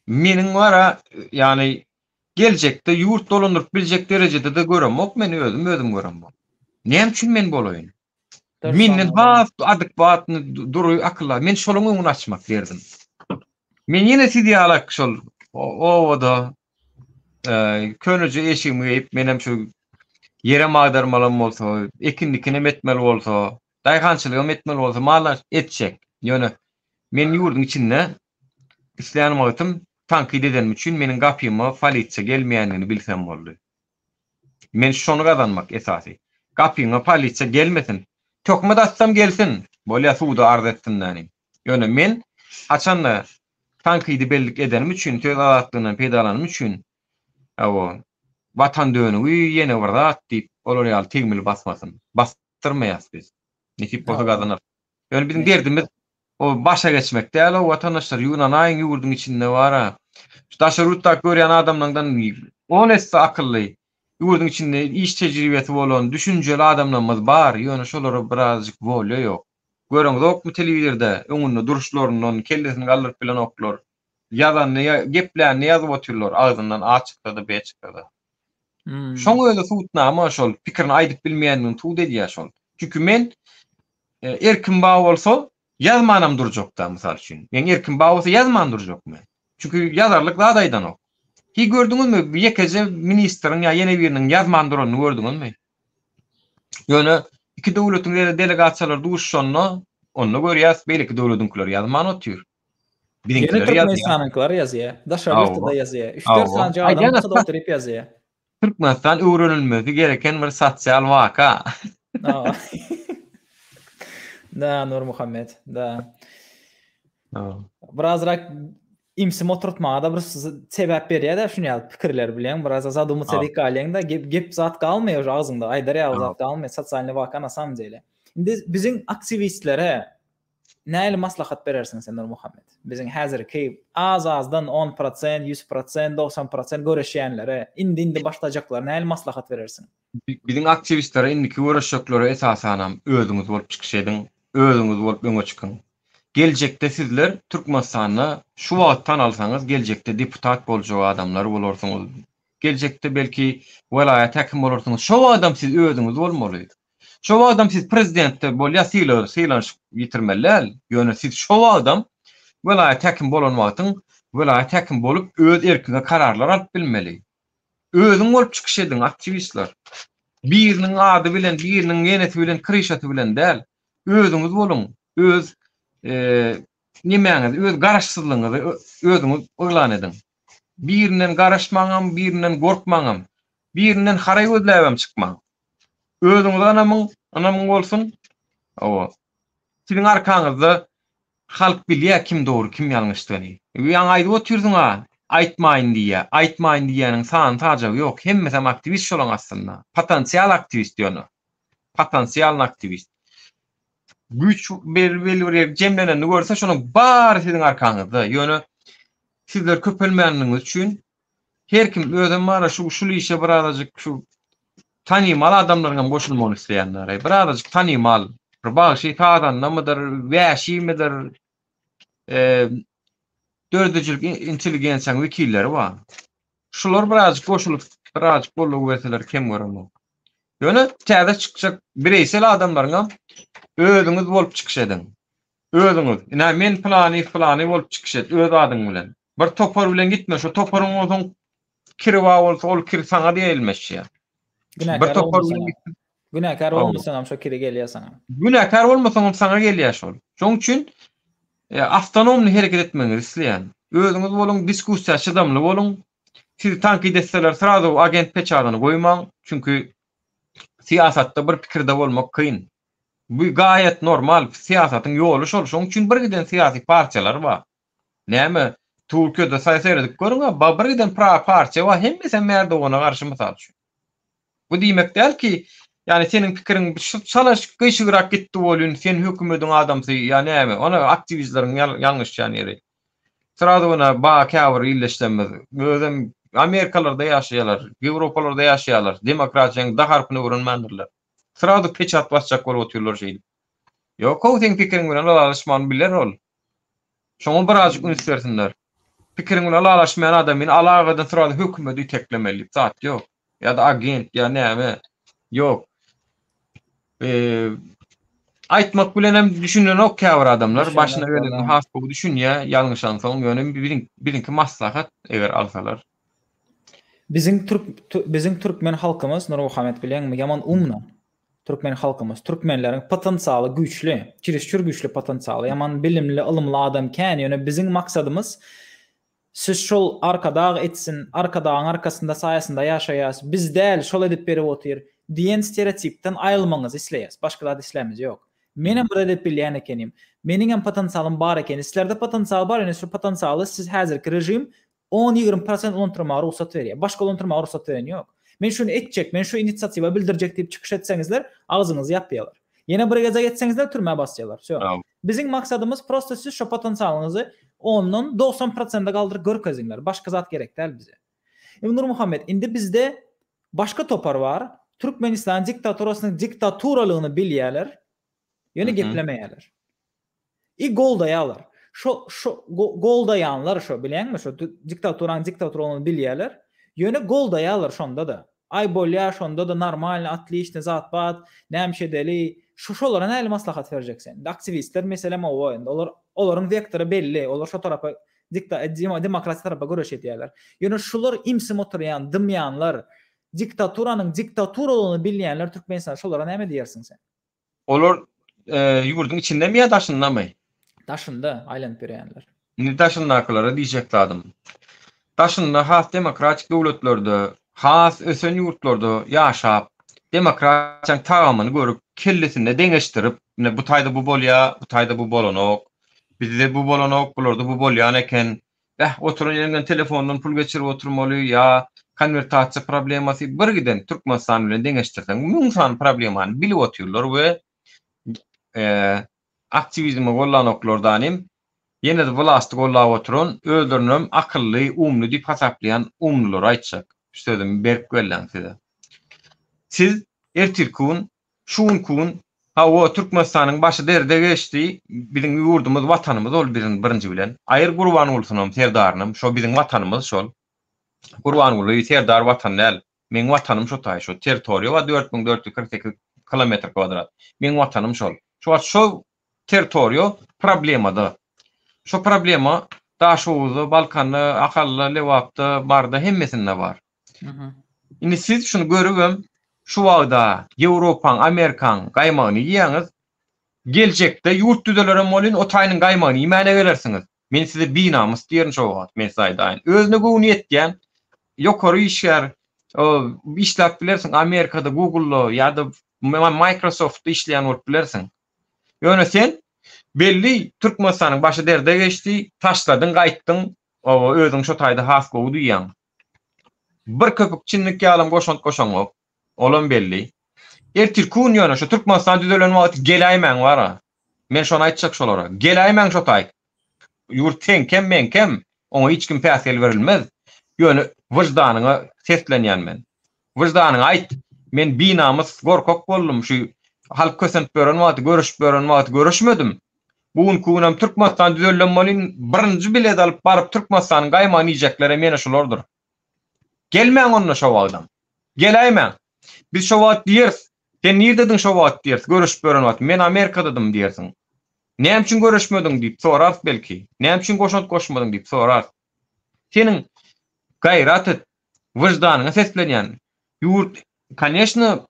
meniň bara ýagny geljekde ýurt dolandyryp biljek derejede de göremok men özüm özüm göremok. Näme üçin men bolaýyn? Menden has adekwatny dury akyllar. Men şolaň öňüni açmak derdim. Men ýene siz ýalak şol obada köneje eşigimi geýip, menem şu ýerem agdarmalam bolsa, ekin dikinem etmeli bolsa, daýhançylygam etmeli bolsa, mala etjek. Ýöne men ýurduň içinde islän wagtym tankyt edenim üçin meniň gapyma polisiýa gelmeýändigini bilsem boldy. Men şony gazanmak esasy. Gapyňa polisiýa gelmesin. Töhmet atsam gelsin. Bolýa suda arz etsin däni. Ýöne men haçanda tankydy bellik edenim üçin, söz azatlygyndan peýdalanym üçin, hawa, watan dönügi ýene bir zat diýip, olar ýaly tegmil basmasyn. Basdyrmaýas biz. Nesip bolsa gazanarys. Ýöne biziň derdimiz o başa geçmek däl o watandaşlar ýygnanaýyň ýurduň içinde bara. Şu daşary ýurtdaky görýän adamlaňdan on esse akylly, ýurduň içinde iş tejribesi bolan, düşünjeli adamlarymyz bar, ýöne şolara birazajyk wolýa ýok. Göreňzokmy telewizorda öňünde duruşlaryndan kellesini galdyryp bilenoklar. Ýazanyny, geplänini ýazyp otyrlar, agzyndan A çyksa-da, B çyksa-da. Şoň özi subutnama şol, pikirini aýdyp bilmeýändigini subut edýär şol. Çünki men erkim bar bolsa ýazmanam durjakda mysal üçin. Meň erkim bar bolsa ýazman durjak men. Çünki ýazarlyk zat aýdanok. Hi gördüňizmi ýekeje ministriň ýa ýene biriniň ýazman duranyny gördüňizmi? Ýöne iki döwletiň delegasiýalary duşuşanda onda görýäs beýleki döwletiňkiler ýazman otyr. Biziňkiler ýazýar. Türkmenistanyňkylar ýazýar. Daşary ýurtda ýazýar. 3-4 sany adam bolsa oturyp ýazýar. Türkmenistan öwrenilmesi gereken bir sosial waka. Da, Nurmuhammet, da. Birazrak imsim oturtmaga da bir sebäp berýär-de şuny ýaly pikirler bilen biraz zadumyça edip galýaň-da gep gep zat galmaýar уже agzyňda aýdar ýaly zat galmaýar sosialnyý waka na samom dele. Indi biziň aktiwistlere Nähili maslahat berersiň sen Nurmuhammet? Biziň häzirki az-azdan on prosent, ýüz prosent, 90 prosent göreşýänlere, indi-indi başlajaklara nähili maslahat berersiň? Biziň aktiwistlere indiki göreşjeklere esasanam özüňiz bolup çykyş ediň, özüňiz bolup öňe çykyň. Geljekde sizler Türkmenistanda şu wagt tanalsaňyz geljekde deputat boljak adamlar bolarsyňyz. Geljekde belki welaýat häkimi bolarsyňyz. Şo wagtam siz özüňiz bolmaly. Şo wagtam siz prezidentde bolýa sylag sylanyşyk ýitirmeli däl. Ýöne siz şo wagtam welaýat häkimi bolan wagtyň welaýat häkimi bolup öz erkiňe kararlar alyp bilmeli. Özüň bolup çykyş ediň aktiwistler. Biriniň ady bilen biriniň ýenesi bilen kryşasy bilen däl. Özüňiz boluň. Öz nemäňizi öz garaşsyzlygyňyzy özüňiz yglan ediň. Birinden garaşmaňam, birinden gorkmaňam, birinden haraý gözläbem çykmaň. Özüňize ynamyň, ynamyň bolsun. Hawa. Siziň arkaňyzda halk bilýär kim dogry, kim ýalňyşdygyny. Ýaňy aýdyp otyrsyň-a, aýtmaýyn diýýär. Aýtmaýyn diýýäniň sany-sajagy ýok. Hemmesem aktiwist şolaň aslynda. Potensial aktiwist ýöne. Potensialny aktiwist. Güýç belli bir ýerde jemlenenini görse, şonuň bary siziň arkaňyzda. Ýöne sizler köpelmänligiňiz üçin Her kim özem bara şu şul işe birazajyk şu tanymal adamlaryň hem goşulmagyny isleýänler. Birazajyk tanymal bir bagşy sazandamydyr, wäşimidir, e, döredijilik intelligensiýanyň wekilleri bar. Şular birazajyk goşulyp, birazajyk goldaw berseler kem göremok. Ýöne täze çykjak bireýsel adamlaryň hem özüňiz bolup çykyş ediň. Özüňiz, ine men pylany, pylany bolup çykyş et, öz adyň bilen. Bir topar bilen gitme, şo toparyň onsoň kiri bar bolsa, ol kir saňa diýilmeşýär. Bir topar bilen gitme. Günäkär bolmasaň hem şo kiri gelýär saňa. Günäkär bolmasaň hem saňa gelýär şol. Şoň üçin e, awtonomny hereket etmegiňizi isleýän. Özüňiz boluň, diskussiýa çydamly boluň. Sizi tankyt etseler, srazu agent peçadyny goýmaň. Çünki syýasatda bir pikirde bolmak kyn. Bu gaýat normal, syýasatyň ýoly şol. Şoň üçin bir giden syýasy partiýalar bar. Näme, Türkiýede saý seredip görüň-a, ba bir giden pra partiýa bar, hemmesem Erdogana garşy mysal üçin. Bu diýmek däl ki, ýani seniň pikiriň çala gyşygrak gitdi bolýun, sen hökümediň adamsy ýa näme, ony aktiwistleriň ýalňyşýan ýeri. Srazu ony ba käbir ildeşlerimiz, özem Amerikalarda ýaşaýarlar, Ýewropalarda ýaşaýarlar, demokratiýanyň da harpyny öwrenmändirler. Srazu peçat basjak bolup otyrlar şeýdip. Ýok-ow seň pikiriň bilen ylalaşman biler ol. Şoňa birazjyk üns bersinler. Pikiriň bilen ylalaşmaýan adamyny alagadan srazu hökümedi iteklemeli diýip zat ýok. Ýa-da agent ýa näme. Ýok. Eee aýtmak bilen hem düşünenok käbir adamlar. Başyna gelenini has gowy düşünýär, ýalňyşansoň. Ýöne biziň biziňki maslahat eger alsalar. Biziň türk biziň türkmen halkymyz Nurmuhammet bilýäňmi ýaman umna. Türkmen halkymyz, türkmenleriň potensialy güýçli, çeresçur güýçli potensialy, ýaman bilimli, ylymly adam kän, ýöne biziň maksadymyz. Siz şol Arkadag etsin, Arkadagyň arkasynda saýasynda ýaşaýas, biz däl, şol edip berip otyr diýen stereotipden aýylmagyňyzy isleýäs. Başga zat islämiz ýok. Menem bir edip bilýän ekenim. Meniňem potensialym bar ekeni. Sizlerde potensial bar, ýöne şu potensialy siz häzirki režim on-ýigrimi prosent ulantrmaga rugsat berýär. Başga ulantrmaga rugsat beren ýok. Men şuny etjek, men şu inisiatiwa bildirjek diýip çykyş etseňizler, agzyňyzy ýapýarlar. Ýene bir gezek etseňizler türmä basýarlar. Wsýo. Biziň maksadymyz prosto siz şo potensialyňyzy ondan 90 prosente galdyryp görkeziňler. Başga zat gerek däl bize. Indi Nurmuhammet, indi bizde başga topar bar. Türkmenistan diktaturasynyň diktaturalygyny bilýärler. Ýöne geplemeýärler. I goldaýarlar. Şo şo goldaýanlar şo bilýäňmi şo diktaturanyň diktaturalygyny bilýärler. Ýöne goldaýarlar şonda-da. Aý bolýa şonda-da normalny otliçny zat bat, nämiş edeli. Şu şolara näli maslahat berjek sen? Indi aktiwistler meselem owa indi olar olaryň wektory belli. Olar şo tarapa dikta demokratiýa tarapa göreş edýärler. Ýöne şular imsim oturýan, dymýanlar, diktaturanyň diktaturalygyny bilýänler Türkmenistanda şolara näme diýersiň sen? Olar ýurduň içindemi ýa daşyndamy? Daşynda aýlanyp ýörýänler. Indi daşyndakylara diýjek zadym. Daşynda has demokratik döwletlerde, has ösen ýurtlarda ýaşap, demokratiýanyň tagamyny görüp, kellesinde deňeşdirip, ine bu taýda bu bolýar, bu taýda bu bolanok, bizde bu bolanok, bularda bu bolýan eken, Beh, oturan ýeriňden telefondan pul geçirip oturmaly ýa konwertasiýa problemasy bir giden Türkmenistan bilen deňeşdirseň müň sany problemany bilip otyrlar we aktiwizmi gollanoklardanym ýene-de wlasty gollap oturan özlerinem akylly, umly diýip hasaplaýan umlylara aýtjak şu sözümi berk belläň size. Siz ertirki gün Şu günki gün, hawa, Türkmenistanyň başy derde geçdi. Biziň ýurdumyz, Watanymyz ol biziň birinji bilen. Aýyr Gurbangulusynam, Serdarynam, şo biziň Watanymyz şol. Gurbanguly, Serdar Watan däl. Meň Watanym şo taý, şo territoriýa bar 4448 kilometr kwadrat. Meň Watanym şol. Şu wagt şo territoriýa problemada. Şo problema Daşoguzda, Balkanda, Ahalda, Lebapda, Maryda hemmesinde bar. Indi siz şuny görübem şu wagda Ýewropaň, Amerikaň gaýmagyny iýýäňiz. Geljekde ýurt düzelerem bolyn o taýynyň gaýmagyny iýmäne gelersiňiz. Men size binamys diýerin şo wagt, men size aýdaýyn. Özüne göwni ýetýän ýokary işgär işläp bilersiň Amerikada Google-da ýa-da Microsoft-da işleýän bolup bilersiň. Ýöne sen belli Türkmenistanyň başy derde geçdi, taşladyň gaýtdyň, özüň şo taýda has gowy duýýaň. Bir köpük çinnik ýalam goşant goşaňok. Olam belli. Ertirki gün ýöne şu Türkmenistan düzelen wagty geläýmäň bara. Men şony aýtjak şolara. Geläýmäň şo taýk. Ýurt seňkem meňkem, oňa hiç kim päsgel berilmez. Ýöne wyždanyňa seslenýän men. Wyždanyňa aýt. Men binamys gorkak boldum şu halk kösenip ýören wagty, göreşip ýören wagty göreşmedim. Bu günki günem Türkmenistan düzelen bolyn, birinji bilet alyp baryp Türkmenistanyň gaýmagyny iýjeklerem ýene şulardyr. Gelmäň onda şo wagtam. Geläýmäň. Biz şo wagt diýeris, sen nirdediň şo wagt diýeris, göreşip ýören wagty. Men Amerikadadym diýersiň. Näme üçin göreşmediň diýip sorarys belki. Näme üçin goşant goşmadyň diýip sorarys. Seniň gaýrat et, wyždanyňa seslenýän. Ýurt, koneçno,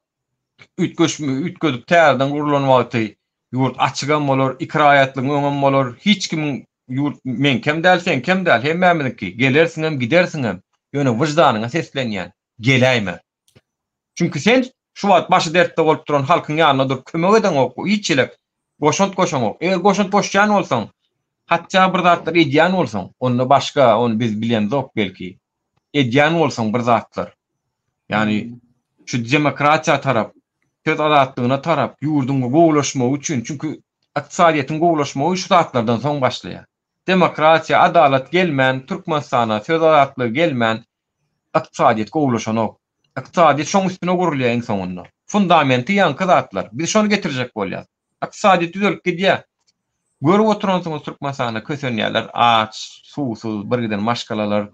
üýtgeşme, üýtgedip täzeden gurlan wagty ýurt açygam bolar, iki raýatlygyň öňem bolar, hiç kimiň ýurt meňkem däl, seňkem däl, hemmämiziňki, gelersiňem, gidersiňem, ýöne wyždanyňa seslenýän, geläýme. Çünki sen şu wagt başy dertde bolup duran halkyň ýanynda durup kömek edeňok, hiç ýere goşant goşaňok. Eger goşant goşýan bolsaň, hatda bir zatlar edýän bolsaň, onda başga, ony biz bilemzok belki. Edýän bolsaň bir zatlar. Ýagny şu demokratiýa tarap, söz azatlygyna tarap ýurduň gowulaşmagy üçin, çünki ykdysadyýetiň gowulaşmagy şu zatlardan soň başlaýar. Demokratiýa, adalat gelmän Türkmenistana, söz azatlygy gelmän ykdysadyýet gowulaşanok. Ykdysadyýet şoň üstüne gurulýar iň soňunda. Fundamenti ýaňky zatlar. Biz şony getirjek bolýas. Ykdysadyýet düzelip gidýär. Görüp oturansyňyz Türkmenistanda kösenýärler, aç, suwsuz, birgiden maşgalalar,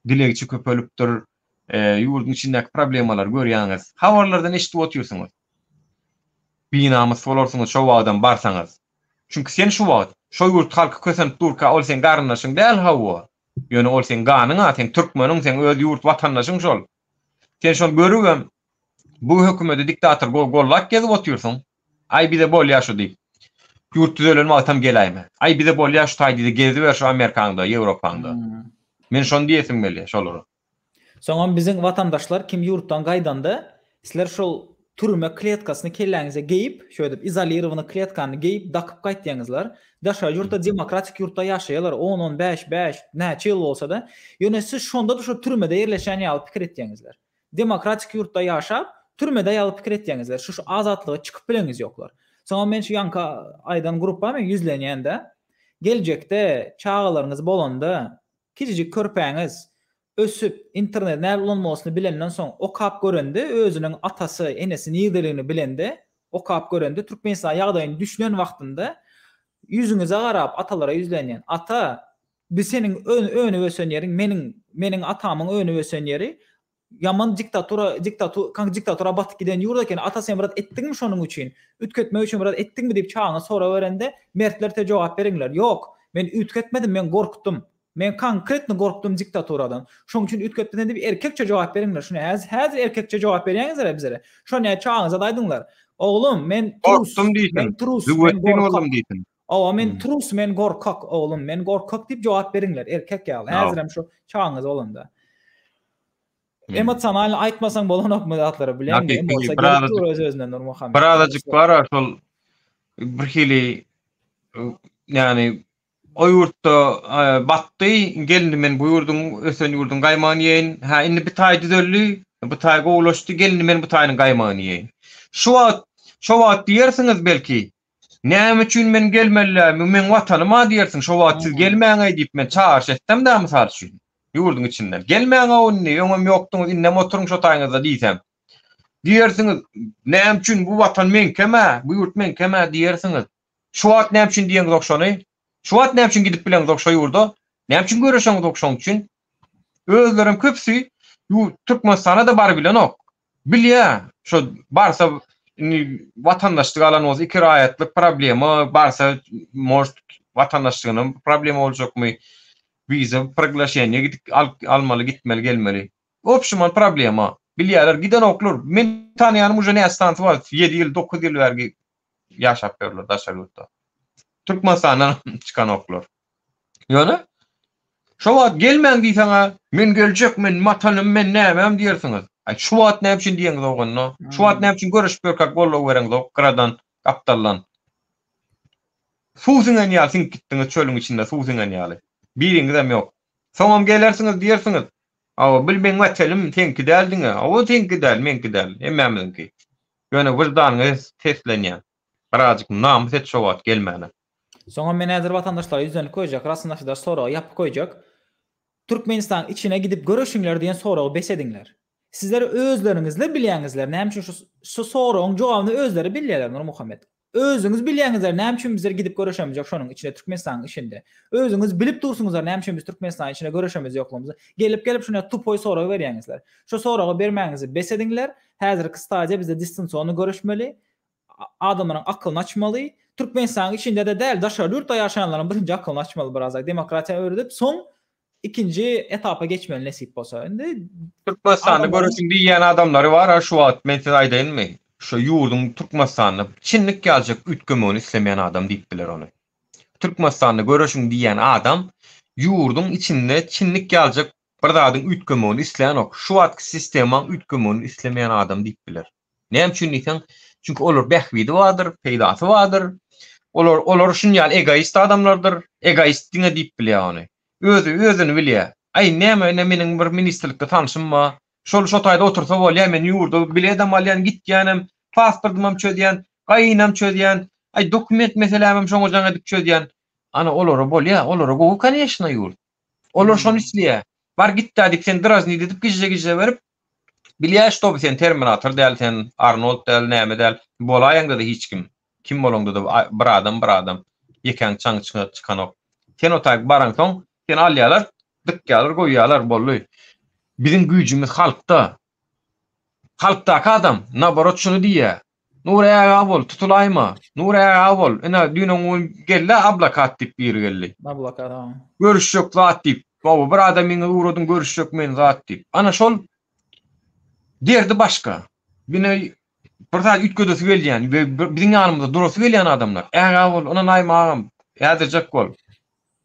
dilegçi köpelipdir. Ýurduň içindäki problemalary görýäňiz. Habarlardan eşidip otyrsyňyz. Binamys bolarsyňyz şo wagtam barsaňyz. Çünki sen şu wagt şo ýurt halky kösenip durka ol seň garyndaşyň däl hawa. Ýöne ol seň ganyň-a, seň türkmeniň, seň öz ýurt watandaşyň şol. Sen şony görübem bu hökümeti diktator gollap gezip otyrsyň. Aý bize bolýa şu diýip. Ýurt düzelen wagtam geläýme. Aý bize bolýa şu taý diýde geziber şu Amerikaňda, Ýewropaňda. Men şony diýesim gelýär şolara. Soňam biziň watandaşlar kim ýurtdan gaýdanda sizler şol türme kletkasyny kelläňize geýip, şöýdip izolirowanyý kletkany geýip dakyp gaýtýaňyzlar. Daşary ýurtda demokratik ýurtda ýaşaýalar on on bäş bäş näçe ýyl bolsada. Ýöne siz şonda-da şo türmede ýerleşen ýaly pikir etýäňizler. Demokratik ýurtda ýaşap türmede ýaly pikir etýäňizler. Şu şu azatlyga çykyp bileňiz ýoklar. Soňam men şu ýaňky aýdan grupba men ýüzlenýän-de. Geljekde çagalaryňyz bolanda Kiçijik körpäňiz ösüp, interneti nädip ulanmalysyny bilenden soň, okap görende, özüniň atasy, enesi niredeligini bilende, okap görende, Türkmenistan ýagdaýyny düşünen wagtynda ýüzüňize garap atalara ýüzlenýän. Ata, bi seniň önüp ösen ýeriň, meniň, meniň atamyň önüp ösen ýeri Ýaman diktatura diktatu kan diktatura batyp giden ýurt eken ata sen bir zat etdiňmi şonuň üçin üýtgetmek üçin bir zat etdiňmi diýip çagaňa sorag berende mertlerçe jogap beriňler ýok men üýtgetmedim men gorkdum men konkretno gorkdum diktaturadan şoň üçin üýtgetmedim diýip erkekçe jogap beriňler şuny häzir häzir erkekçe jogap berýäňizler bizlere şony çagaňyza-da aýdyňlar oglum men trus Gorkdum diýsin. men trus men Züwwetdin gorkak boldum diýsin. Hawa men trus men gorkak oglum men gorkak diýip jogap beriňler erkek ýaly häzirem şu çagaňyz bolanda. Emosionalny aýtmasaň bolanokmy zatlary bileňmi emosiýa gelip dur öz özünden Nurmuhammet. Birazajyk bar şol bir hili ýani o ýurtda batdy gelindi men bu ýurduň ösen ýurduň gaýmagyny iýeýin hä indi bir taý düzeldi bu taý gowulaşdy gelindi men bu taýynyň gaýmagyny iýeýin. Şu wagt şo wagt diýersiňiz belki Näme üçin men gelmeli-dä, bu meň watanym-a diýersiň, şo wagt siz gelmäň-eý diýip men çagyryş etsem-dä mysal üçin, ýurduň içinden. Gelmäň-ow indi, öňem ýokduňyz, indem oturyň şo taýyňyzda diýsem. Diýersiňiz, näme üçin bu watan meňkem-ä, bu ýurt meňkem-ä diýersiňiz. Şu wagt näme üçin diýeňzok şony? Şu wagt näme üçin gidip bileňzok şo ýurda? Näme üçin göreşeňzok şoň üçin? Özlerem köpüsi Türkmenistana-da barybilenok. Bilýä, şo barsa indi watandaşlyk alan bolsa iki raýatlyk problema, barsa может watandaşlygyna problema boljakmy? Wiza priglaşeniýe gidip almaly, gitmeli, gelmeli. Opşuman problema. Bilýärler, gidenoklar. Men tanaýanym uje näçe sanysy bar, 7 ýyl, 9 ýyl bäri ýaşap ýörler daşary ýurtda. Türkmenistandan çykanoklar. Ýöne şo wagt gelmäň diýseň-ä, men geljek, men watanym, men nämem diýersiňiz. Aý, şu wagt näme üçin diýeňzok onda? Şu wagt näme üçin göreşip ýörkäk goldaw bereňzok gyradan, gapdaldan? Suw siňen ýaly siňip gitdiňiz çölüň içinde suw siňen ýaly. Biriňizem ýok. Soňam gelersiňiz diýersiňiz, Hawa, bil meň watanym, seňki däl diňe. Hawa, seňki däl, meňki däl, hemmämiziňki. Ýöne wyždanyňa seslenýän. Birazjyk namys et şo wagt gelmäne. Soňam men häzir watandaşlara ýüzlenip goýjak, rasyndaşda soragy ýapyk goýjak. Türkmenistanyň içine gidip göreşiňler diýen soragy bes ediňler. Sizler özleriňizle bilýäňizler näme üçin şu şu soragyň jogabyny özleri bilýärler Nurmuhammet. Özüňiz bilýäňizler näme üçin bizler gidip göreşemizok şonuň içine Türkmenistanyň içinde. Özüňiz bilip dursuňyzlar näme üçin biz Türkmenistanyň içine göreşemiz ýoklugymyzy. Gelip gelip şuna tupoý sorag berýäňizler. Şu soragy bermäňizi bes ediňler. Häzirki stadiýa bizde distansiony göreşmeli. Adamlaryň akylyny açmaly. Türkmenistanyň içinde-de däl, daşary ýurtda ýaşaýanlaryň birinji akylyny açmaly birazak. Demokratiýa öwredip, soň ikinji etapa geçmeli nesip bolsa. Indi Türkmenistanda göreşiň diýýän adamlary bar-a şu wagt, men size aýdaýynmy? Şu ýurduň Türkmenistanda çinlik ýaljak üýtgemegini islemeýän adam diýip biler ony. Türkmenistanda göreşiň diýýän adam ýurduň içinde çinlik ýaljak bir zadyň üýtgemegini islänok. Şu wagtky sistemaň üýtgemegini islemeýän adam diýip biler. Näme üçin diýseň, çünki olar bähbidi bardyr, peýdasy bardyr. Olar olar şun ýaly egoist adamlardyr. Egoist diňe diýip bilýär ony. Özi özüni bilýär. Aý näme ine meniň bir ministrlikde tanşym bar. Şol şo taýda otursa bolýar, men ýurda biledem alýan, gitýänem, pasportymam çözýän, gaýynam çözýän. Aý dokument meselämem şoňa jaň edip çözýän. Ana olara bolýar, olara gowy koneçno ýurt. Olar şony isleýär. Bar git-dä diýip seni draznit edip gije-gije berip, Bilýär ştoby sen terminator däl sen Arnold däl näme däl bolaýaňda-da hiç kim kim bolaňda-da bir adam bir adam ýekäň çaňy çykanok sen o taýyk baraňsoň seni alýalar dykýalar goýýalar boldy biziň güýjümiz halkda halkdaky adam naborot şuny diýýär Nury aga bol, tutulaýma. Nury aga bol. Ine, düýn oň gün geldi, ablakat diýip biri geldi. Ablakat, ha. Görüşjek zat diýip. Baba, bir adamyňy ugradyň, görüşjek men zat diýip. Ana şol derdi başga. Ine bir zat üýtgedesi gelýän we biziň ýanymyzda durasy gelýän adamlar. Ägä bol, ynanaýma agam, häzirjek bol.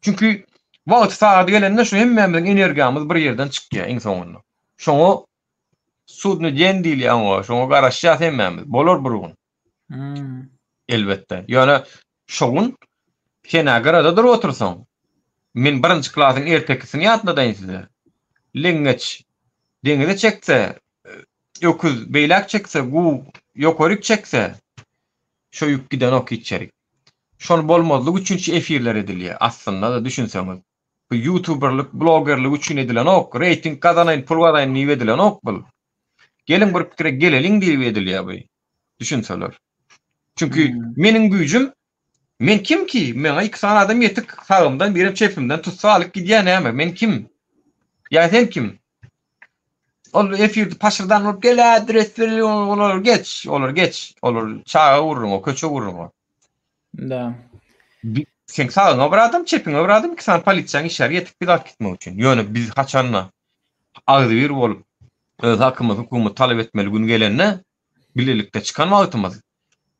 Çünki. Wagty sagady gelende şu hemmämiziň energiýamyz bir ýerden çykýar iň soňunda. Şoňa sudny den diýilýär oňa, şoňa garaşýas hemmämiz. Bolar bir gün. Hmm. Elbetde. Ýöne şo gün sen-ä gyrada durup otursaň, men birinji klasyň ertekisini ýatladaýyn size. Leňňeç deňize çekse, öküz beýläk çekse, guw ýokaryk çekse, şo ýük gidenok hiç ýerik. Şony bolmazlyk üçin şu efirler edilýär, aslynda-da düşünseňiz. Bu ýutuberlik, blogerlik üçin edilenok, reýting gazanaýyn, pul gazanaýyn diýip edilenok bul. Geliň bir pikire geleliň diýip edilýär bu. Düşünseler. Çünki hmm. meniň güýjüm men kim ki? Meňe iki sany adam ýetik sagymdan, birem çepimden tutsa alyp gidýär näme? Men kim? Ýa sen kim? Ol efirde paşyrdan bolup gel adres bereli olar geç, olar geç. Olar çaga gürrüň, o köçe gürrüň o. Da. Sen sagyňa bir adam, çepiňe bir adam, iki sany polisiýaň işgäri ýetik bir zat gitmek üçin. Ýöne biz haçanda agzybir bolup öz hakymyzy, hukugymyzy talap etmeli gün gelende bilelikde çykan wagtymyz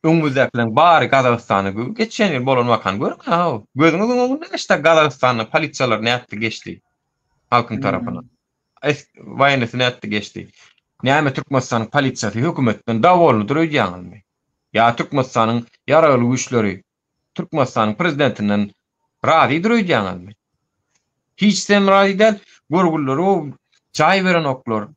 öňümizdäkileriň bary Gazagystana geçen ýyl bolan wakany görüň ha. Gözüňiziň öňünde geçdi Gazagystanda polisiýalar nätdi geçdi halkyň tarapyna. Waýnasy nätdi geçdi. Näme Türkmenistanyň polisiýasy hökümetden dowolnydyr öýdýäňizmi? Ýa Türkmenistanyň ýaragly güýçleri Türkmenistanyň prezidentinden razydyr öýdýäňizmi? Hiçden razy däl. Görgülileri o jaý berenoklar.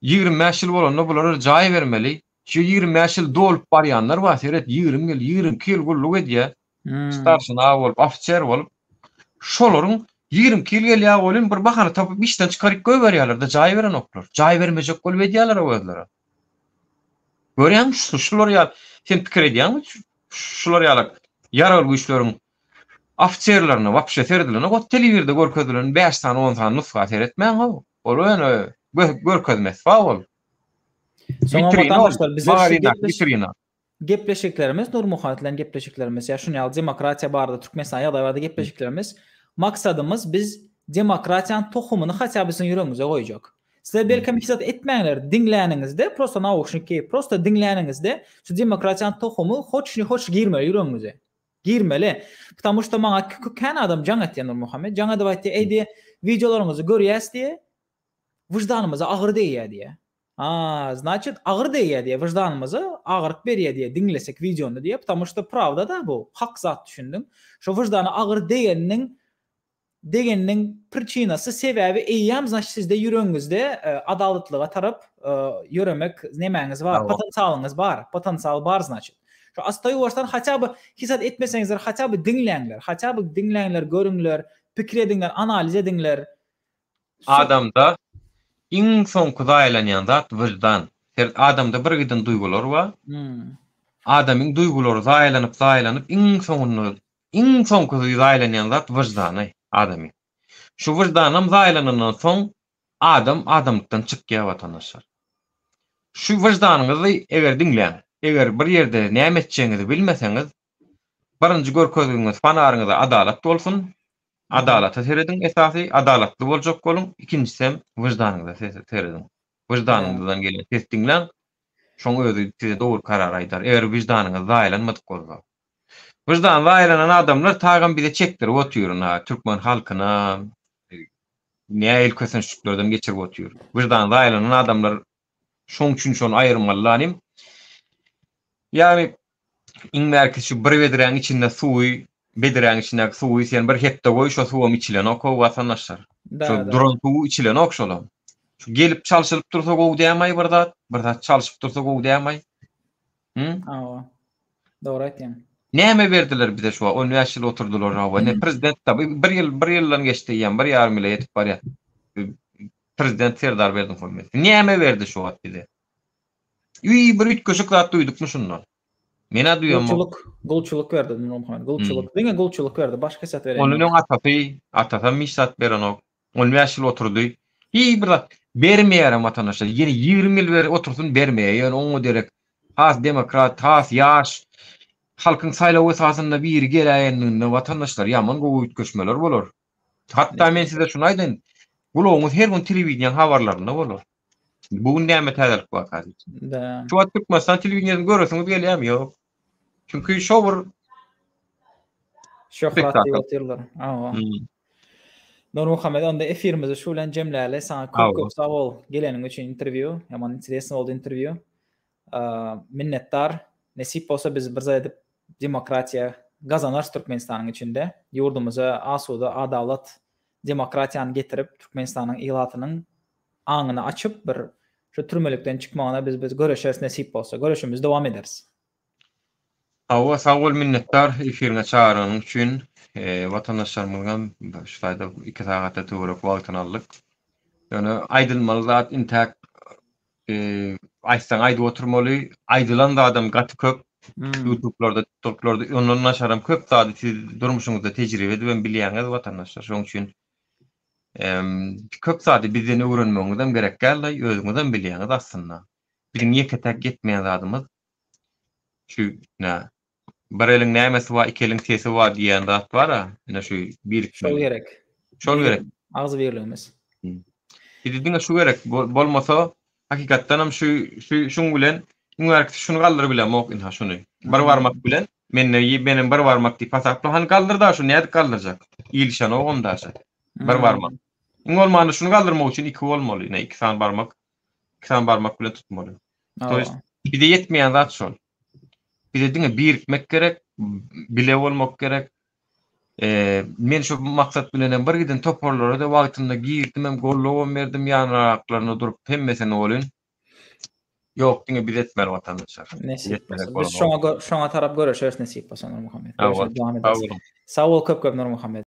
25 ýyl bolanda bulara jaý bermeli. Şu 25 ýyl dolup barýanlar bar, seret 20 ýyl, 22 ýyl gulluk edýär. Hmm. Starşina bolup, ofiser bolup. Şolaryň 22 ýyl gelýär welin bir bahana tapyp işden çykaryp goýberýärler-de jaý berenoklar. Jaý bermejek bolup edýärler özleri. Görýäňmi şu şular ýaly sen pikir edýäňmi şular ýaly ýaragly güýçleriň ofiserlerine wapşe seredilenok o telewizorda görkezilen 5 sany 10 sany nusga seretmäň ho. Ol ýöne görkezmesi bar ol. Soňra watandaşlar bize şu vitrina. Gepleşiklerimiz Nurmuhammet bilen gepleşiklerimiz ýa şuny ýaly demokratiýa barada Türkmenistan ýagdaýy barada gepleşiklerimiz maksadymyz biz demokratiýanyň tohumyny hatýa biziň ýüregimize goýjak. Sizler belkem hiç zat etmäňler diňläniňizde prosto nauşnik geýip prosto diňläniňizde şu demokratiýanyň tohumy hoç ne hoç girmeli ýüregiňize. Girmeli. Ptamu şto maňa kän adam jaň etýär Nurmuhammet jaň edip aýtýar eý diýe wideolaryňyzy görýäs diýe wyždanymyza agyr degýär diýe. A, znaçit agyr degýär diýýär, wyždanymyza agyryk berýär diýýär, diňlesek wideony diýýär, ptamu şto prawda da bu, hak zat düşündiň. Şo wyždana agyr degeniniň degeniniň pričinasy, sebäbi eýýäm znaçit sizde ýüregiňizde adalatlyga tarap ýöremek nemäňiz bar, potensialyňyz bar, potensial bar znaçit. Şo asta-ýuwaşdan hatýa by hiç zat etmeseňizler hatýa by diňläňler, hatýa by diňläňler, görüňler, pikir ediňler, analiz ediňler. Adamda iň soňky zaýalanýan zat wyždan. Her adamda bir giden duýgular bar. Adamyň duýgulary zaýalanyp zaýalanyp iň soňunda iň soňky zaýalanýan zat wyždany adamyň. Şu wyždanam zaýalanandan soň adam adamlykdan çykýar watandaşlar. Şu wyždanyňyzy eger diňläň, eger bir ýerde näme etjegiňizi bilmeseňiz, birinji görkezgiňiz fonaryňyza adalat bolsun, Adalata serediň esasy, adalatly boljak boluň, ikinjisem wyždanyňyza serediň. Wyždanyňyzdan gelýän ses diňläň, şoň özi size dogry karar aýdar, eger wyždanyňyz zaýalanmadyk bolsa. Wyždany zaýalanan adamlar tagam bize çekdirip otyr, ynha, türkmen halkyna nähili kösençliklerden geçirip otyr. Wyždany zaýalanan adamlar şoň üçin şony aýyrmaly lanym. Ýagny Iň bärkisi şu bir bedräň içinde suwy, bedräň içindäki suwy sen bir hepde goý şo suwam içilenok how watandaşlar. Şo duran suwy içilenok şolam. Şu gelip çalşylyp dursa gowy dämaý bir zat, bir zat çalşyp dursa gowy dämaý. Hı? Hawa. Dogry aýtýaň. Näme berdiler bize şu wagt? 15 ýyl oturdylar hawa. Ne prezident da bir ýyl, bir ýyldan geçdi eýýäm, bir ýarym ýyla ýetip barýar. Prezident Serdar Berdimuhamedow. Näme berdi şu wagt bize? Üý, bir üýtgeşik zat duýdukmy şundan? Men-ä duýamok. Gulçulyk, gulçulyk berdi Nurmuhammet. Gulçulyk, diňe gulçulyk berdi, başga zat berenok. Ondan öň atasy, atasam hiç zat berenok. 15 ýyl oturdy. Hiç bir zat bermeýärem watandaşlar. Ýene 20 ýyl beri otursyn bermeýär. Ýöne oňa derek has demokrat, has ýaş, halkyň saýlawy esasynda biri geläýenliginde watandaşlar ýaman gowy üýtgeşmeler bolar. Hatda men size şuny aýdaýyn, gulagyňyz her gün telewideniýäň habarlarynda bolar. Bu gün näme täzelik bar häzir? Da. Şu wagt Türkmenistan telewideniýesini göresiňiz gelýärmi? Ýok. Çünki şo bir şöhrat diýip otyrlar. Awa. Hmm. Nurmuhammet onda efirimizi şu bilen jemläli. Saňa köp köp sag bol geleniň üçin interwýu. Ýaman interesny boldy interwýu. Minnetdar. Nesip bolsa biz bir zat edip demokratiýa gazanarys Türkmenistanyň içinde. Ýurdumyza asuda, adalat demokratiýany getirip Türkmenistanyň ilatynyň aňyny açyp bir şu türmelikden çykmagyna biz biz göreşeris nesip bolsa. Göreşimizi dowam ederis. Hawa sag bol minnetdar efiriňe çagyranyň üçin. Watandaşlarymyzyňam şu taýda 2 sagata töwerek wagtyny aldyk. Ýöne aýdylmaly zat intäk aýtsaň aýdyp oturmaly. Aýdylan zadam gaty köp. Ýutublarda, TikToklarda ondan daşaram köp zady siz durmuşyňyzda tejribe edibem bilýäňiz watandaşlar. Şonuň üçin köp zady bizden öwrenmegiňizem gerek däl-de, özüňizem bilýäňiz aslynda. Biziň ýeke-täk ýetmeýän zadymyz şu nä bir eliň nämesi bar, iki eliň sesi bar diýen zat bar-a, ine şu birikmeli. Şol gerek. Şol gerek. Agzybirligimiz. Bize diňe şu gerek. Bolmasa, hakykatdanam şu şu şuň bilen iň bärkisi şuny galdyryp bilemok, ynha şuny. Bir barmak bilen mende menem bir barmak diýip hasapla, hany galdyr-da şuny nädip galdyrjak? Ilişenogam daşa. Bir barmak. Iň bolmanda şuny galdyrmak üçin iki bolmaly. Ine iki sany barmak iki sany barmak bilen tutmaly. To ýest bize ýetmeýän zat şol. Bize diňe birikmek gerek, bile bolmak gerek. Eee, men şu maksat bilen hem bir giden toparlara-da wagtynda girdim hem gollawam berdim ýanyraklarynda durup hemmesini welin. Ýok, diňe biz etmeli watandaşlar. Nesip bolsa. Biz şoňa şoňa tarap göreşeris nesip bolsa Nurmuhammet. Göreşe dowam ederis. Sag bol köp köp Nurmuhammet.